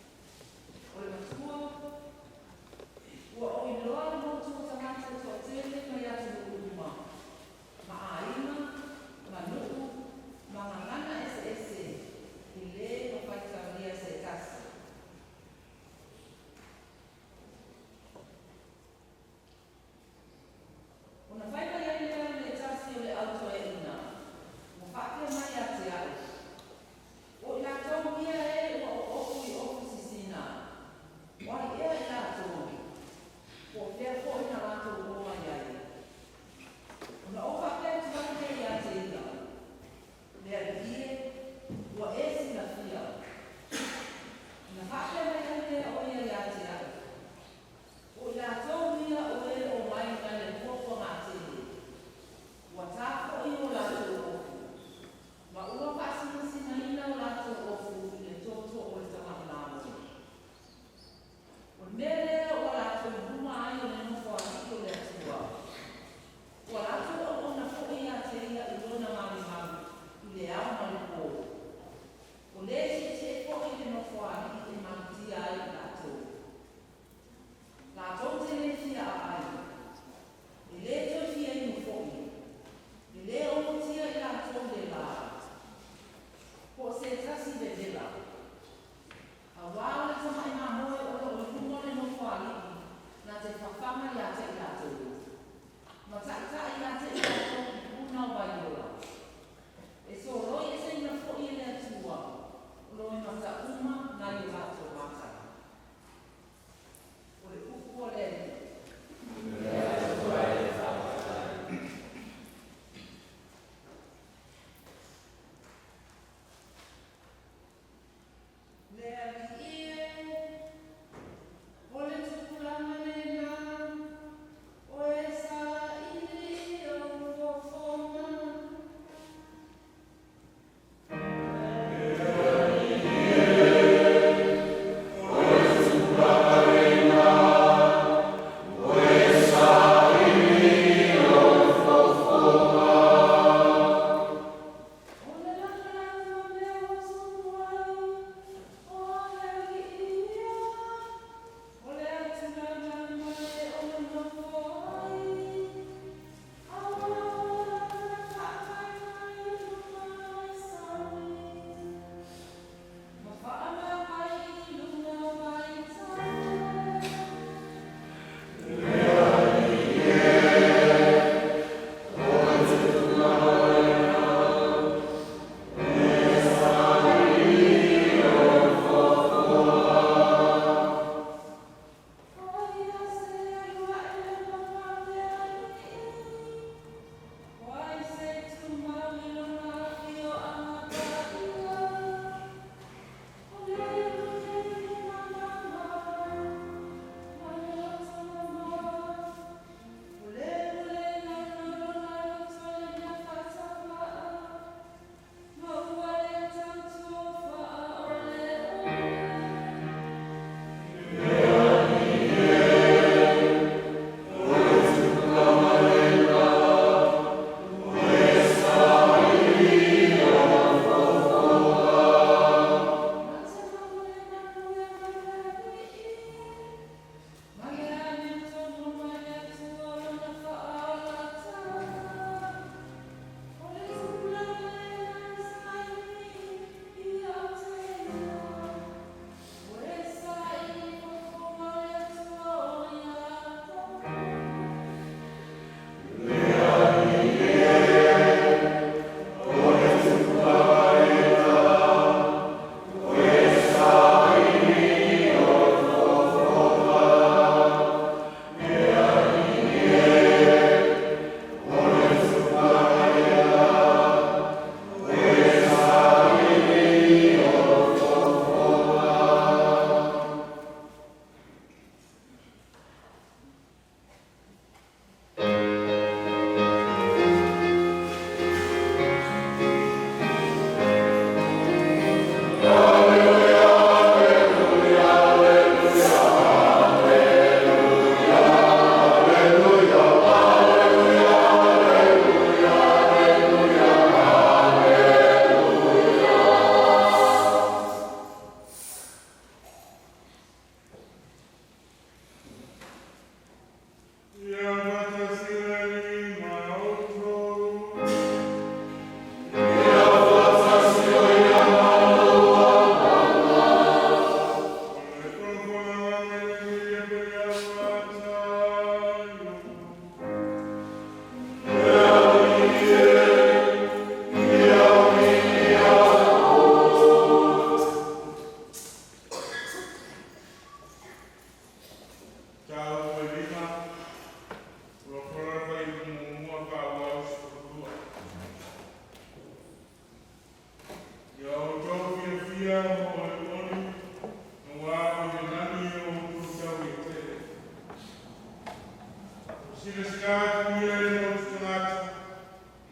Silasila atu ia i le motu tagata,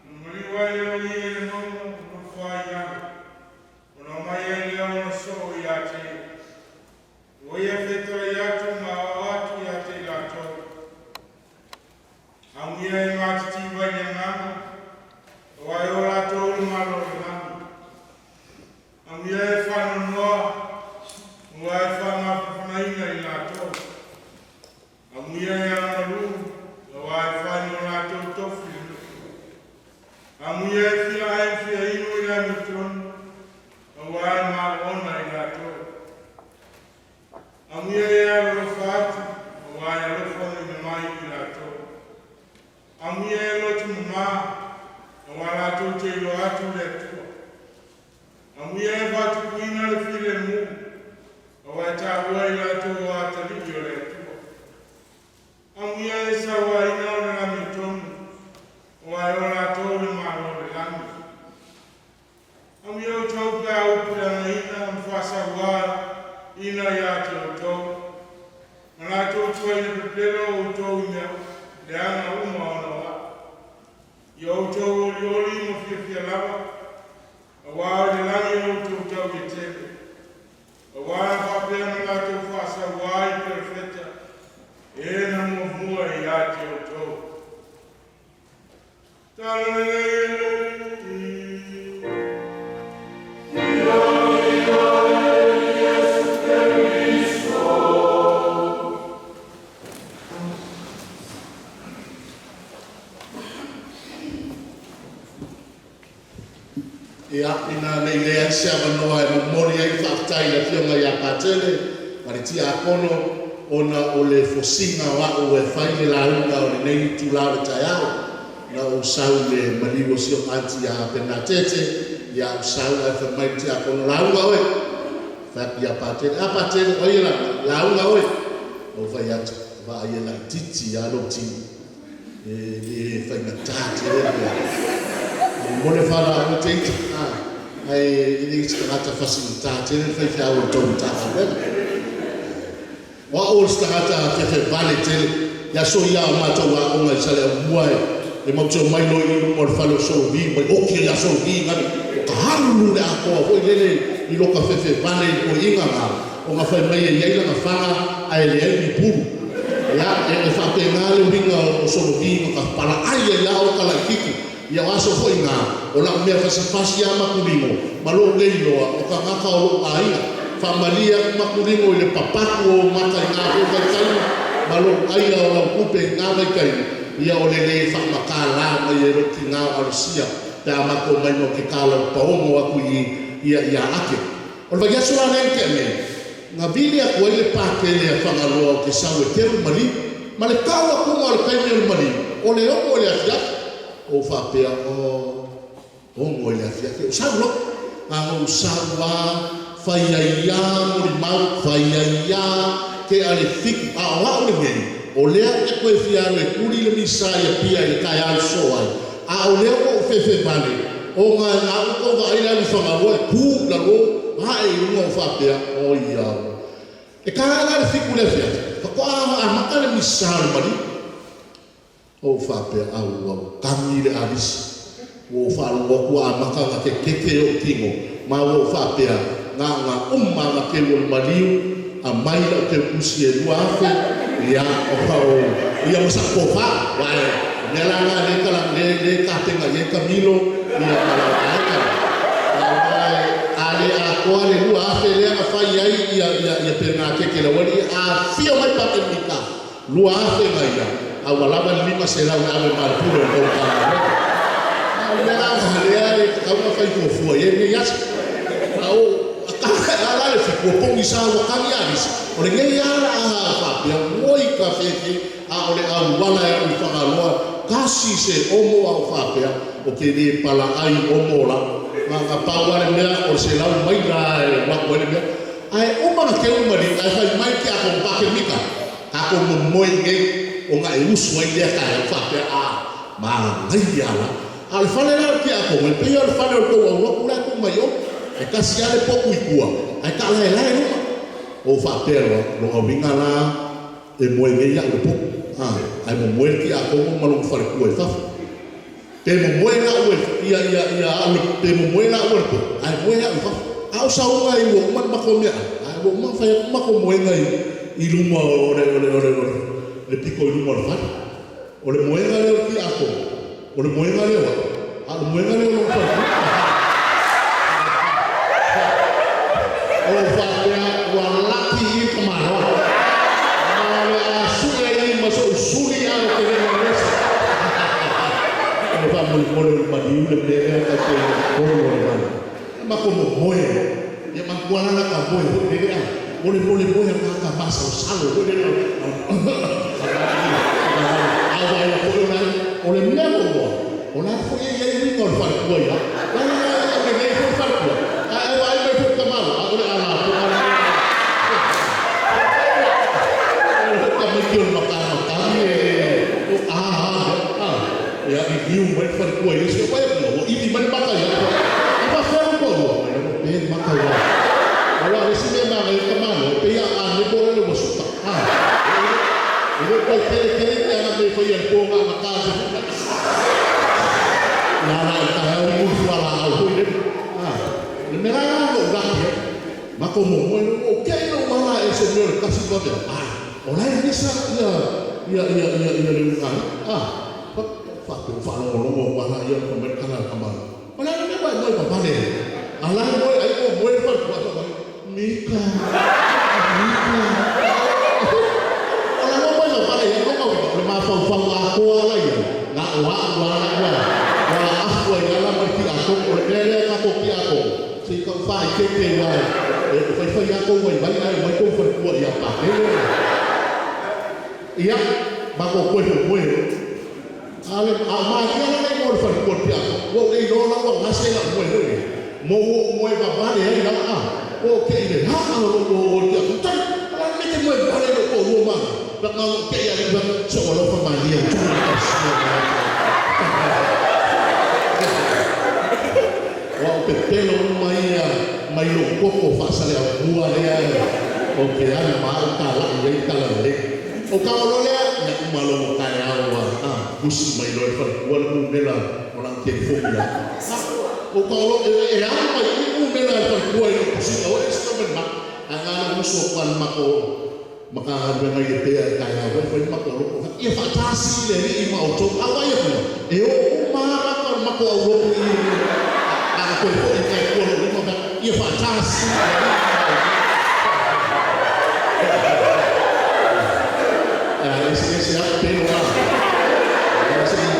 ona maliu ai lea o ia i le mauga ma nofo ai i lalo, ona omai ai lea o ona soo ia te ia. Ua ia fetalai atu ma aoao atu ia te i latou. Amuia e matitiva i le agaga, aua e o latou le Malo o le lagi. Amuia e faanoanoa, aua e faamafanafanaina i latou. Amuia e agamalu, aua e fai mo latou tofi le nuu. Amuia e fia ai ma fia inu i le amiotonu, aua e maoona i latou. Amuia e alolofa atu, aua e alofagiina mai i latou. Amuia e loto mamā, aua latou te iloa atu le Atua. Amuia e faatupuina le filemu, aua e taua i latou o atalii o le Atua. Amuia e sauaina o le amiotonu, aua e o latou le Malo o le lagi. Amuia outou pe a upu leagaina ma faasauaina ia te outou, ma latou tuuaina pepelo outou i mea leaga uma ona o a'u. Ia outou olioli ma fiafia lava, aua o i le lagi lo outou taui e tele. Aua na faapea ona latou faasauā i perofeta, e na muamua ia te outou. Talalelei e le Alii. Ia ia e Iesu Keriso. Ia, ina ne i leai se avanoa e momoli ai le faafetai i le Afioga ia Patele ma le Tiakono ona o le fosiga o a'u e fai le lauga o lenei itulā o le taeao. Na ou sau i le maliu o si o'u aunty ia Penatete, ia ou sau ae fai mai le Tiakono, "Lauga oe." Fai atu ia Patele, "A Patele, o ai e lauga?" "Lauga oe." Ou fai atu, "Vaai e laitiiti a lou tino e le faigata tele le mo le falaoa te ita ae e le isi tagata fasigata tele le faifeau o le tou Matagaluega." O a'u o le tagata fefevale tele ia aso ia o matou aoga i Saleaaumua e matou te omai loa i luma o le fale o Solovi mai oki ia Solovi gali o ka alu le atoa foi lele i loka fefevale i le poi'iga ga o ga fai mai e iai laga faga ae leai ni pulu ia e faapena le uiga o Solovi ma ka palaai ai lava o kalaititi ia o aso foi gā o la'u mea fasifasi a makulino ma lo'u le iloa o tagata o lo'u aiga faamalie atu makulino i le papaku o mata i gā foi vaitaimi ma lo'u aia o lautupe i gā vaitaimi ia o le lē faamatala mai e lo'u tinā o alosia pe a matou mai mau te talau paogo atu i ia ia ake. O le vaiaso la lea na tea nei, na vili atu ai le Patele a Fagaloa o te sau e keu le maliu, ma le tau atuga o le taimi o le maliu, o le 6 i le afiafi. Ou faapea, Oh, 6 i le afiafi, ou sau loa. Na ou sau lava, fai ai lava molimau, fai ai lava tea le 7, a o a'u lenei, o lea ou te toe fia alu e tuli le misa i Apia i le taeao e sosoo ai, a o lea ua ou fefevale, ona a ou tou vaai le alu i Fagaloa e tu i lalo a'e i luga o faapea, oi au. E taea la le 7 i le afiafi, faatoa amata le misa o le maliu. Ou faapea, au, au, tagi le alisi. Ua ou faalogo atu ua amata ona kekeke o'u tino, ma ua ou faapea, na ona uma lava ona keu o le maliu, aumai la'u teutusi e 2000, ia, o ia ma sa'u tofa. Aua o mea la na lea e tala lea e tapena i ai Kamilo ia ma lau aiga. Aua a le atoa le 2000 lea na fai ai ia ia ia Pelenatete le aualii, a afio mai Pakelemita, 2000 na ia, a ua lava le 500 e ave ma le pule o le tou Matagaluega. A o le mea la lea e tatau ona fai fuafua i ai lenei aso. A o a la le 7 ua pogisa ua tagi alisi, o lenei lava la a faapea, oi ka fefe, a o le auala e alu i Fagaloa, tasi se omo a o faapea, o te lē palaai omo la. Na pau lava le mea o le 100 maila e alu atu ai le mea. Ae uma na keu le maliu ae fai mai le tiakono, Pakelemita, tatou momoe i inei ona e usu ai lea taeao faapea a manaia la. A o le fale la o le tiakono e pei o le fale o le tou aulotu la e tu mai o. E tasi lava le potu i tua ae taalaelae luma. Ou faapea loa, lona uiga la. e moe nei a'u i le po, a ae momoe le tiakono ma lona falekua i fafo. Pe momoe la'u e ia ia ia a'u pe momoe la'u i le po, ae moe a'u i fafo. A o sauga ai ua uma le matou meaai, ae ua uma ona fai atu matou moega i luma o le o le o le o le pito i luma o le fale. O le moega lea o le tiakono, o le moega lea o a'u, a o le moega lea o lona falekua. O faapea ua laki i tamaloa. Ma o le a sue ai ma so'u suli a o te le i O le faamolemole o le maliu le mea lea tatou te totonu o le vale. E matou momoe. Ia manatua la la ta moe foi lele a. O le mole moe o tagata masalosalo foi lele. A o vaai atu foi o la o le mea muamua, o la foi e i ai uiga o le faletua ia. La la la lelei foi le faletua. Ae vaai mai foi le tamaloa, a o le a lapoa la. O le tamaiti o le matamatagi e o a a a. Ia liliu mai le faletua i le isi, vai ua ivi mai le mata ia. E faafefea lou toalua? Mai lava pe le mata ua. Aua o le isi mea manaia i le tamaloa, e pei a nebo lele ua suka. E le toe tele tele ni ana mea e faia i le po na ona ta atu foi. Ia la i taeao i fualaau foi lele. Le mea la na ou laki ai. Matou momoe loa, ua ou te'i lou ala e ese mea o le tasi ma vea. O la e misa ia ia ia ia ia le ulugalii. Faapea ua faalogologo atu lava ia fai mai le tala a le tamaloa. O le a le mea ua e moe vavale ai? A la e moe ai ua moe le faletua ae fai mai, Mika, Mika. O la ua moe vavale ai, lona uiga o le mafaufau atoa la i ai, na o a'u lava la ua afu ai lava la ma le tiakono. O le mea lea tatou tiakono, se i tau faaeteete aua e faifai lava tou vaivai ae omai tou faletua ia Patele. Ia, matou toe momoe loa. A o malia la le igoa o le faletua o le tiakono, ua ou le iloa la ua gase la'u moe foi lea, ma ua ou moe vavale ai la, ua ou te'i i le haa o lou o o le tiakono, tali, o le a le mea e te moe vavale ai lou toalua ma au? Fai atu, na ona ou te'i lava i le se ua alofa malie ua tuu i le tausia o O au pepelo uma ia mai lou toto faasaleaumua lea ou te alu ma au talai ai talalelei. O tago loa lea, ia uma loa ma taeao ua tusi mai loa e le faletua le numera o lana telefoni ia au. O tago loa, e alu mai i numera a le faletua i lou tusiga, ua ese tau mai le mata. Ae na ona uso atu lava i le matou Matagaluega i Lepea i taeao foi fai le matou lotu ia faatasi le Alii ma outou. A vaai atu la, e o uma lava mata o le matou aulotu i i le a na toe foi mai tua lou lima fai atu, ia faatasi le Alii ma outou. A eseese lava pelo la. Ia se i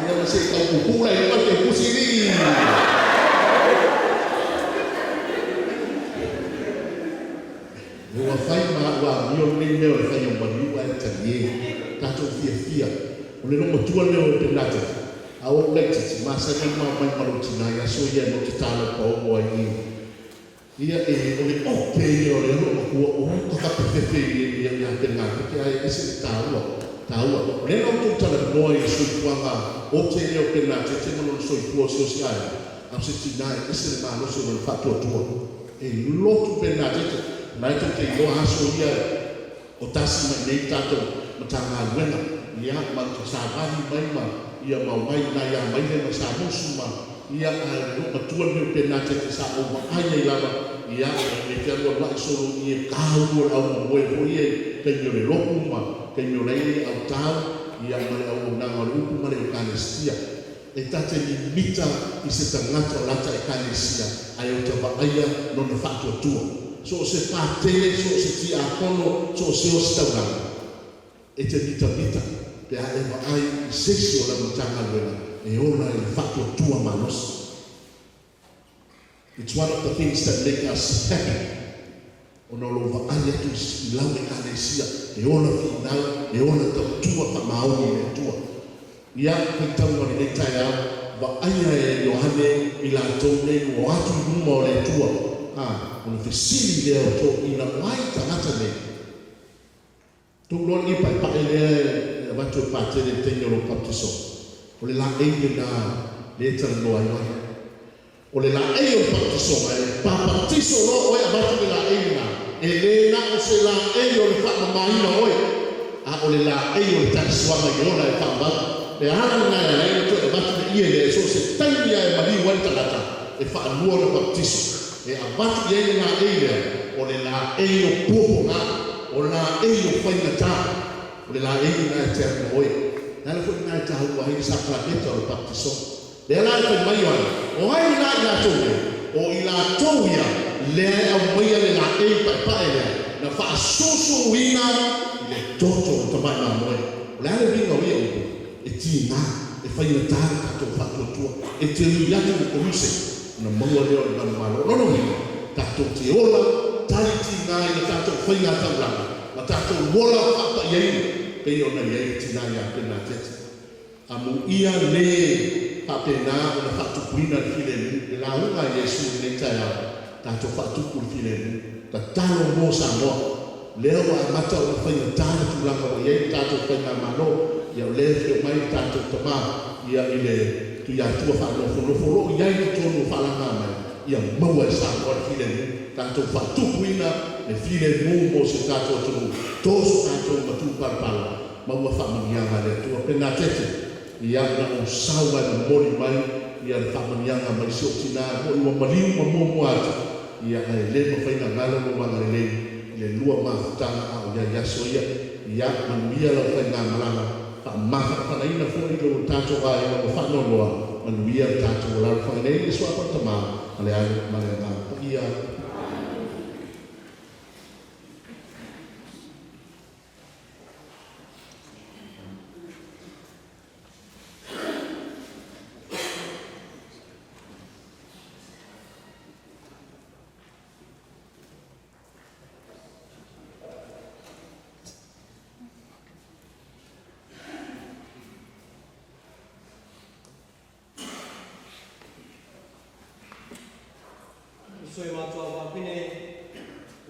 ia se i tau pupuu la i luma le tepusi alii. Ua fai ma ua amio lenei mea o le fai o maliu ae talie. Tatou fiafia. O le loomatua lea o Penata. A o ou laitiiti, masani ona omai ma lou tina i aso ia e matou te talaupaogo ai i ia e o le ope ia o le loomatua o ta tafefefe i ia Penatete ae ese le taua. Taua. O lea na outou talanoa i le soifuaga ote lea o Penatete ma lona soifua osiosiaina, a o se tina e ese le malosi o lona faatuatua. E lotu Penatete, o la e tou te iloa aso ia o tasi mai nei le tatou Matagaluega, ia, ma te savali mai ma, ia, ma omai i nai Amaile ma Samusu ma, ia, ae o le loomatua lenei o Penatete sa ou vaai ai lava, ia, e te alualuai solo i e taulu o le aumomoe foi ia i taimi o le lotu ma taimi o la e i ai autau, ia, ma le auaunaga o le upu ma le Ekalesia. E ta te mimita i se tagata o lata Ekalesia ae o ta vaaia lona faatuatua. So o se patele, so o se tiakono, so o se ositaulaga, e te mitamita pe a e vaai i se isi o lau Matagaluega e ola i le faatuatua malosi. It's one of the things that make us happy ona o lou vaai atu i lau Ekalesia e ola finau, e ola tautua faamaoni i le Atua. Ia, faitauga o lenei taeao, vaaia e Ioane i latou nei ua o atu i luma o le Atua, a, ona fesili lea o toeaiina, o ai tagata nei? Tou iloa lenei paepae lea e avatu e Patele i le taimi o lou baptiso? O le laei lena lea e talanoa ai oe. O le laei o le baptisoga, e papatiso loa oe avatu le laei lena, e le na o se laei o le faamamaina oe. A o le laei o le talisuaga i le ola e faavavau. Le ala lena e ala ai ona toe avatu le ie lea, so o se taimi lava e maliu ai le tagata e faalua ona papatiso, e avatu i ai le laei lea, o le laei o puapuaga, o laei o faigata, o le laei lena e te alu ma oe. Le ala foi lena e taua ai le sakalameta o le papatisoga. Lea la e fai mai Ioane, o ai la i latou nei? O i latou ia lea e aumaia le laei paepae lea na faasusuina i le toto o le tamai mamoe. O le a le uiga o ia upu? E tiga, e faigata le tatou faatuatua, e te ui atu i le koluse ona maua lea o le manumalo. O lona uiga, tatou te ola tali tiga i le tatou faiga taulaga ma tatou ola faapaiaina pei ona i ai le tina ia Penatete. Amuia le faapena ona faatupuina le filemu, le lauga a Iesu i lenei taeao, tatou faatupu le filemu, tatalo mo Samoa. Lea ua amata ona faigata le tulaga ua i ai le tatou faigamalo, ia o lea e afio mai le tatou tama ia i le Tuiatua faanofonofo o lo o i ai i totonu o faalaga mai, ia maua e Samoa le filemu, tatou faatupuina le filemu mo si o tatou atunuu, toso tatou matupalapala. Ma ua faamanuiaga a le Atua. Penatete, Ia, na ou sau ae momoli mai ia le faamanuiaga mai si ou tina moʻi ua maliu ma muamua atu, ia, ae le mafai na galo lou agalelei i le lua mafutaga a o i ai aso ia. Ia, manuia lau faigamalaga, faamafanafanaina foi lo tatou aiga ua faanoanoa, manuia le tatou alaalafaga nei i le Suafa o le Tama ma le Alo ma le Agaga Paia. Uso e matua wapine,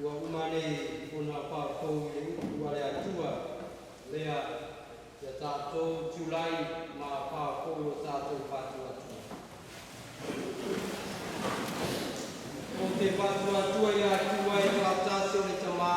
ua uma nei ona whākou i le upu a le Atua, lea ia tātou tulai ma whākou o tātou whātuatua. O te whātuatua i a tua e whātasi o le tamā,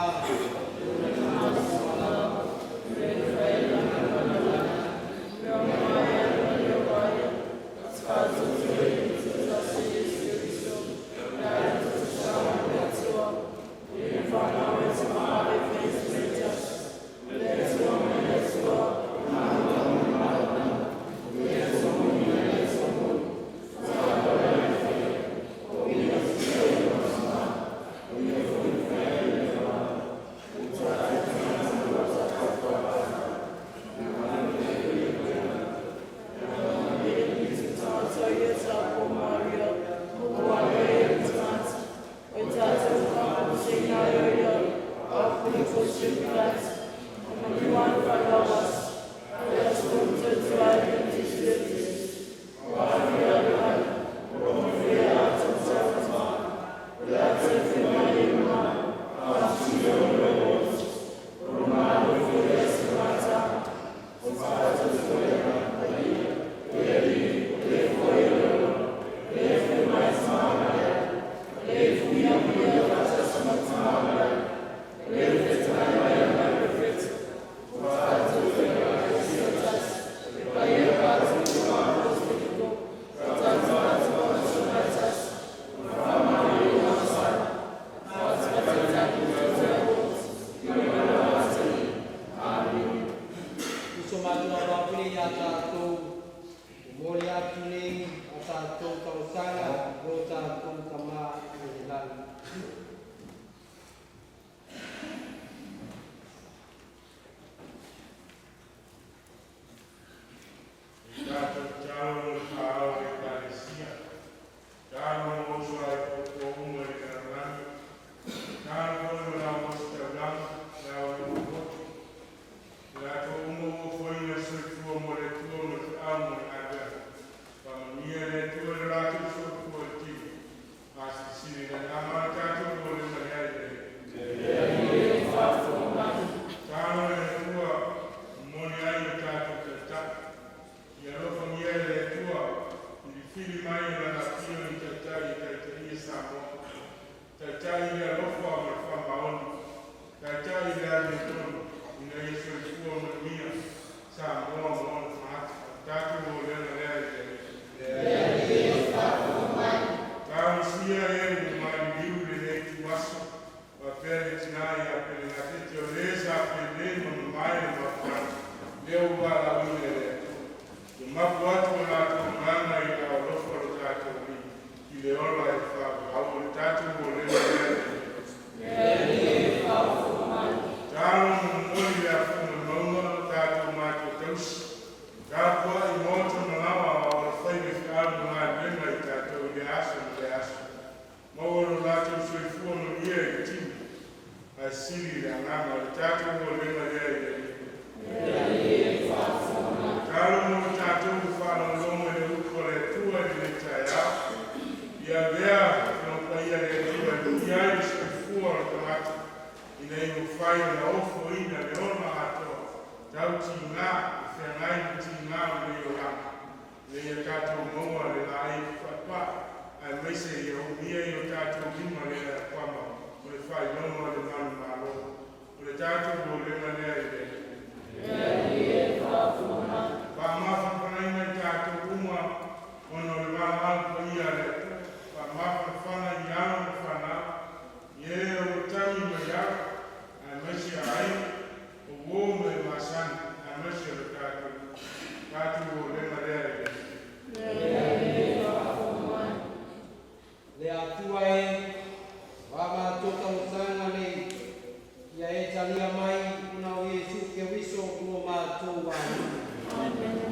Uso matua wapine i a tātou, o moli atu nei a tātou talosaga, o tātou tama i le lagi. Tatou tatalo le faaao o le Ekalesia, tatalo mo uso ai puapua uma i le lalolagi, tatalo foi mo le au ositaulaga, le au anuulotu, i latou uma ua ofoina le soifua mo le Atua ma le feau ma le galuega. Faamanuia le Atua i lo latou soifua i le tino, asilasila i le agaga o le tatou lea ua valaauina e le Atua. Ia mapu atu o latou agaga i le alofa o le tatou Alii i le ola e faavavau. O le tatou olega lea i le Atua. Tatalo ma momoli le afuga mauga o tatou matua tausi. Tapuai maota ma laoa a o le faiva i feau ma galuega i tatou i lea aso ma lea aso. Maua lo latou soifua manuia i le tino, ae sili i le agaga. O le tatou olega lea i le Alii. Tatalo mo i tatou ua faalogologo i le upu a le Atua i lenei taeao. Ia avea Afioga Paia a le Atua e manuia ai le soifua o le tagata, ina ia mafai ona ofoina le ola atoa tau tigā e feagai ma tigā o lenei olaga, ina ia tatou maua le laei faapaa, aemaise ia umia i o tatou lima le apoama o le faailoga o le manumalo. O le tatou olega lea i le Atua. Faamafanafanaina i tatou uma ona o le valaau paia a le Atua. Faamafanafana i alo ma fanau, i e o lo o tagi mai au, aemaise aiga, o uō ma e masani, aemaise o le tatou tatou olega lea i le Atua. Le Atua e, o a matou talosaga nei, ia e talia mai ona o Iesu Keriso lo matou Alii. Amene.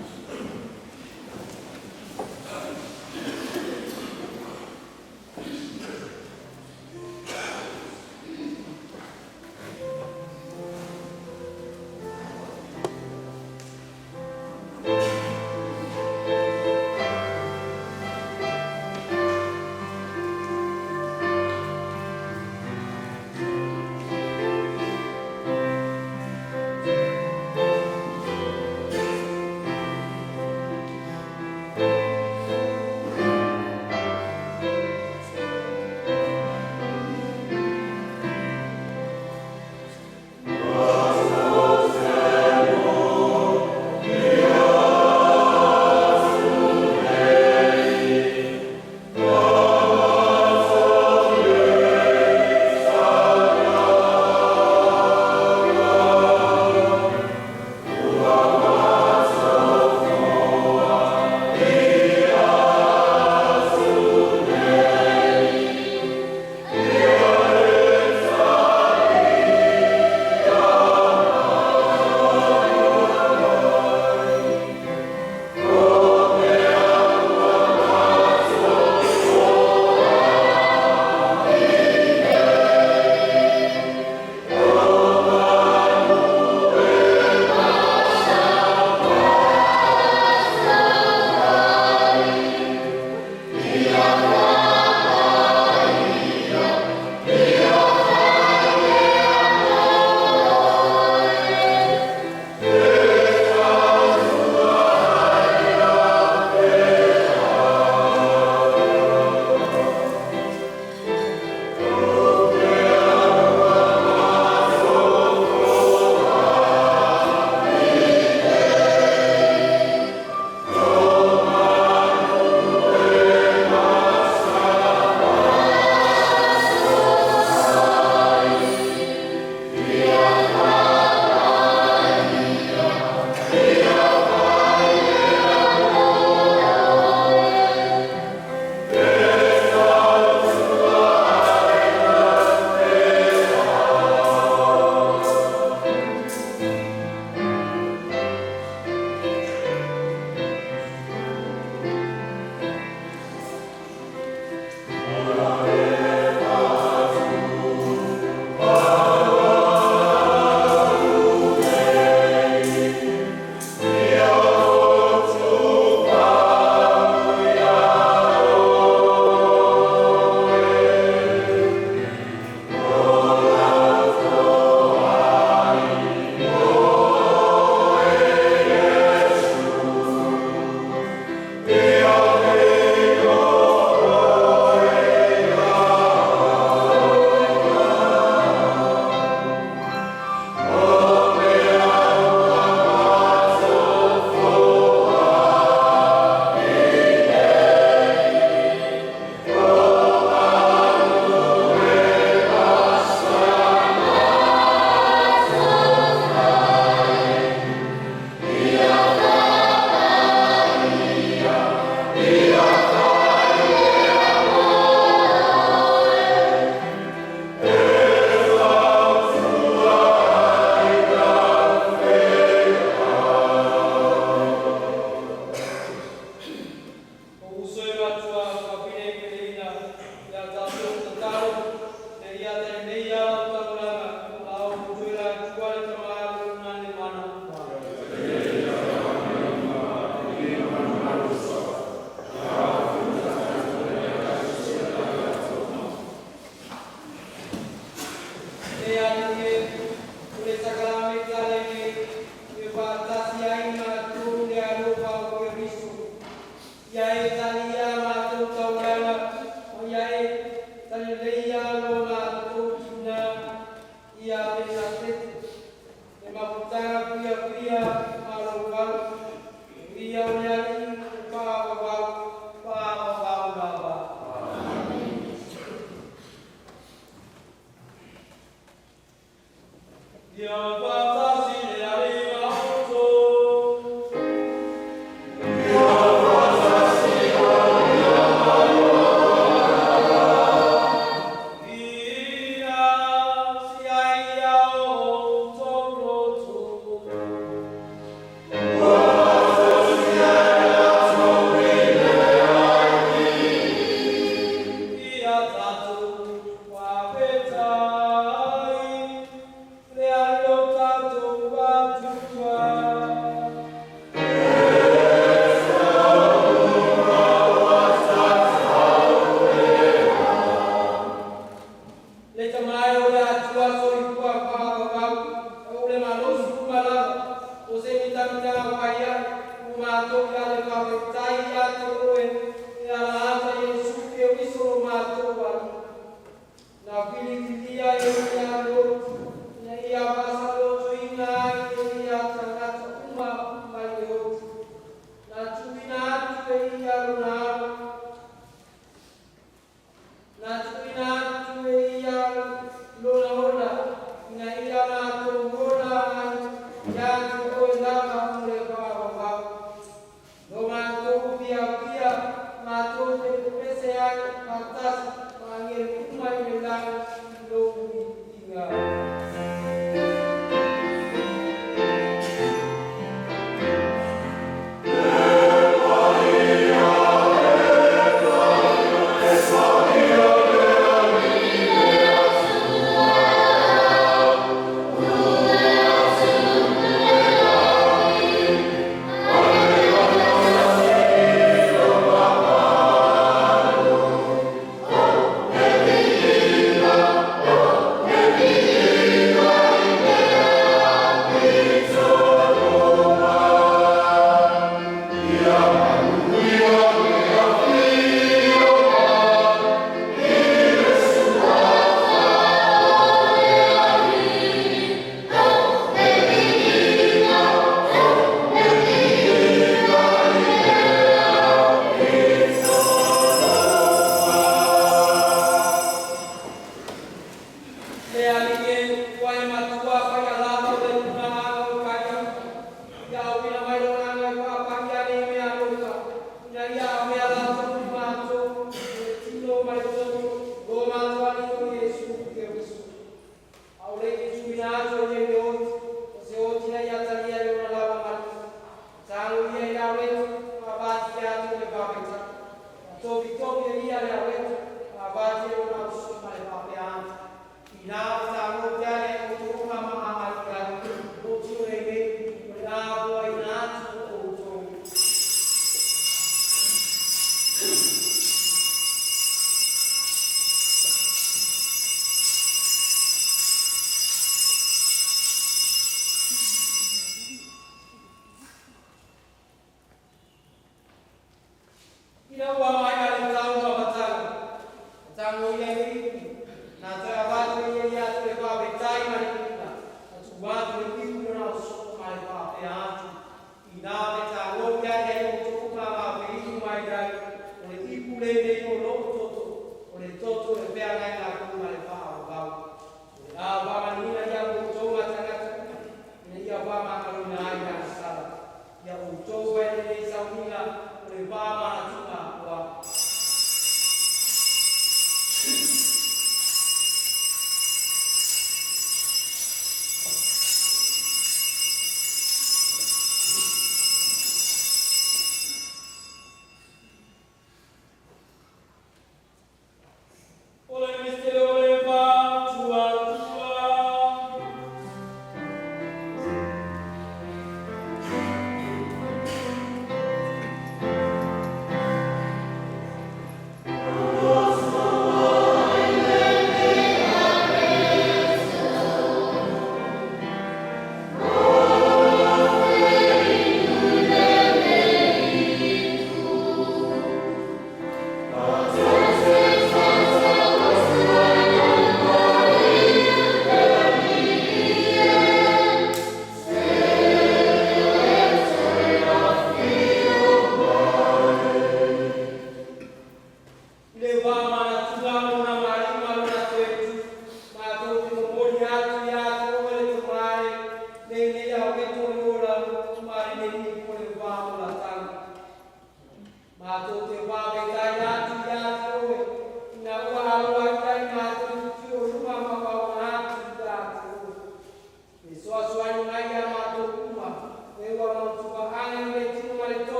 Ia e talia matou taulaga, o ia e taleleia lo matou tina, ia Penatete, le mafutaga puiapuia ma lou valu, ia o le Alii o faavavau, faavavau lava. Ia faatasi le Alii ma outou. Ia faatasi Ina sia ia outou loto. Ia tatou faafetai le Alii lo tatou Atua. Le tamai o le Atua soifua faavavau, o le malosi uma lava, o se mitamitaga paia, ua matou ia le faafetai ia te oe, e ala ata Iesu Keriso lo matou Alii. Na filifilia e ia lotu, ina ia faasalotoina ai e ia tagata uma mai le oti. Na tuuina atu e ia lona alo, na tuuina atu e ia lona ola, ina ia matou ola ai ia te oe lava mo le faavavau. Lo matou fiafia, matou te pepese ai faatasi ma agelu uma i le lagi i lou viiga. Le Alii e, ua e matua faialava o le punaaga o kai ia auina mai lona aga e faapaia nei meaalofa, ina ia avea latou i matou o le tino ma le toto lo matou Alii o Iesu Keriso. Aʻole i tuuina atu e nei le oti, o se oti ina ia talia i lona lava maliu. Tago ia i le aueto, ma avati atu le faafetai. Na tofitofi e ia le aueto, ma avati e lona uso ma le faapea atu. Ina o tago te ale o outou ma aai ai, o tino lenei, o le atoaina atu o outou. Ina ua maea le tau ma mataga, tago ia i le ipu, na toe avatu e ia ia atu le faafetai ma le viiga, na tuu atu le ipu i lona uso ma le faapea atu. Ina me tagou ia ia i outou ma mafeinu mai ai, o le ipu lenei o lou toto, o le toto e feagaiga ma le faavavau. O le a faamanuina ia outou ma tagata uma, ina ia faamagaloina ai le agasala. Ia outou ai lenei sauniga o le faamanatuga o au.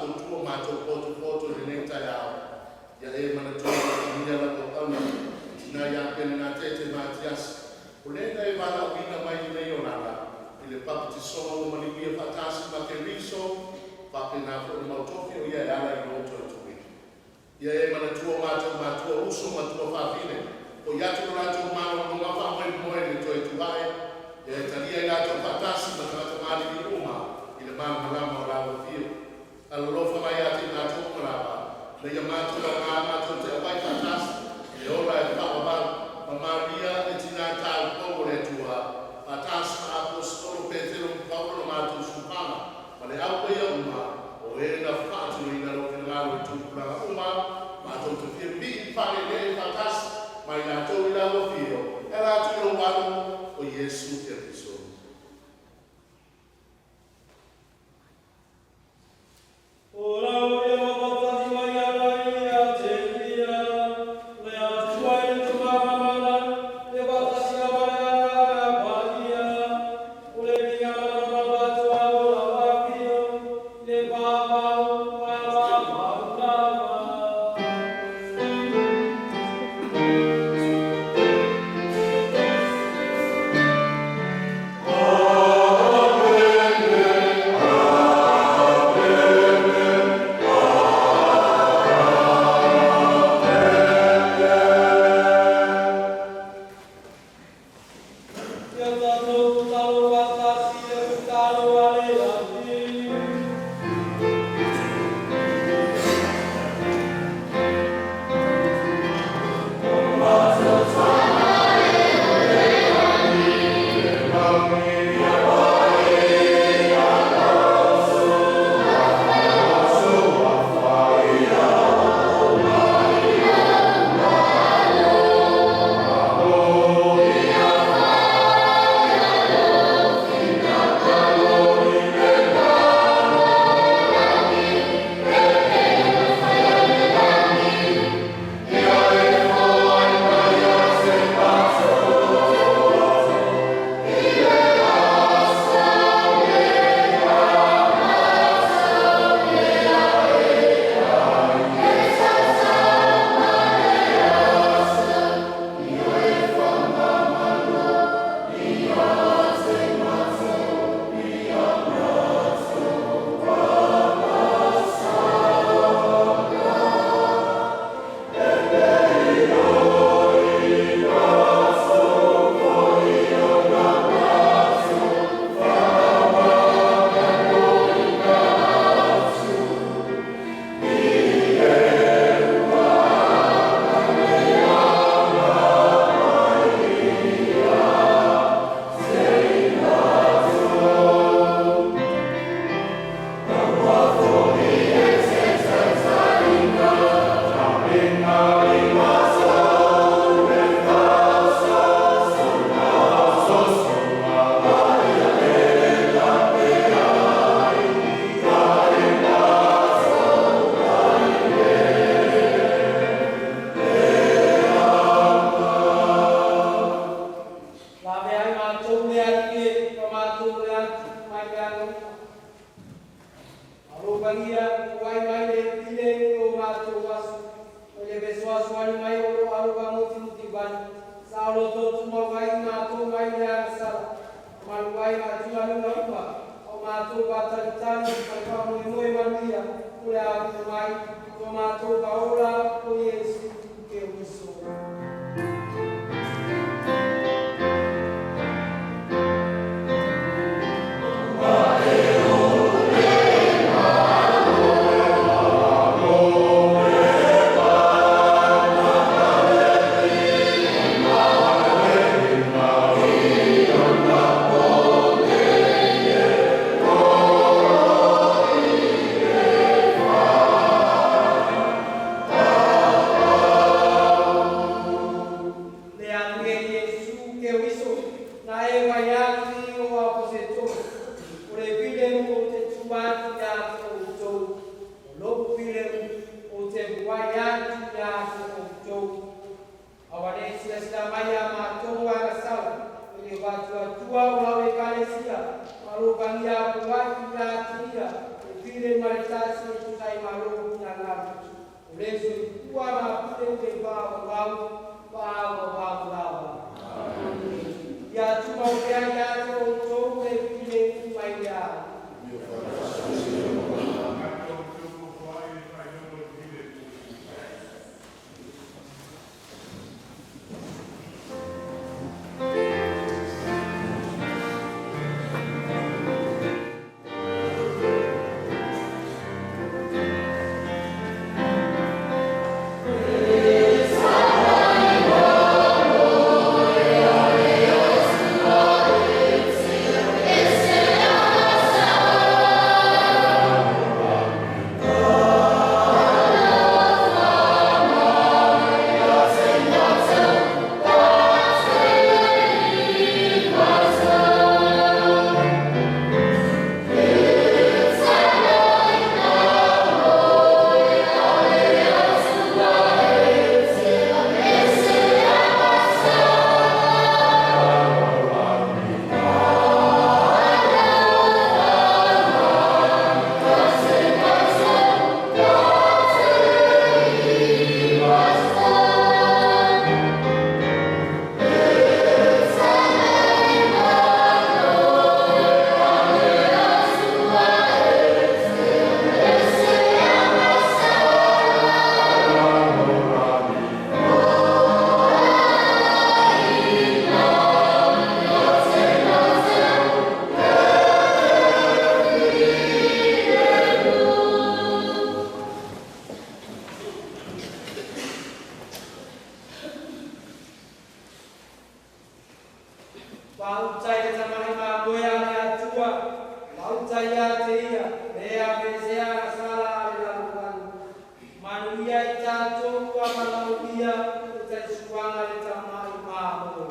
faatuatua matou potopoto i lenei taeao, ia e manatua ma faamanuia lau auauna, le tina ia Pelenatete Matiasi, o le na e valaauina mai lenei olaga i le papatisoga ua maliuia faatasi ma Keriso faapena foi le mau tofi o ia e ala i lou toe tuuina. Ia e manatua o matou matua, uso ma tuafafine ua foi atu lo latou malologa faamoemoe i le toe tuua'e, ia e talia i latou faatasi ma tagata maliliu uma i le malamalama o Lau Afio. Alolofa mai ia te i matou uma lava, ina ia matou augā matou te auai faatasi i le ola e faavavau ma Maria le Tina Taupou o le Atua, faatasi ma Aposetolo o Petelo ma Paulo na matou sulufana ma le Au Paia uma o e na faatinoina Lou finagalo i tupulaga uma, matou te fia pipii ma faalele'e faatasi ma i latou i Lau Afio e ala atu i lou Alo o Iesu Keriso. O lau ia mafatasi mai ala ia te ia, le Atua i le Tupamamana, e faatasi ma le Agaga Paia, o le viiga ma le mamalu atoa o lau Afio, i le vavau ma vavau lava. Ia tatou tatalo faatasi le tatalo a le Alii. Lave ai matou le Alii e, ma matou le atu mai le aga uma. Alofagia tuai mai le tile i o matou aso, mai le fesoasoani mai o lou alofa mutimutivai, saoloto tumau ai matou mai le agasala, malu ai ma atugaluga uma, a o matou faatalitali ma le faamoemoe manuia o le afio mai o lo matou Faaola o Iesu Keriso. Le Alii e Iesu Keriso, na e fai atu i o Aposetolo, o le filemu ou te tuu atu ia te outou, o lou filemu ou te muai atu ia te outou. Aua nei silasila mai iā matou agasala i le faatuatua o lau Ekalesia, ma alofagia apoai ia te ia le file ma le tasi e tusai ma lou finagalo. O le soifua ma pule ua i faaauau, faaauau lava. Ia tumau pea ia te outou le filemu mai le ao. Fa'autai le tamai mamoe a le Atua, fa'autai ia te ia, le aveesea agasala a le lalolagi. Manuia i tatou ua valaaulia le talisuaga le tamai mamoe.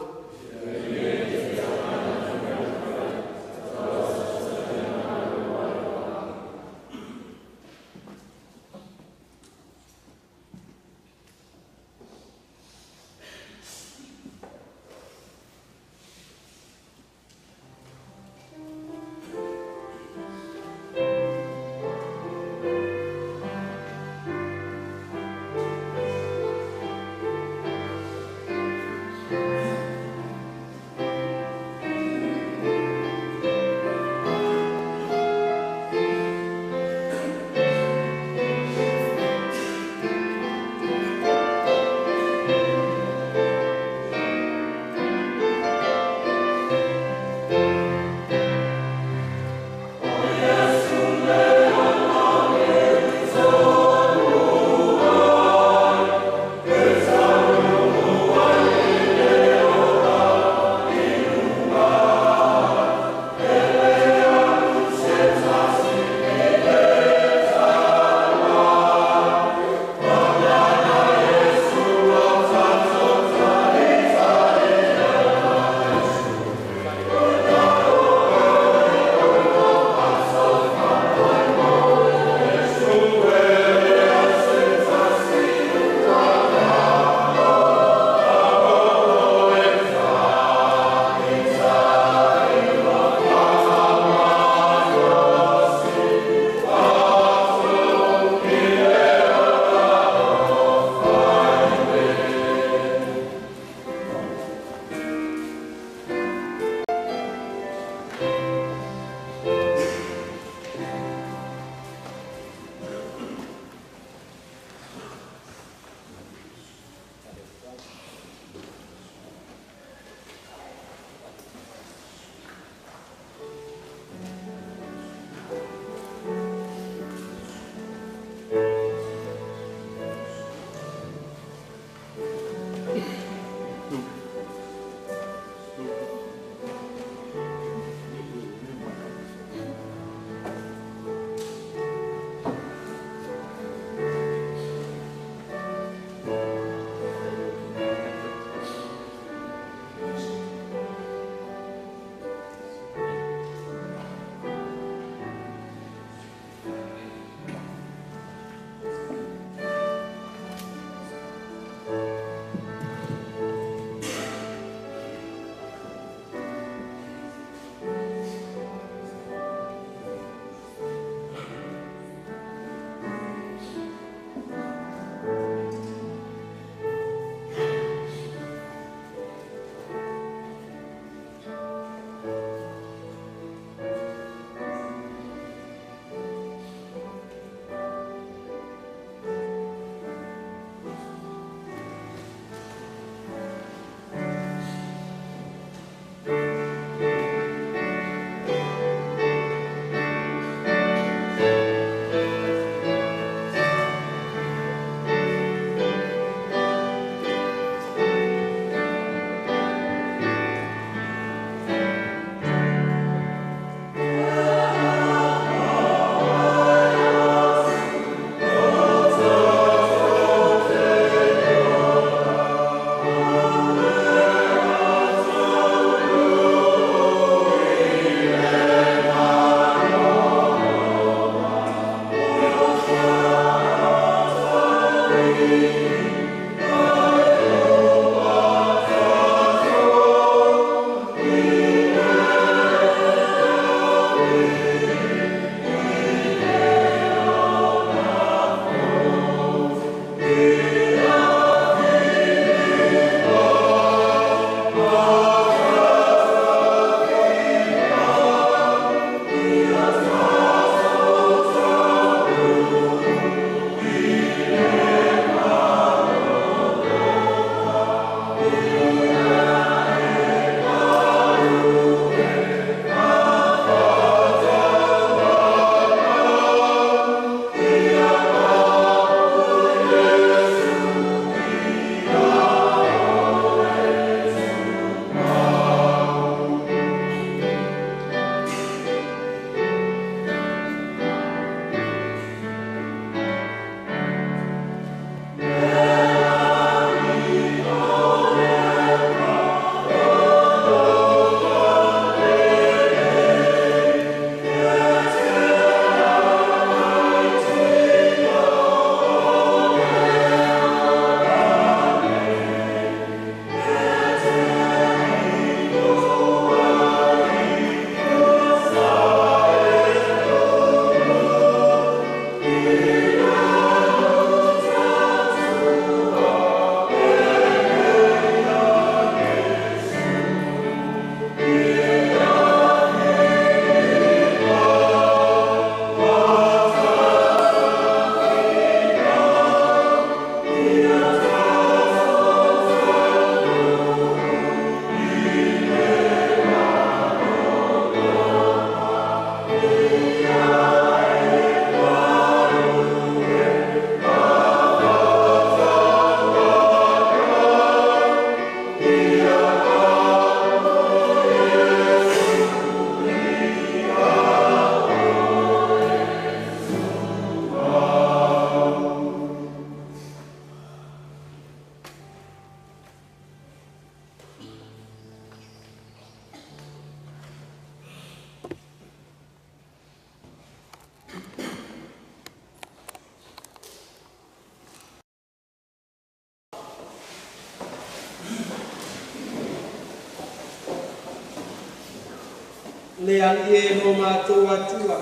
Le ali e lo mātou atua,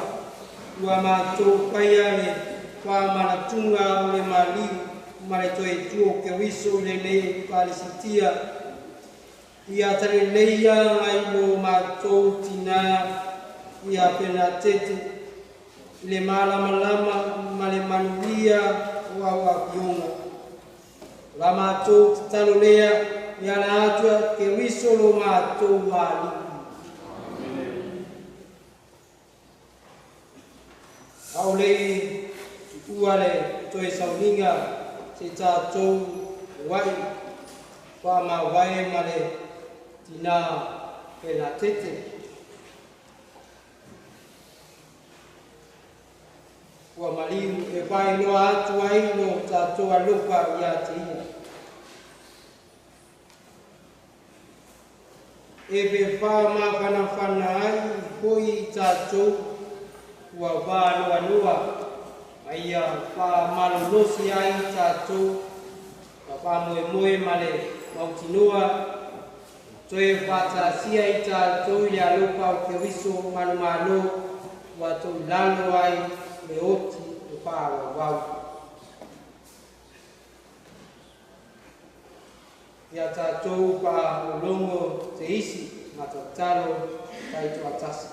ua mātou paia le whaamanatunga o le maliu ma le toe tuo ke wiso i lenei Palesitia. Ia taleleia ngai lo mātou tina ia penatete i le malamalama ma le manuia o au afioga. La mātou tatalo lea ia la atua ke wiso lo mātou alii. Au lei tuua le toe sauniga se tātou wai whaamāwae ma le tina penatete. Ua maliu e whailoa atu ai lo tātou alofa ia te ia. E pe whaamawhanawhana ai hoi i tātou ua whānoanoa ma ia whaamalolosi ai tātou ma whaamoemoe ma le mautinoa toe whaatasia i tātou i le alofa o Keriso manumalo ua tou lalo ai le oti o whaawawau. Ia tātou whaolongo te isi ma tatalo taitoatasi.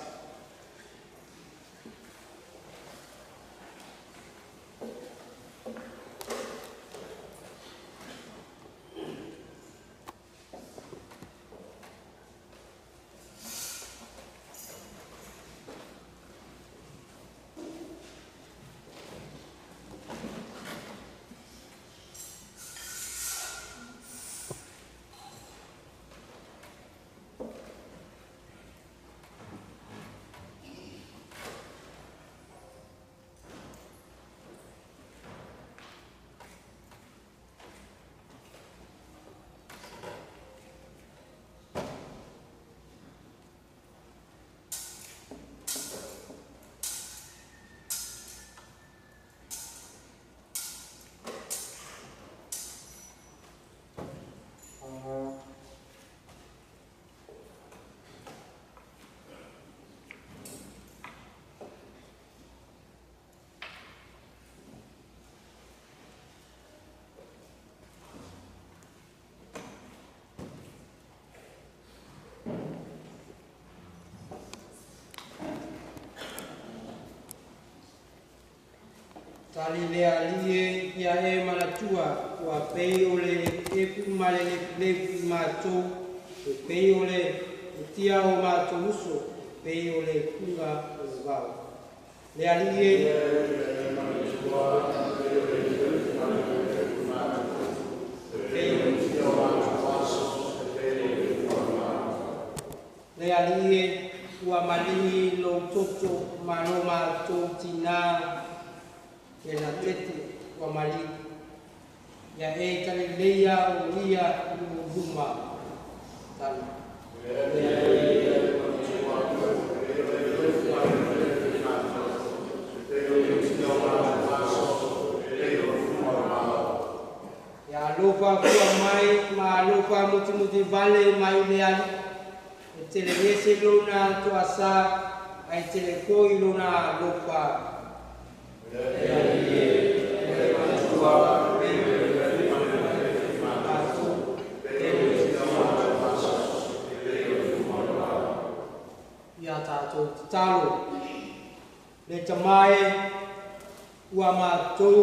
Tali le alie ia e manatua ua pei o le epu ma le lepulepu i mātou, e pei o le tia o mātou uso, e pei o le puga o le vao. Le alie le alie ua malii lo toto ma lo mātou tina e la tete ua mali ia e taleleia o ia i o luma tali. Ia alofa fua mai ma alofa mutimuti vale mai le ali e tele lona toasa ai tele koi lona alofa. Ia tātou tatalo le tamae ua mātou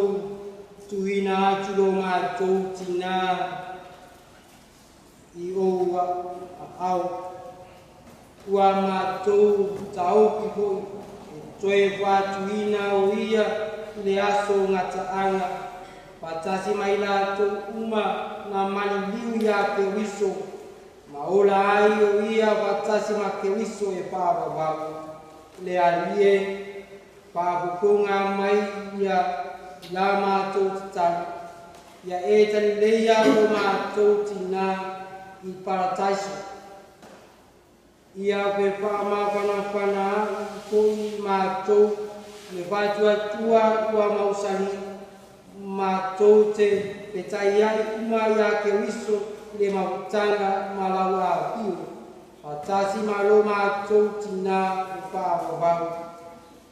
tuina atu lo mātou tina i o au ua mātou taofi hoi e toe whātuina o ia i le aso ngataanga patasi mai lātou uma ngā maliliu ia Keriso ma ola ai o ia patasi ma Keriso e whaawawau le alie whaafofonga mai ia la mātou tatalo ia e talileia o mātou tina i parataiso ia pe whaamawhanawhana koi mātou le whātuatua ua mausali mātou te petai ai uma ia Keriso le mafutaga ma lau afio. Faatasi malo matou tinā o faavavau.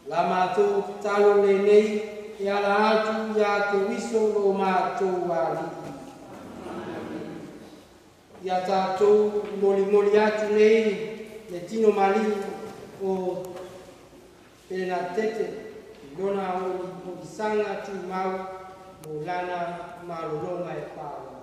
La matou tatalo lenei e ala atu iā Keriso lo matou Alii. Ia tatou molimoli atu nei le tino malii o Pelenatete i lona olisaga tumau mo lana malologa e faavavau.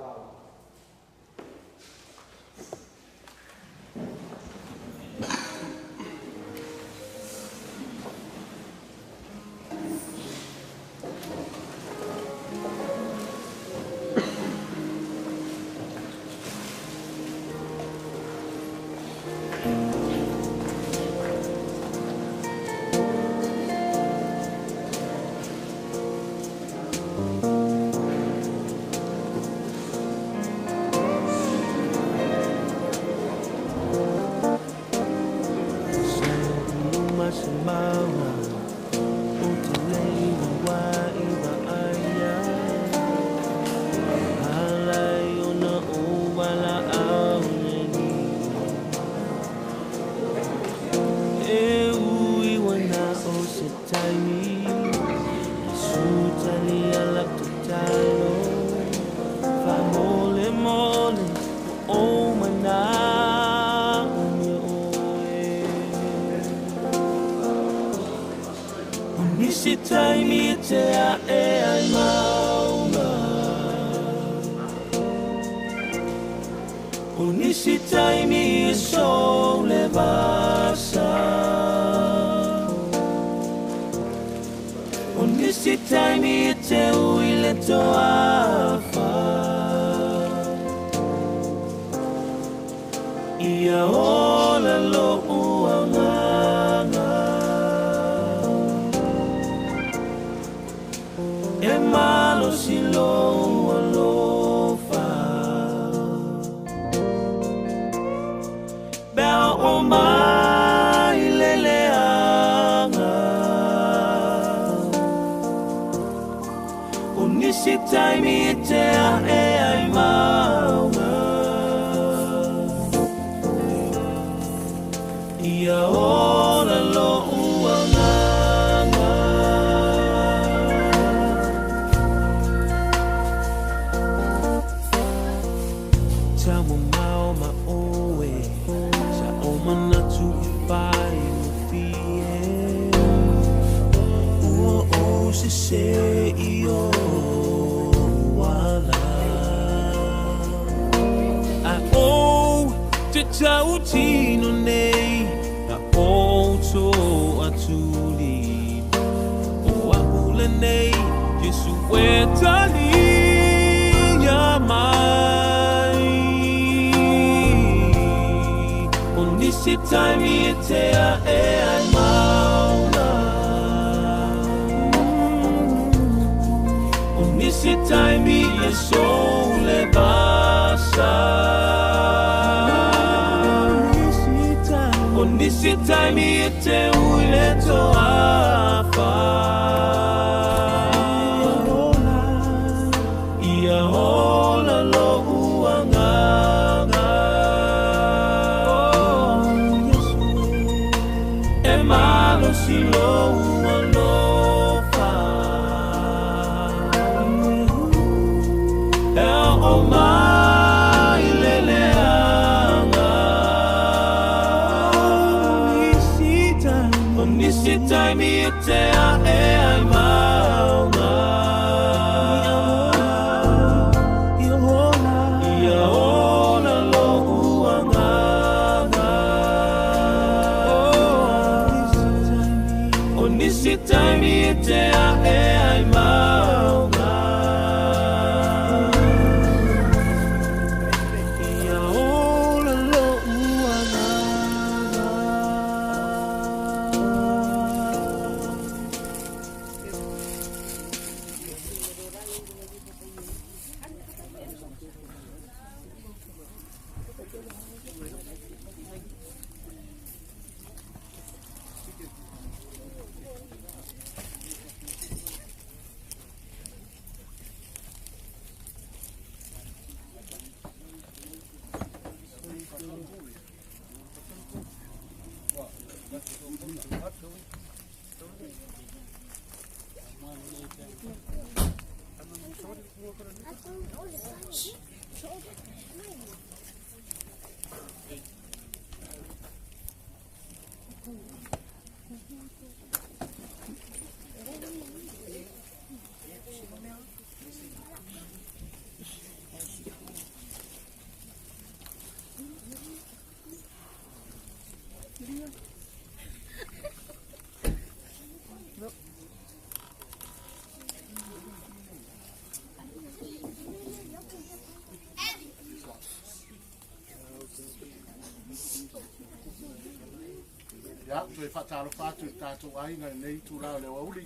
Ia, toe whaatalofa atu i tātou aiga i nei tūlā o le aoauli,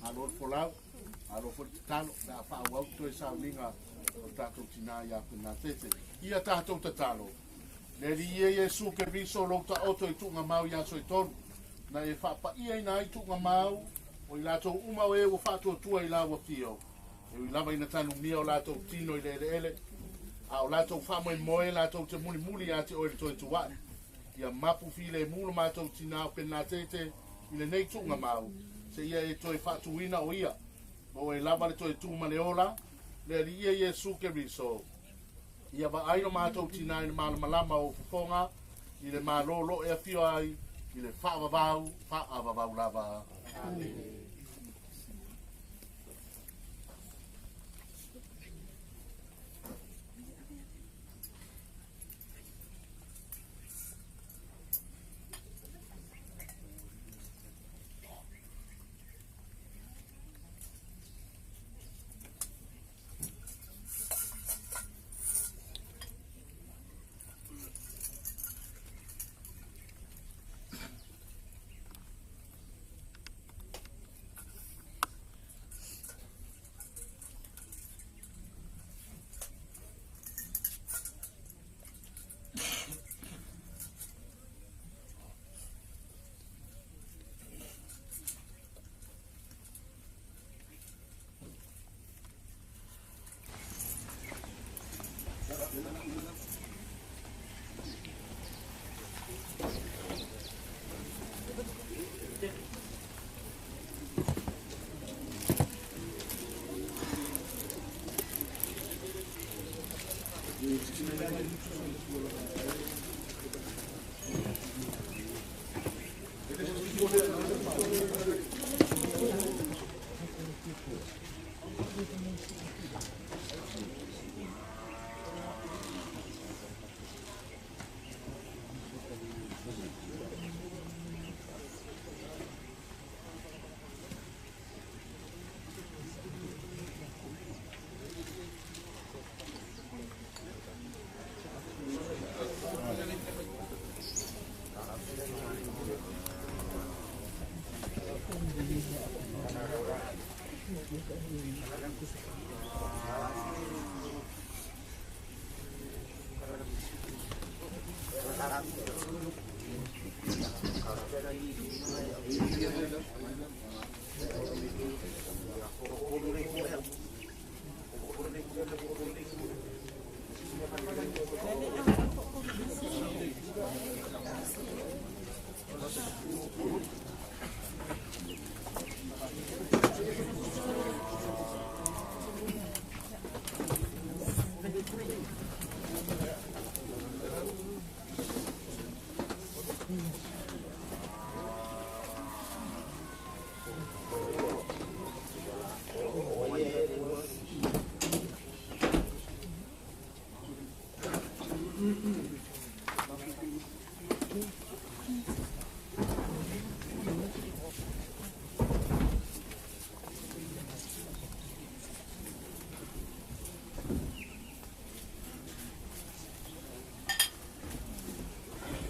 alo le folau, alo foi le tatalo, le a faaauau toe sauniga o tātou tinā ia Penatete. Ia tātou tatalo, le Alii e Iesu Keriso lou taoto i tuuga mau ia soitonu, na e faapaia ina ai tuuga mau, o i latou uma o e ua faatuatua i la ua fio. E ui lava ina tanumia o latou tino i le eleele, a o latou faamoemoe latou te mulimuli ia te oe le toe tuai. Ia mapu file mu lo mātou tinā o Penatete i lenei tuuga mau, se ia e toe faatuina o ia. O e lava le toe tū ma le ola, le Alii e Iesu Keriso. Ia vaai lo mātou tinā i le malamalama o fofoga, i le malolo e afio ai, i le faavavau, faavavau lava. Amen.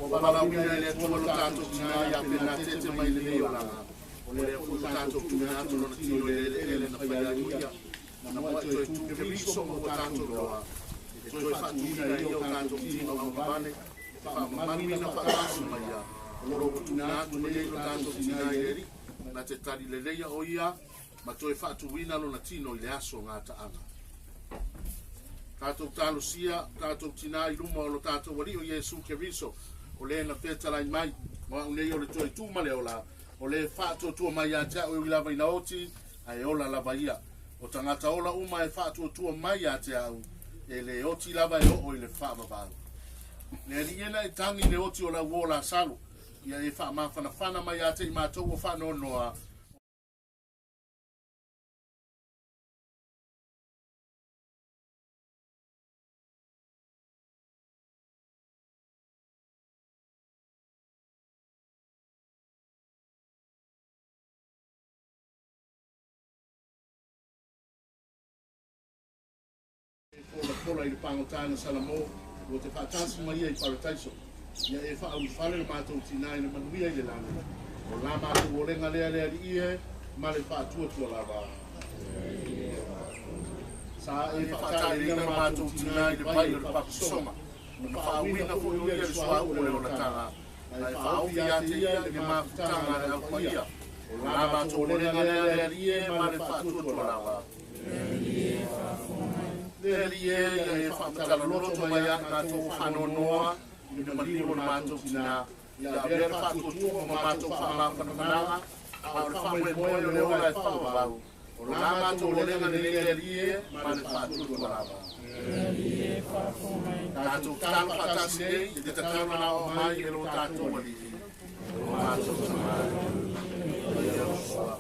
Valaauina e le Atua lo tatou tinā ia Penatete mai lenei olaga. O le ua tatou tuuina atu lona tino i le eleele na fai ai o ia. Na moe toe tū Keriso ma ua tatou iloa. E toe faatuina e ia o tatou tino augavale, e faamamaluina faatasi ma ia. O lo ua tuuina atu nei lo tatou tinā i le Alii, na te tali leleia o ia, ma toe faatuina lona tino i le aso gataaga. Tatou talosia, tatou tinā i luma o lo tatou Alii o Iesu Keriso, o le na fetalai mai, Ma au nei o le toe tu ma le ola, o le whaatuatua mai ia te au e ui lava ina oti, ae ola lava ia. O tangata ola uma e whaatuatua mai ia te au, e le oti lava e oo i le whaavavau. Le ali ena e tangi le oti o lau o la salo, ia e whaamawhanawhana mai ia te i mātou o whaanonoa. Pola i le pangotana Salamo, ua te whaatasi mai ia i Parataiso. Ia e whaauwhale le mātou tina i le manuia i le lani. O la mātou o lenga lea lea li ie, ma le whaatuatua lava. Sa e whaatale le mātou tina i le pai o le papisoma. Na whaauina fo i le sua o le olatanga. Na e whaaufi ate ia le mafutanga le au paia. O la mātou o lenga lea lea li ie, ma le whaatuatua lava. Le li e ia e whaamatala loto mai a ngā whanonoa i le maliu o le mātou tina. Ia avea le whaatuatua ma mātou whaamawhanawhanaga, a o le whaamue moe o le ola e whaavavau. O la mātou o lenga le le li e ma le whaatuatua lava. Tātou talo whaatasi nei, i te tatalo na o mai e lo tātou wali. O mātou tamai. O ia rosoa.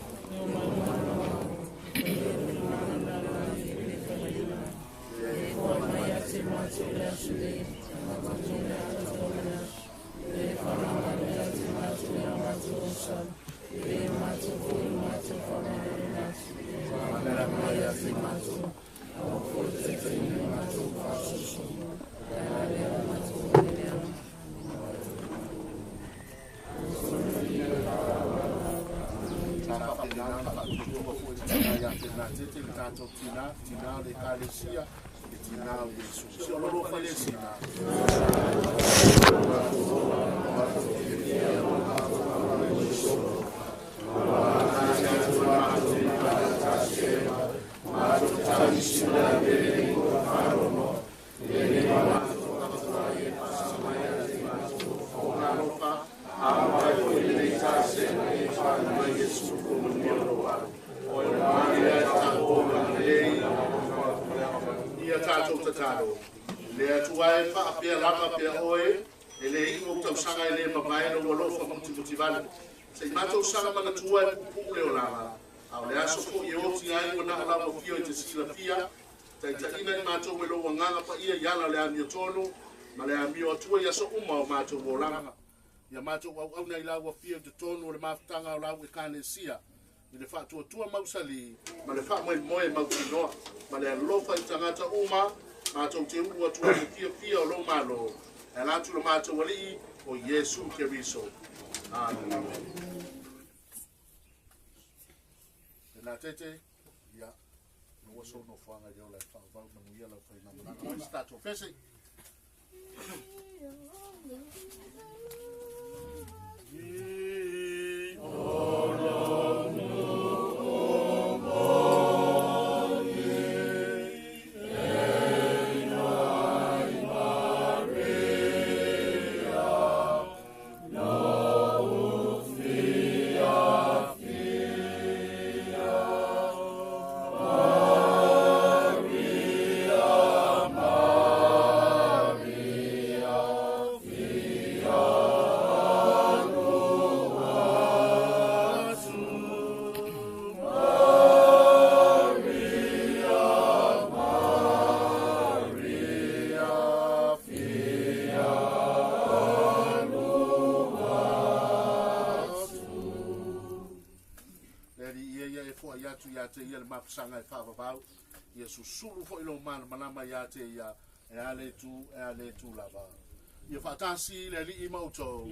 Se mātou sanga mana tua e pupu le o lava. A o le aso fo i oti ai o na o lava fio i te silafia. Taitaina i mātou e loa nganga pa ia i ala le amio tonu. Ma le amio atua i aso uma o mātou o langa. Ia mātou au au nei laua fio i te tonu o le mafutanga o lau e kānesia. I le whaatuatua mausali. Ma le wha moe moe mautinoa. Ma le alofa i tangata uma. Mātou te uru atua i fia fia o lo malo. E latu le mātou alii o Iesu Keriso. Amen. Tēnā tete, ia, no waso no whanga i ola e whaavau manuia lau whaina mananga. Mai se tātou whese. I o Sanga e whaavavau, ia susulu fo ilo mana manama ia te ia, e ale tu lava. Ia whaatasi le alii mautou.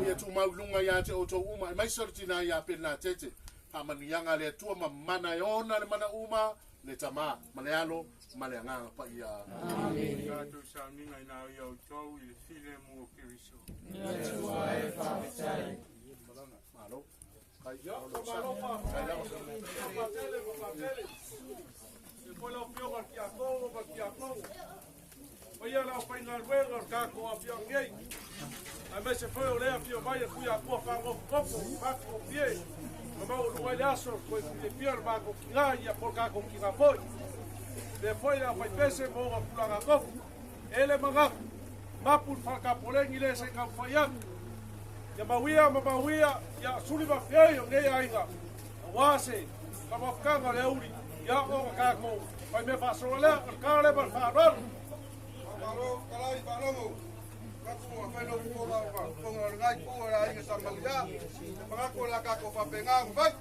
Ia tu maulunga ia te outou uma, e mai sortina ia pena tete. Whaamanianga le atua ma mana e ona le mana uma, le tama, ma le alo, ma le anganga pa ia. Amen. Tātou sauninga i nā ia outou i le file mua Keriso. Ia tua e whaafetai. Malo. Ia, whamalopa. Whapatele, whapatele. E koe lau fioga ki a kongo, ma ki a kongo. Mai ia lau whainga luega, o tāko a whiang ei. Aemaise foi o lea afio mai e Tuiatua faagofogofu matugofie ma maualuga ai le aso toe fiafia o le matou tiga ia po o le tatou tiga foi. Lea foi le aufaipese ma ona tulaga tofu. E le manatu, mapu le falekapolegi lea se i taumafai atu. Ia mauia ma mauia, ia suli ma feoi o nei aiga, auā se faamafutaga o le auli, ia ona tatou faimea faasoa lea, o le tala lea ma le faaaloalo. Malo, kalai, faalogo. Manatu ua fai lou fofoga o fofoga o lengai itu o le aiga sa mauia. Manatu o le a tatou faapena ona fai.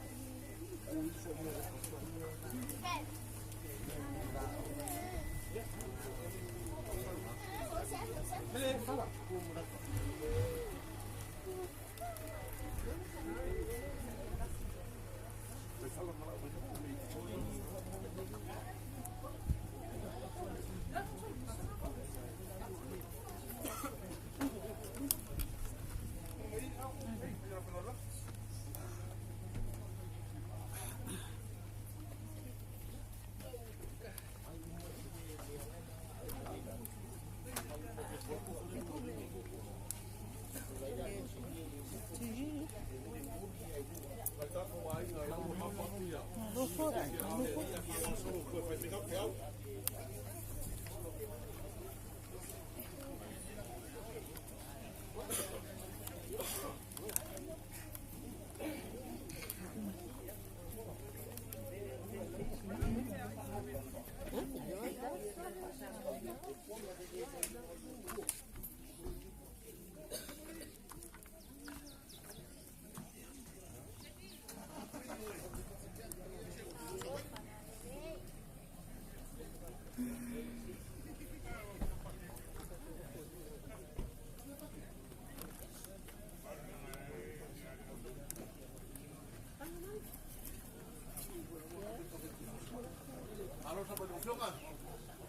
Alo sa pa fioga.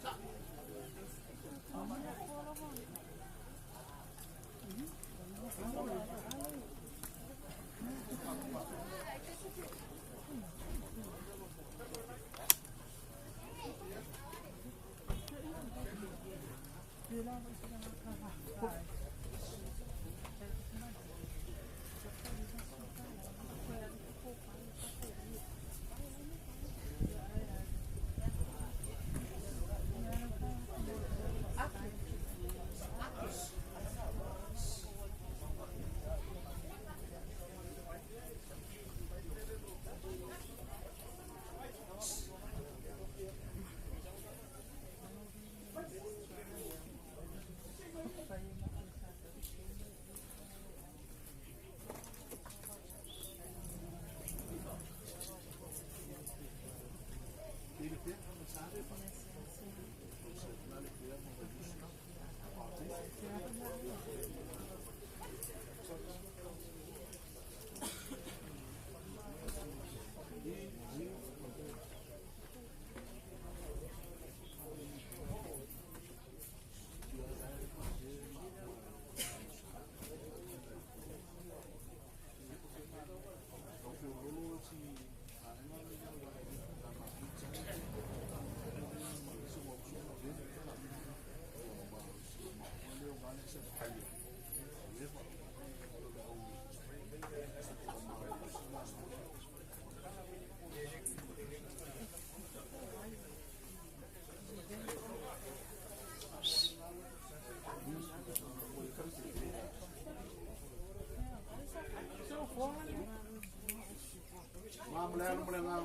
Sa.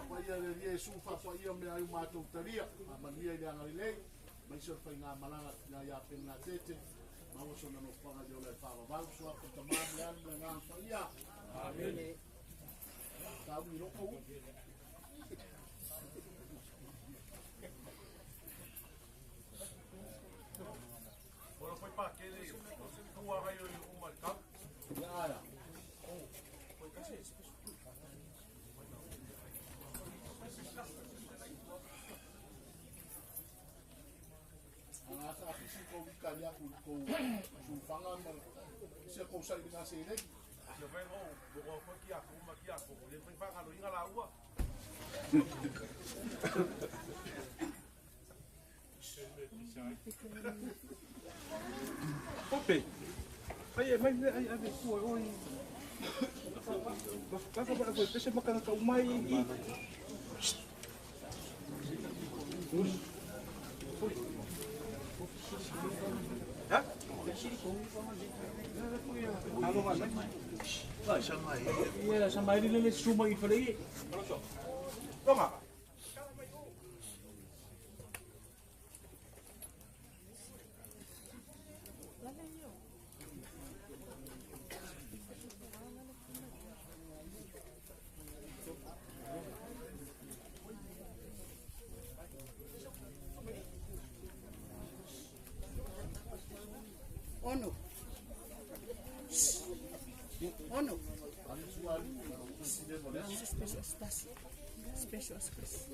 Paia le Iesu faafoia mea ai o matou talia manuia i le agalelei maise o le faigamalaga tina ia Pena tete maua sona nofoaga i le ola e faavavau soapo tamā ma le alu ma le agaga paia. Amene. Taui loko u. Ora foi pa kele, tua ai o uma le kau. Ia aia. Anga sa afisi ko wika ni aku ko sufanga ma se ko sa ina se le. Ia vai mo, bo ko ki aku ma ki aku, le foi fa lo inga la ua. Pope. Ai mai ai ave tua oi. Baka ba ko pese makanga ka umai i. Ha? Ia sa mai le suma i fale. Tonga. Ono. Ono. Special space.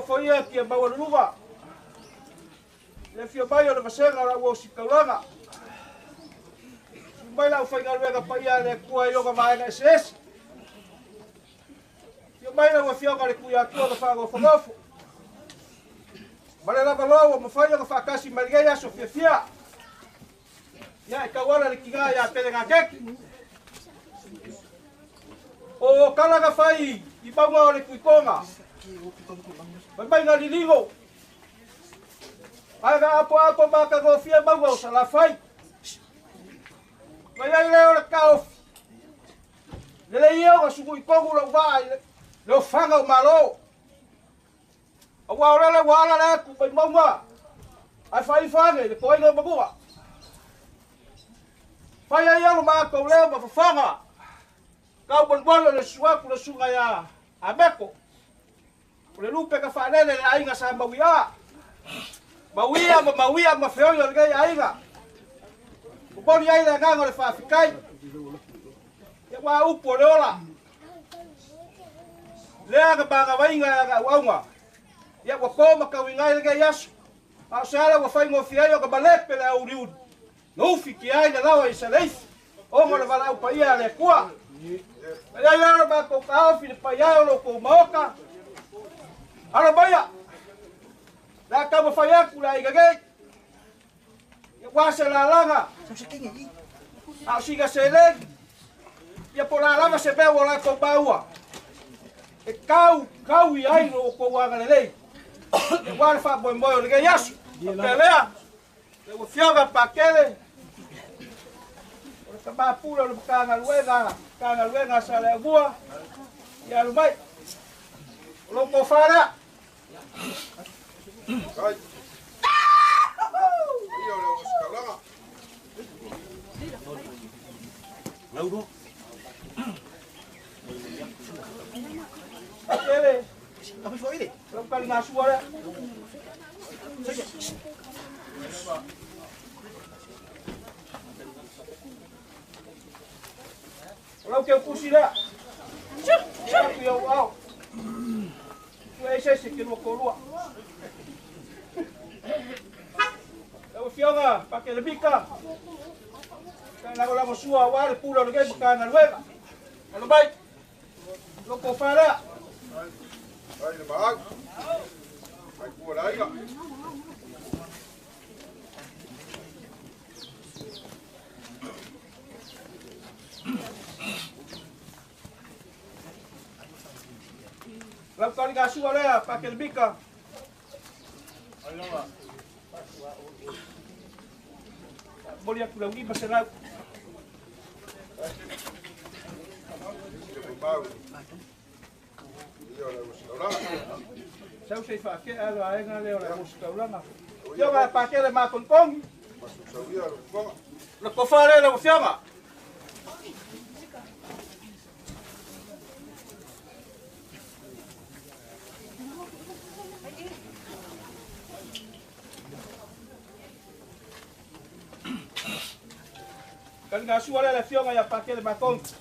Foia ki mau luga. Le fia mai o le vasenga la ua sikaulaga. Mai la faigaluega paia le kua i loga vaega SS. Fia mai la fioga le kuia tua le whaagofagofo. Male lava loa ua mawhai o ka whaakasi maligei aso fia fia. Ia e kauala le kinga ia pele ngā keki. O kalaga whai i maunga o le kuikonga. Mai mai ngā liligo. Ai ngā apo apo maka ngofia maunga o salawhai. Mai ai leo le kaofi. Le le ia o suku i kongu lau vaa i le o whanga o malo. A wā o lele wā ala le aku mai maunga. Ai whai whange le koinga o mangua. Whai ai alu mākou leo ma whawhanga. Kau manwala le suaku le sunga ia a meko. O le lupe ka whanele le ainga sa mauia. Mauia ma mauia ma feoio le ngai ainga. O poni ai le anganga le whawhikai. Ia wā upu o le ola. Lea ka pānga wainga ia ngā uaunga. Ia ua kō makau ingai le ngai aso. A o se ala ua whai ngofi ai o ka malepe le au riuri. Nufi ki ai le lawa i sa leifi. Ongo le wala upa ia le kua. Mai ai leo le mākou kaofi le pai ai o lo kou maoka. Alo maia. Le kau mawhai aku le aiga ngei. Ia wā se la langa. A o singa se lengi. Ia po la lava se mea ua la kou maua. E kau, kau i ai lo kou anga le lei. Ia wā le wha moe moe o le ngei aso. Pea lea. Le ua fioga pakele. O le tamapula o le makaangaluega, sa le avua. Ia alu mai. O lo kou whārea. Kai. Ia o le oskalanga. Lauro. Pakele. Lau kali ngā sua lea. O lau keu pusi lea. Ia ku iau au. Tua e sese ke lua kōlua. Lau fioga, pakele mika. Kai lago lago sua wā le pula o le ngai makaangaluega. Alo mai. Loko whārea. Ai le maau. Ai kua le aiga. Lau kali ngā sua lea, pakele mika. Moli atu lau 500. Sau sei whaakea alo aenga leo la musikaulanga. Fioga e pākele mākongkongi. Le kofa le lau fioga. Kalinga sua le fioga ia pākele mākongkongi.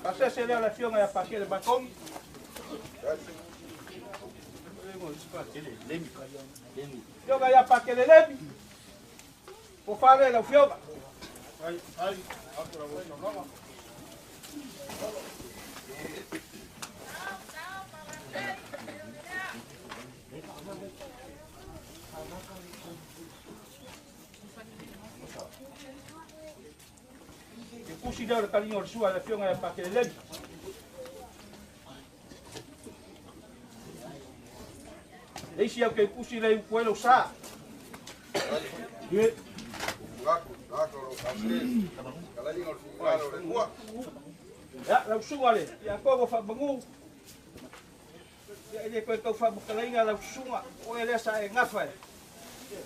Pasese leo la fioga ia pākele mākongkongi. Fioga ia pākele lemi. Kofa le lau fioga. Ke kusi leo le kalinga o le sua le fioga ia pākele lemi. Le isi au ke kusi le upuelo sa. Ya, lau sunga le, ia kogo whamangu. Ia ele koe kau whamakalainga lau sunga, o ele sa e ngafa e.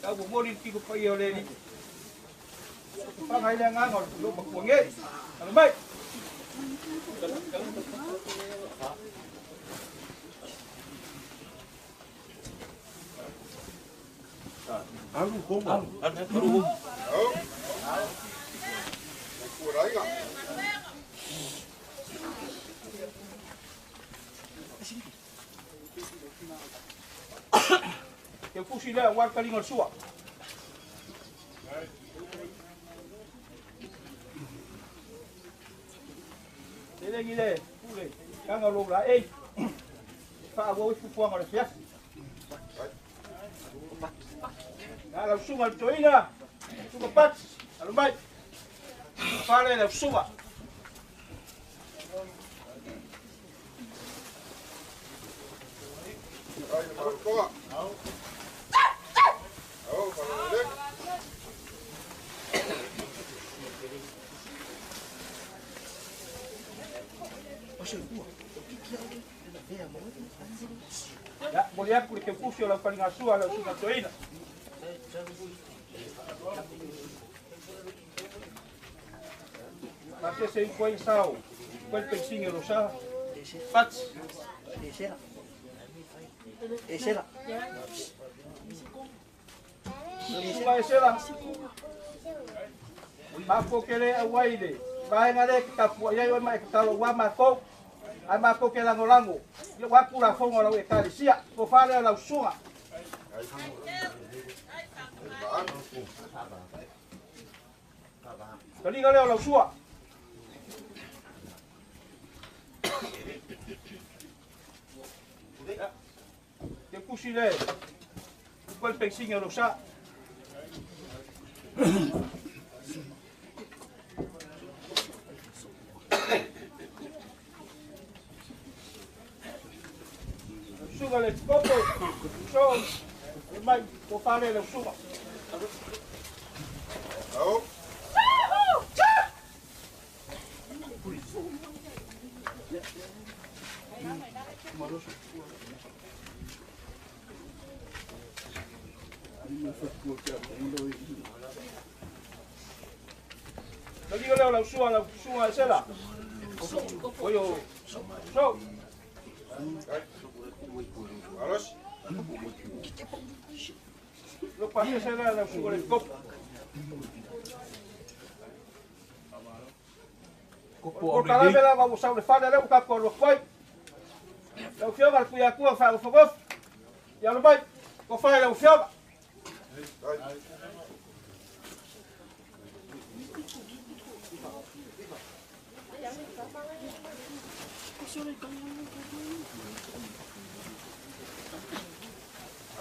Kau mo mori tiko pai o le ni. Whanga ile nganga o le makuange. Alo mai. Alu koma. Alu. Ke fusi lea war kalinga o le sua. Te lengi le, pule, kanga lo la ei. Wha awa uifu fuanga o le fiafi. Nā lau sunga le toina, sunga pati, alo mai. Whale lau sunga. Ya, moli aku le ke kusi o lau kalinga sua lau sunga toina. Pasese i koe sao, koe pensinge lo sa, pats. Esela. Sunga esela. Mako kele awaile. Vaenga le ki kapua iai oi mai talo wa mako. Ai mako ke lango lango. Ia waku la fongo lau e kalisia. Ko whare lau sunga. Kalinga leo lau sua. Ke kusi le. Koe pensinge lo sa. Suga le kopo. So, mai ko fale le suga. Au. Kalinga leo lau sua esela. Oyo. So. Lo pasese lea lau suga le kopo. Ko kalame la wa sa le fale le ka ko lo kwai. Lau fioga le kuia kua wha ufagof. Ia lo mai, ko whae lau fioga.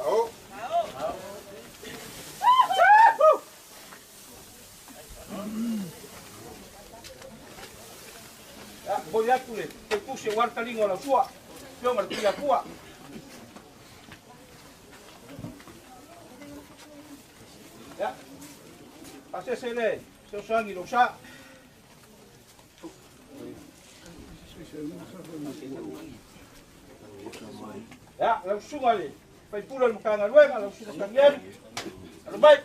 Au. Ya, voy a tule, te puse warta lingo la sua. Fioga le kuia kua. Pasese le, fesoasoani i lou sa. Ia, lau susuga i le faipule o le Matagaluega, lau susuga Tanielu, alo mai.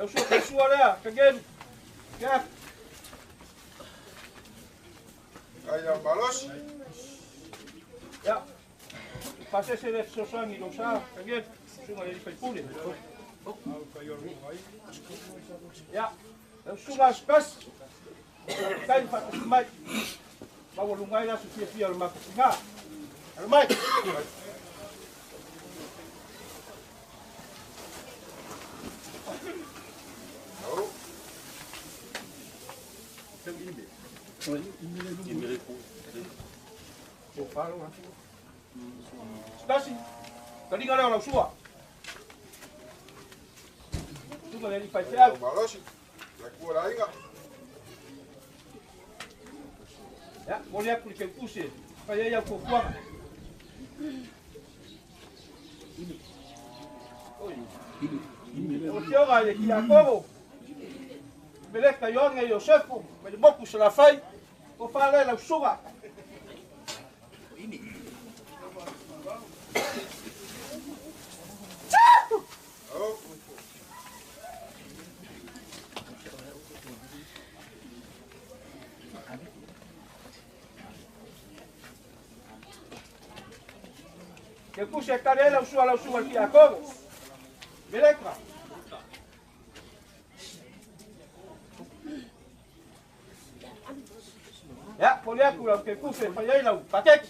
Lau susuga Taisua lea, Kagelu. Ia. Ai lau malosi. Ia. Pasese le fesoasoani i lou sa, Kagelu, susuga i le faipule. Ia. Lau susuga Asipasi, tai faatasi mai. Maualuga ai le aso fiafia o le matou tina. Alo mai. Stasi, taliga lea o lau sua. Suga le alii faifeau. Malosi, la kua la aiga. Ia, momoli atu i le keutusi e fai ai au fuafuaga. Lau Afioga i le Tiakono, Meleka Ioane Iosefo, mai le motu i Salafai, tofa lea lau susuga. Keutusi e tali ai lau sua lau susuga i le Tiakono. Meleka. Ia, poli atu lau keutusi e fai ai lau paketi.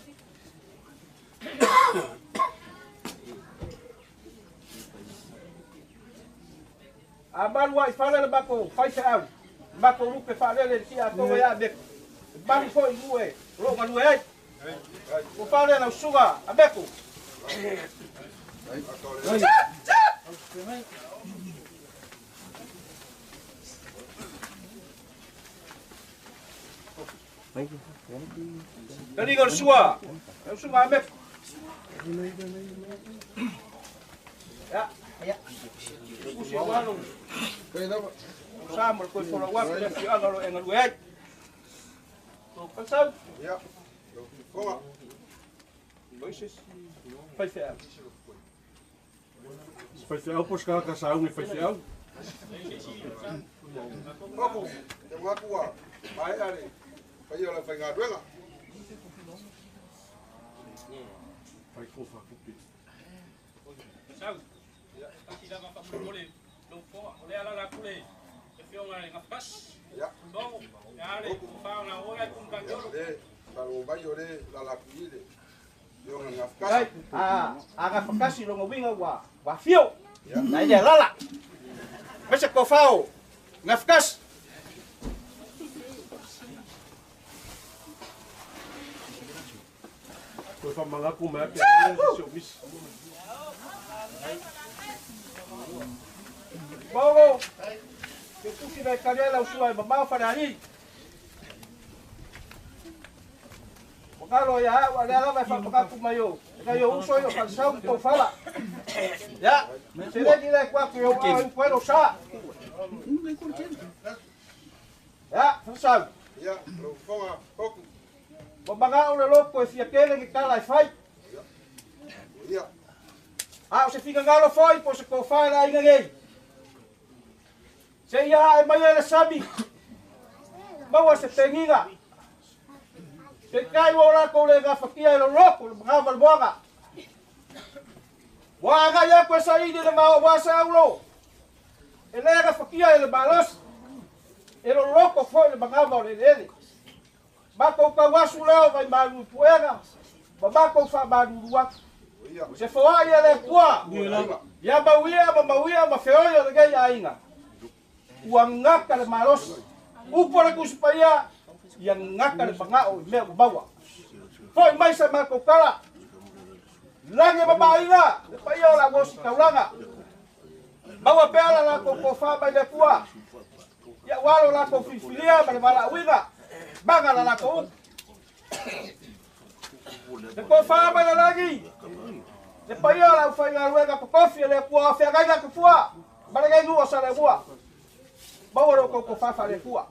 A malu ai fale le matou faifeau, le matou lupe faalele i le Tiakono ia Ameko. E malu foi i nuu e o loo galue ai. Ua fale lau susuga Ameko. Taliga o le sua, lau susuga Ameko. Ia, usi o alo. Sa mo le koe folau atu le afioaga o lo o e galue ai. Falesau. Ia, lau fofoga. Moises, faifeau. Faifeau po o se tagata sauni faifeau. Oku, te manatu ua maea le paia o le aufaigaluega. Fai kofa kupe. Sau, tasi lava faamolemole lou fofoga, o lea alala atu le afioga i Gafakasi. Ia. Mago, ia le tofa ona oe ai kumukaniolo. Le, faalogologo mai o le lala atu i le afioga i Gafakasi. A Gafakasi lona uiga ua afio, na e le alala. Mai se tofa o Gafakasi. Toe faamanatu mai a pe a se o misi. Maolo, ke tusi na e tali ai lau sua e mamao falealii. Ua galo ia au, a lea lava e faamanatu mai o e nai o uso ia o falesau ma tou fala. Ia, seleni lea e tua atu i ou ao e upu ai lou sa. Ia, falesau. Ia, lau fofoga, Hoku. Ua manao le loto e fia tele ni tala e fai. Ia. A o se finagalo foi po o se tofa e le aiga nei. Se ia ae mai ai le sami, maua se pegiga. Peitai ua o latou le gafatia e le loto, le magava le moaga. Ua agai atu e saili le vao ua se aulo. E le gafatia e le malosi, e loloto foi le magava o le eleele. Matou tauasu lea o vaimalu i puega, ma matou faamalulu atu. O se foai e le Atua, ia mauia ma mauia ma feoi o lenei aiga. Ua gata le malosi. Upu o le Tusi Paia, Ia gata le magao i mea ua maua. Fo'i mai sa matou tala. Lagi e mamāiga le paia o le au ositaulaga. Maua pea la latou tofā mai le Atua. Ia ua lo latou filifilia ma le valaauina. Maga la latou upu. Le tofā mai le lagi. Le paia o le aufaigaluega totofi e le Atua o feagaiga tufua ma lenei nuu o Saleaaumua. Maua lo outou tofā faale-Atua.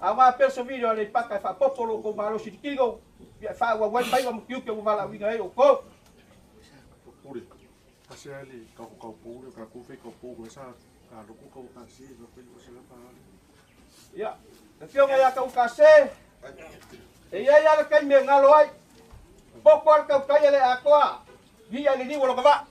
Aoga pea se vili o Aleipata e faapopo lo outou malosi i le tino, ia e faaauau ai faiva ma tiute ua valaauina ai outou. Pule, ase ale kau kau pule ka ku fe kau pule sa ka loku kau ka se no pe o se la pa. Ia, le afioga ia Taukase, e iai lava le taimi e galo ai. Poko a le tautai e le atoa, viia i le liu o lona vaa.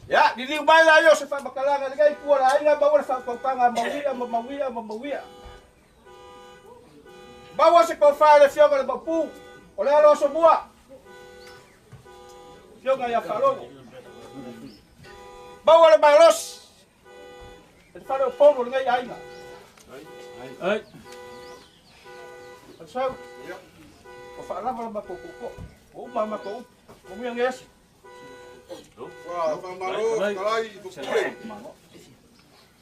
Ia, liliu mai la ia o se faamatalaga lenei pua le aiga maua le faautautaga a Mauia ma Mauia ma Mauia. Maua se tofa i le afioga i le Maopu, o le alo Asomua, afioga ia Faalogo. Maua le malosi e le fale o Upolu o lenei aiga. Ai. Falesau, ua faalava la matou tootoo, ua uma a matou upu, manuia nei aso. Ua faamalo fetalai i Fupule.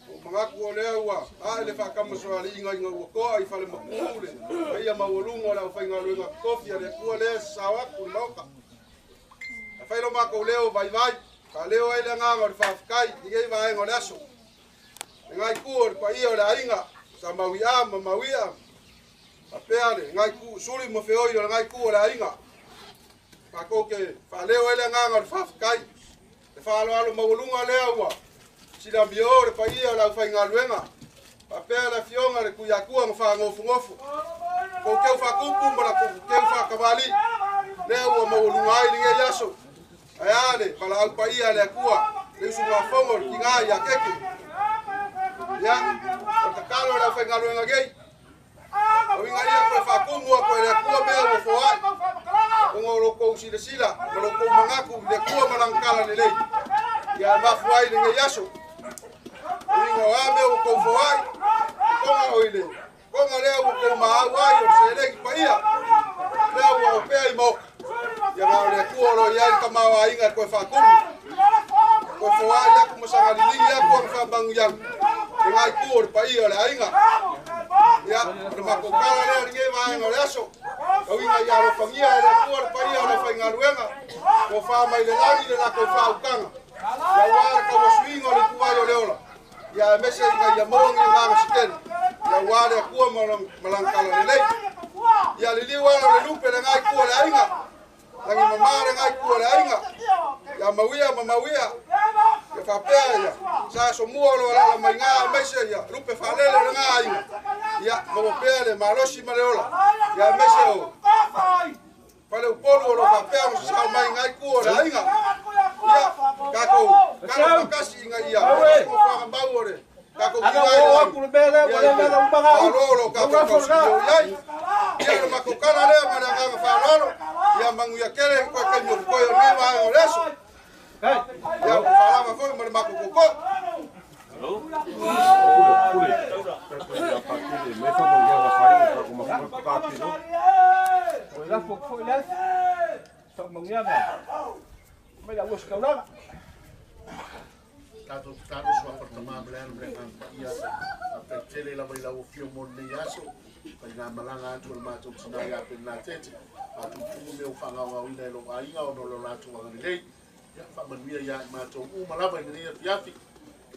Ua manatu o lea ua ae le faakamasoaliiga ina ua toa i falemapu le paia maualuga o le aufaigaluega totofi a le Atua lea e sasao atu i le Maota. Ae fai lo matou leo vaivai, faaleo ai le agaga o le faafetai i lenei vaega o le aso. Le itu o le paia o le aiga, sa Mauia ma Mauia, faapea le itu suli ma feoi o le itu o le aiga. Matou te faaleo ai le agaga o le faafetai, le faaaloalo maualuga lea ua silamio le paia o le aufaigaluega, faapea le afioga i le Tuiatua na faanofonofo, tou teu faatupu ma la tou teu faatamalii, lea ua maualuga ai lenei aso. Ae a le valaau paia a le Atua, le usugafono o le tiga ia Keke. Ia, o le tatalo a le aufaigaluega nei, Uiga ia koe faatumu atu e le Atua mea ua foai, ona o lo tou silasila ma lo tou manatu i le Atua ma lana tala lelei, ia e mafua ai lenei aso. Uiga o a mea ua tou foai, toga o i le toga lea ua tou maau ai o le seleni paia, lea ua opea i maoka, ia na o le Atua o lo o i ai le tamaoaiga e toe faatumu. Koe foai atu ma sagaliligi atu ana faamanuiaga, lena itu o le paia o le aiga. Ia, o le matou tala lea o lenei vaega o le aso. Tauiga ia alofagia e le Atua le paia o le aufaigaluega, tofa mai le lagi le latou faautaga, ia aua le tauasuiga o le ituai o le ola, ia aemaise ina ia maua ni agaga se tele, ia aua le Atua ma lana tala lelei. Ia liliu ala o le lupe lena itu o le aiga, lagi mamā lena itu o le aiga, ia Mauia ma Mauia, ia faapea ia sa asomua o lo o alaala mai ina aemaise ia lupe faalele o lena aiga, ia maua pea le malosi ma le ola, ia aemaise o fale Upolu o lo o faapea ona sasao mai ina itu o le aiga. Ia tatou tala faatasi ina ia maua mau o le tatou Ana tiga i o le atu le mea lea, ua le mea lau maga lagi. Malo lo Lau tatou lafo lena. tausilio i ai. Ia le matou tala lea ma le agaga faaaloalo, ia manuia tele i toe taimi o totoe o lenei vaega o le aso. Ia ua faalava foi ma le matou tootoo. Pule, tatou ia patele me fa mo ia fai ka ko ma pa pilo. O le lafo atu foi lea, faamanuiaga mai le au ositaulaga. Tatou tatalo suafa o le Tama ma le Alo ma le Agaga Paia, faafetai tele lava i lau afio mo lenei aso, faigamalaga atu o le matou tina ia Pelenatete, faatutumu mea ua faagaogaoina e lou aiga ona o lo latou agalelei, ia faamanuia ia i matou uma lava i lenei afiafi,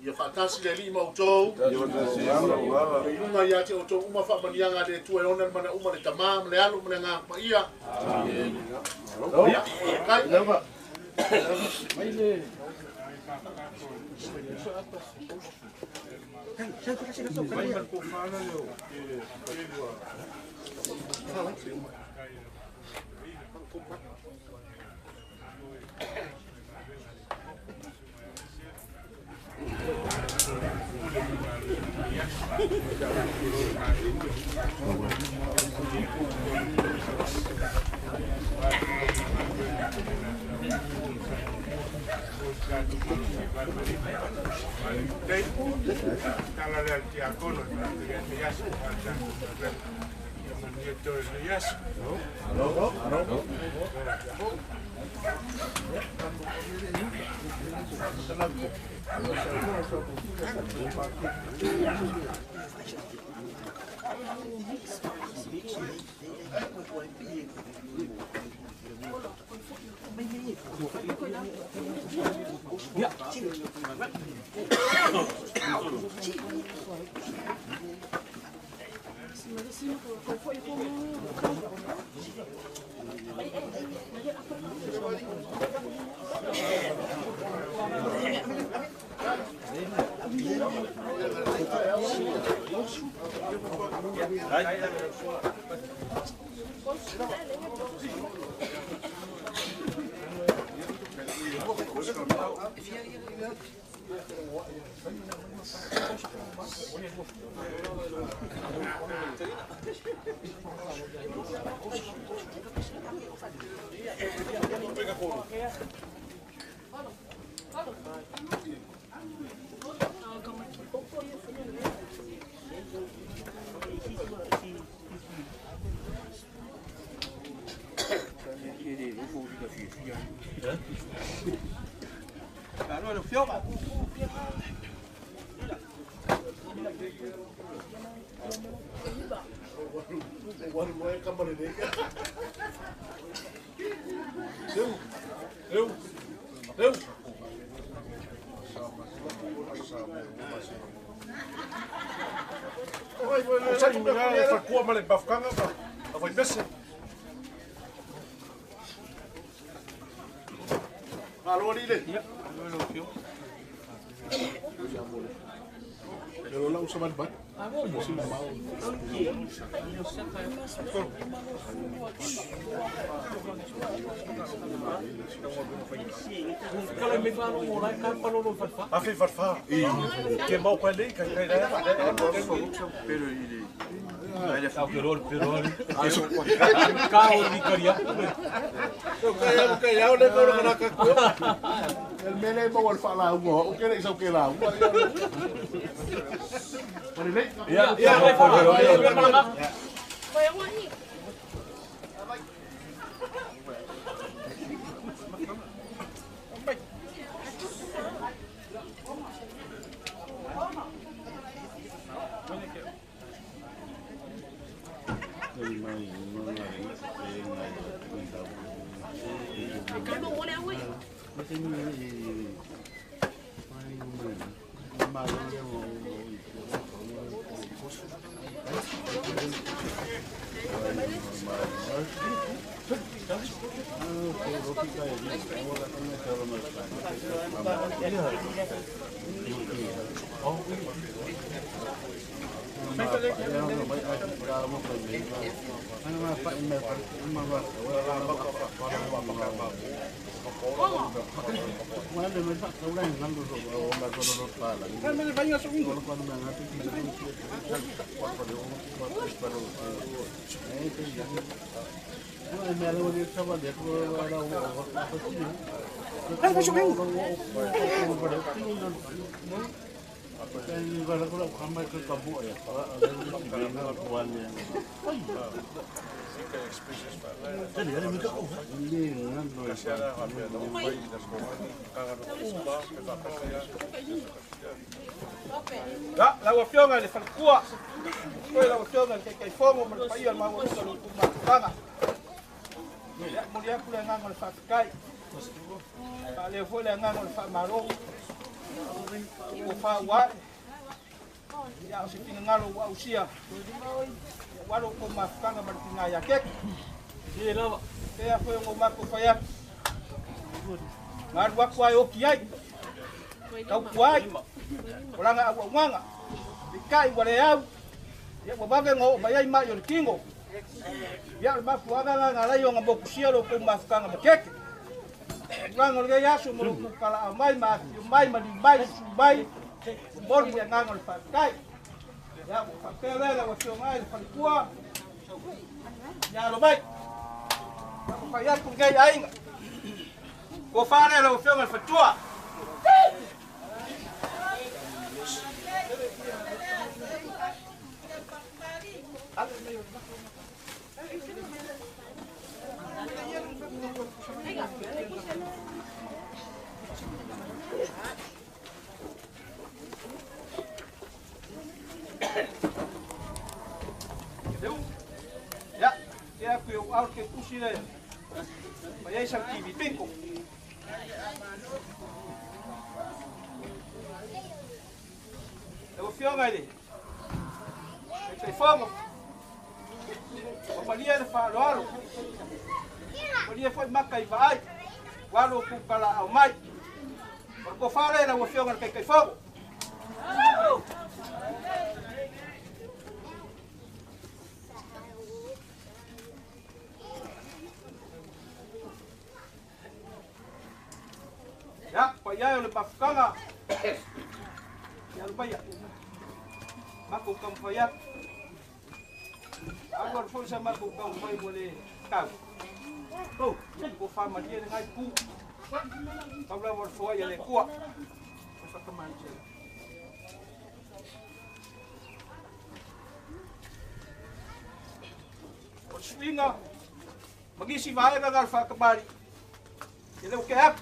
ia faatasi le Alii ma outou, ia i luga ia te outou uma faamanuiaga a le Atua e ona le mana uma le Tama ma le Alo ma le Agaga Paia. Ia, faafetai. Mai le Mai ma le tofa lea o Lau afioga i le falekua, koe lau afioga i le taitaifono ma le paia o le maualuga o lo outou mafutaga. Ia, momoli atu le agaga o le faafetai. Faaleo foi le agaga o le faamalo. Ua faaua ae. Ia, o se finagalo ua ausia. Ia, ua alo outou mafutaga ma le tina ia Keke. Pea foi o ngou matou fai atu. Galu atu ai oki ai. Tautua ai. O langa auaunaga. Peitai ua le au. Ia ua vave ona oo mai ai mai o le tino. Ia o le mafuaaga lena na alai ona mokusia lo outou mafutaga ma Keke. Tulaga o lenei aso ma lo outou talaaao mai ma afifio mai ma liu mai susu mai. Momoli le agaga o le faafetai. Ia ua faapea lea lau afioga ai le falekua. Ia alo mai. Ua fai atu lenei aiga. Ua faalea lau afioga i le faletua. Ya, ya ku yo au ke kusi le. Ma yai sa kiwi pinko. E o fionga ile. E te fogo. O malia le whaaloalo. Malia foi maka i vaai. Walo ku kala au mai. O ko whare la o fionga le kai fogo. Ya, pa ia o le mafukanga. Ia lu paia. Mako kau paia. Alu alu foi sa mako kau pai mo le kau. Ko, ko fa malie le ngai ku. Kau la wal foi le kua. Fa ka man che. O swinga. Magisi vai ga fa ka bari. Ele o que é?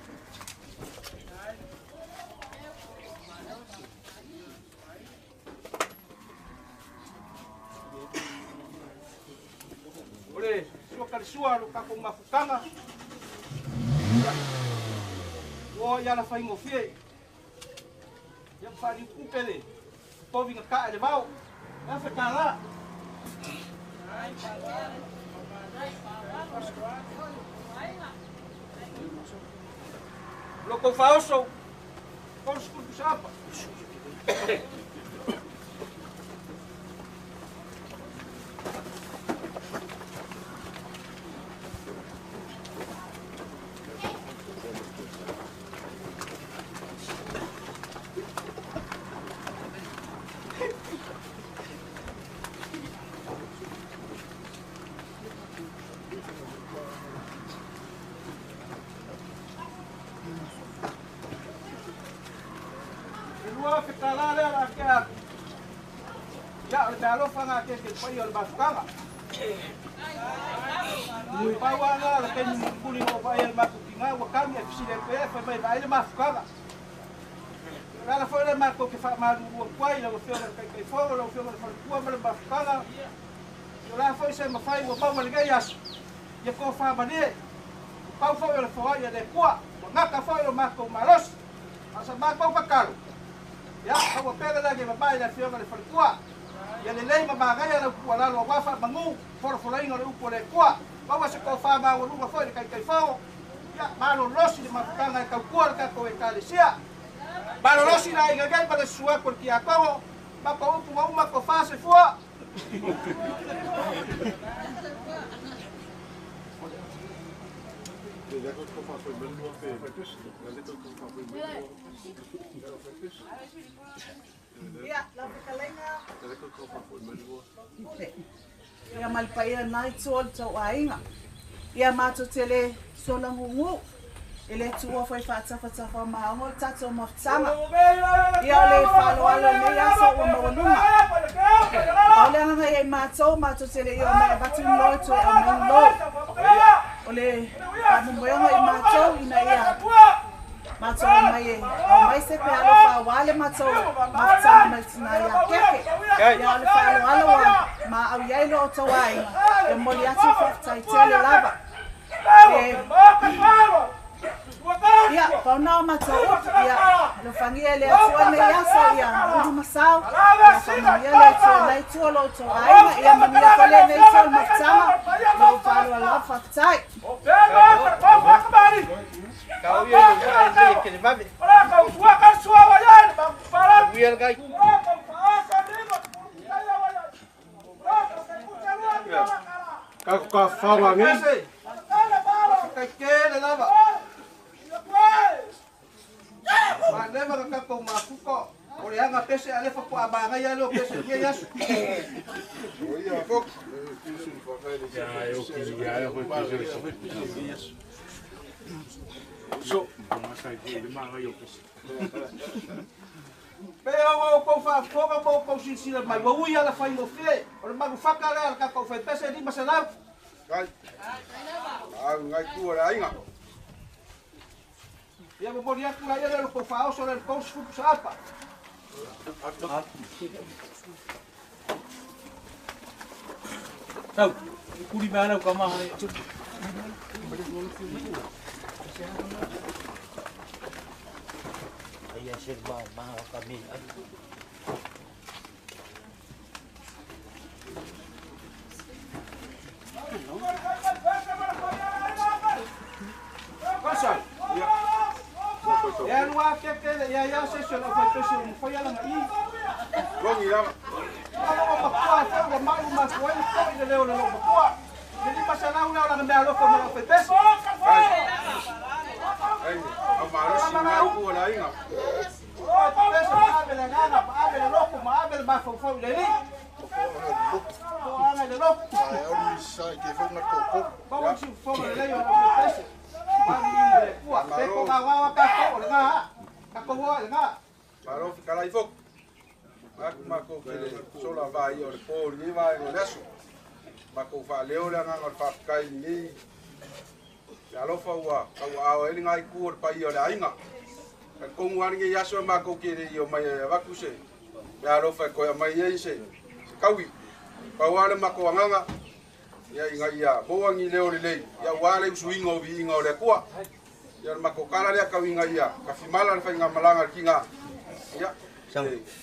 Ore, sua karisua lo kako mafukanga. O ia la fai ngofie. Ia fari kupele. Povinga ka le vau. Ia fa kala. Lo ko faoso. Ko sku sapa. Ke pai o le mafukanga. Ui paua le keni mukuli o vai le makukinga ua kami e fisile koe fai mai vai le mafukanga. Lala foi le mako ke wha malu ua kuai la ua fioga le kai kai fogo la ua fioga le falukua ma le mafukanga. O la foi se mawhai ua maua le ngai aso. Ia ko wha manie. Pau foi o le foai le kua. Ua ngaka foi o mako malosi. Asa mako pakalo. Ia, ua pega la ke mapai la fioga le falukua. Ia le lei ma magai ala upu alalo a wafa mangu, fora inga le upu le kua. Wawa se ko wha maua lunga foi le kai kai fao. Ia, malo losi le mafukanga e kaukua le kako e kalesia. Malo losi la inga gai pa le sua ko le kia kongo. Mako upu wa uma ko wha se fua. Ia, la whakalenga. Ia malpaia nai tō tau ainga. Ia mātou tele sola ngungu. Ele tua foi whaatawhatawa maongo tato mafutanga. Ia ole whaloalo nei asa ua mawalunga. Paole anga ia mātou, mātou tele ia o mai vatu loi toi au mai loi. Ole whamumoyonga i mātou ina ia. Mātou mai e, au mai se pe alofa wale mātou mafutanga mai tina ia keke. Ia ole whaloalo a ma au iailo o tau ainga. Ia moli atu whaftai tele lava. Ia, paunao mātou upu, ia, lofangia le atua nei asa, ia, uru masau, ia, whangia le atua nei tua lo tau ainga, ia, mania pale nei tua le mafutanga, lo whaloa la whaftai. Kau ia le ke le vave. Ka ka whawa ngi. Kai ke le lava. Ma leva ka ko mafuko. O le anga pese ale fa ko abanga ya lo pese ye yasu. O ia fok. Ya eu que ya eu So, le manaia o pese. Pe o kou faafofoga ma oukou silasila mai, ua ui ala faigofie, o le manufaka lea a le tatou faipese e 500. Ai. Au ngai ku o le aiga. Ia momoli atu laia lea o le kou faaoso lea le 30 pusaapa. Tau, kuri mai ana ka maha. Ai a ser ma ma ka me. Pasa. Ia alu a keke ia ia se se lo faipese o mafai ala na i. Longi lava. Alo o matua foi ua malu matua ai foi le leo le lo matua. Le 500 lea o lana mea alofa ma lau faipese. Ai, au malosi ngai ku o le aiga. Faipese ma ave le agaga, ma ave le loto, ma ave le mafaufau i le alii. Toaga i le loto. Ai au ni sa i te whaunga tō Maua si ufofoga lelei o lau faipese. Mali i le Atua. Pe ko ngā wawa tātou o le ngā. Tātou oa i le ngā. Malo fikalai fok. Aku mako ke le sola vai o le po ni vai o le aso. Mako fa leo le agaga o le faafetai i lenei le alofa ua tauaao ai le ngai ku o le paia o le aiga. Ka kongu lava lenei aso e makou ke le i o mai e avatu se le alofa e toe aumai ai se taui. Pau lava le matou agaga ia ina ia maua ni leo lelei ia aua le usuiga o viiga o le Atua. Ia o le matou tala lea tau ina ia tafimala le faigamalaga a le tiga ia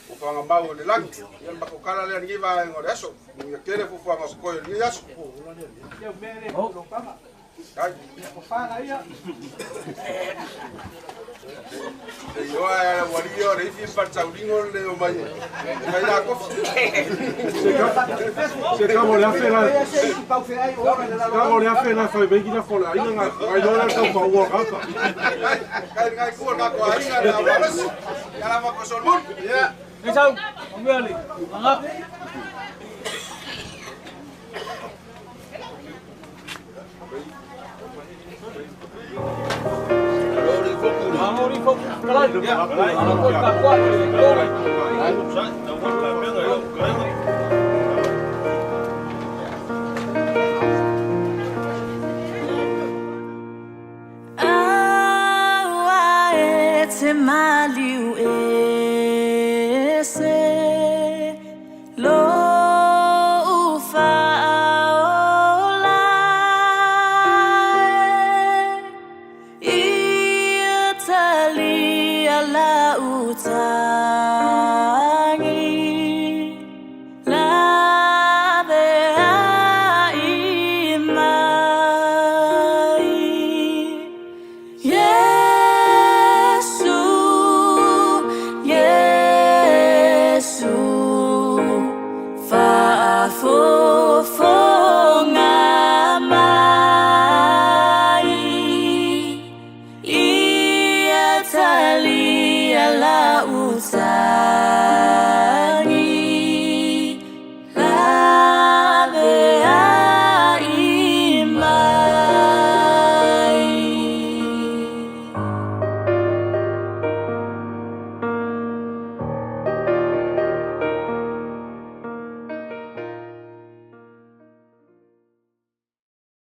fofoaga mau o le lagi. Ia le matou tala lea i lenei vaega o le aso. Manuia tele fofoaga o totoe o lenei aso. Ia mea le lokaga. Ai. O fana ia. E ioa e ala wali o le ifi pataulingo le o mai. E mai la kofi. Se cabo le hace la Cabo le hace la fai vengi la fola aiga nga ngai lola tau pa ua kapa. Kai ngai ku nga ko aiga na malas. Ya la mako solmun. Ya. Esau, ambiali. Anga. Mangori fo kalai. Mangori ka kwa. Aua e te maliu ese lou faaola e, ia talia lau tatalo.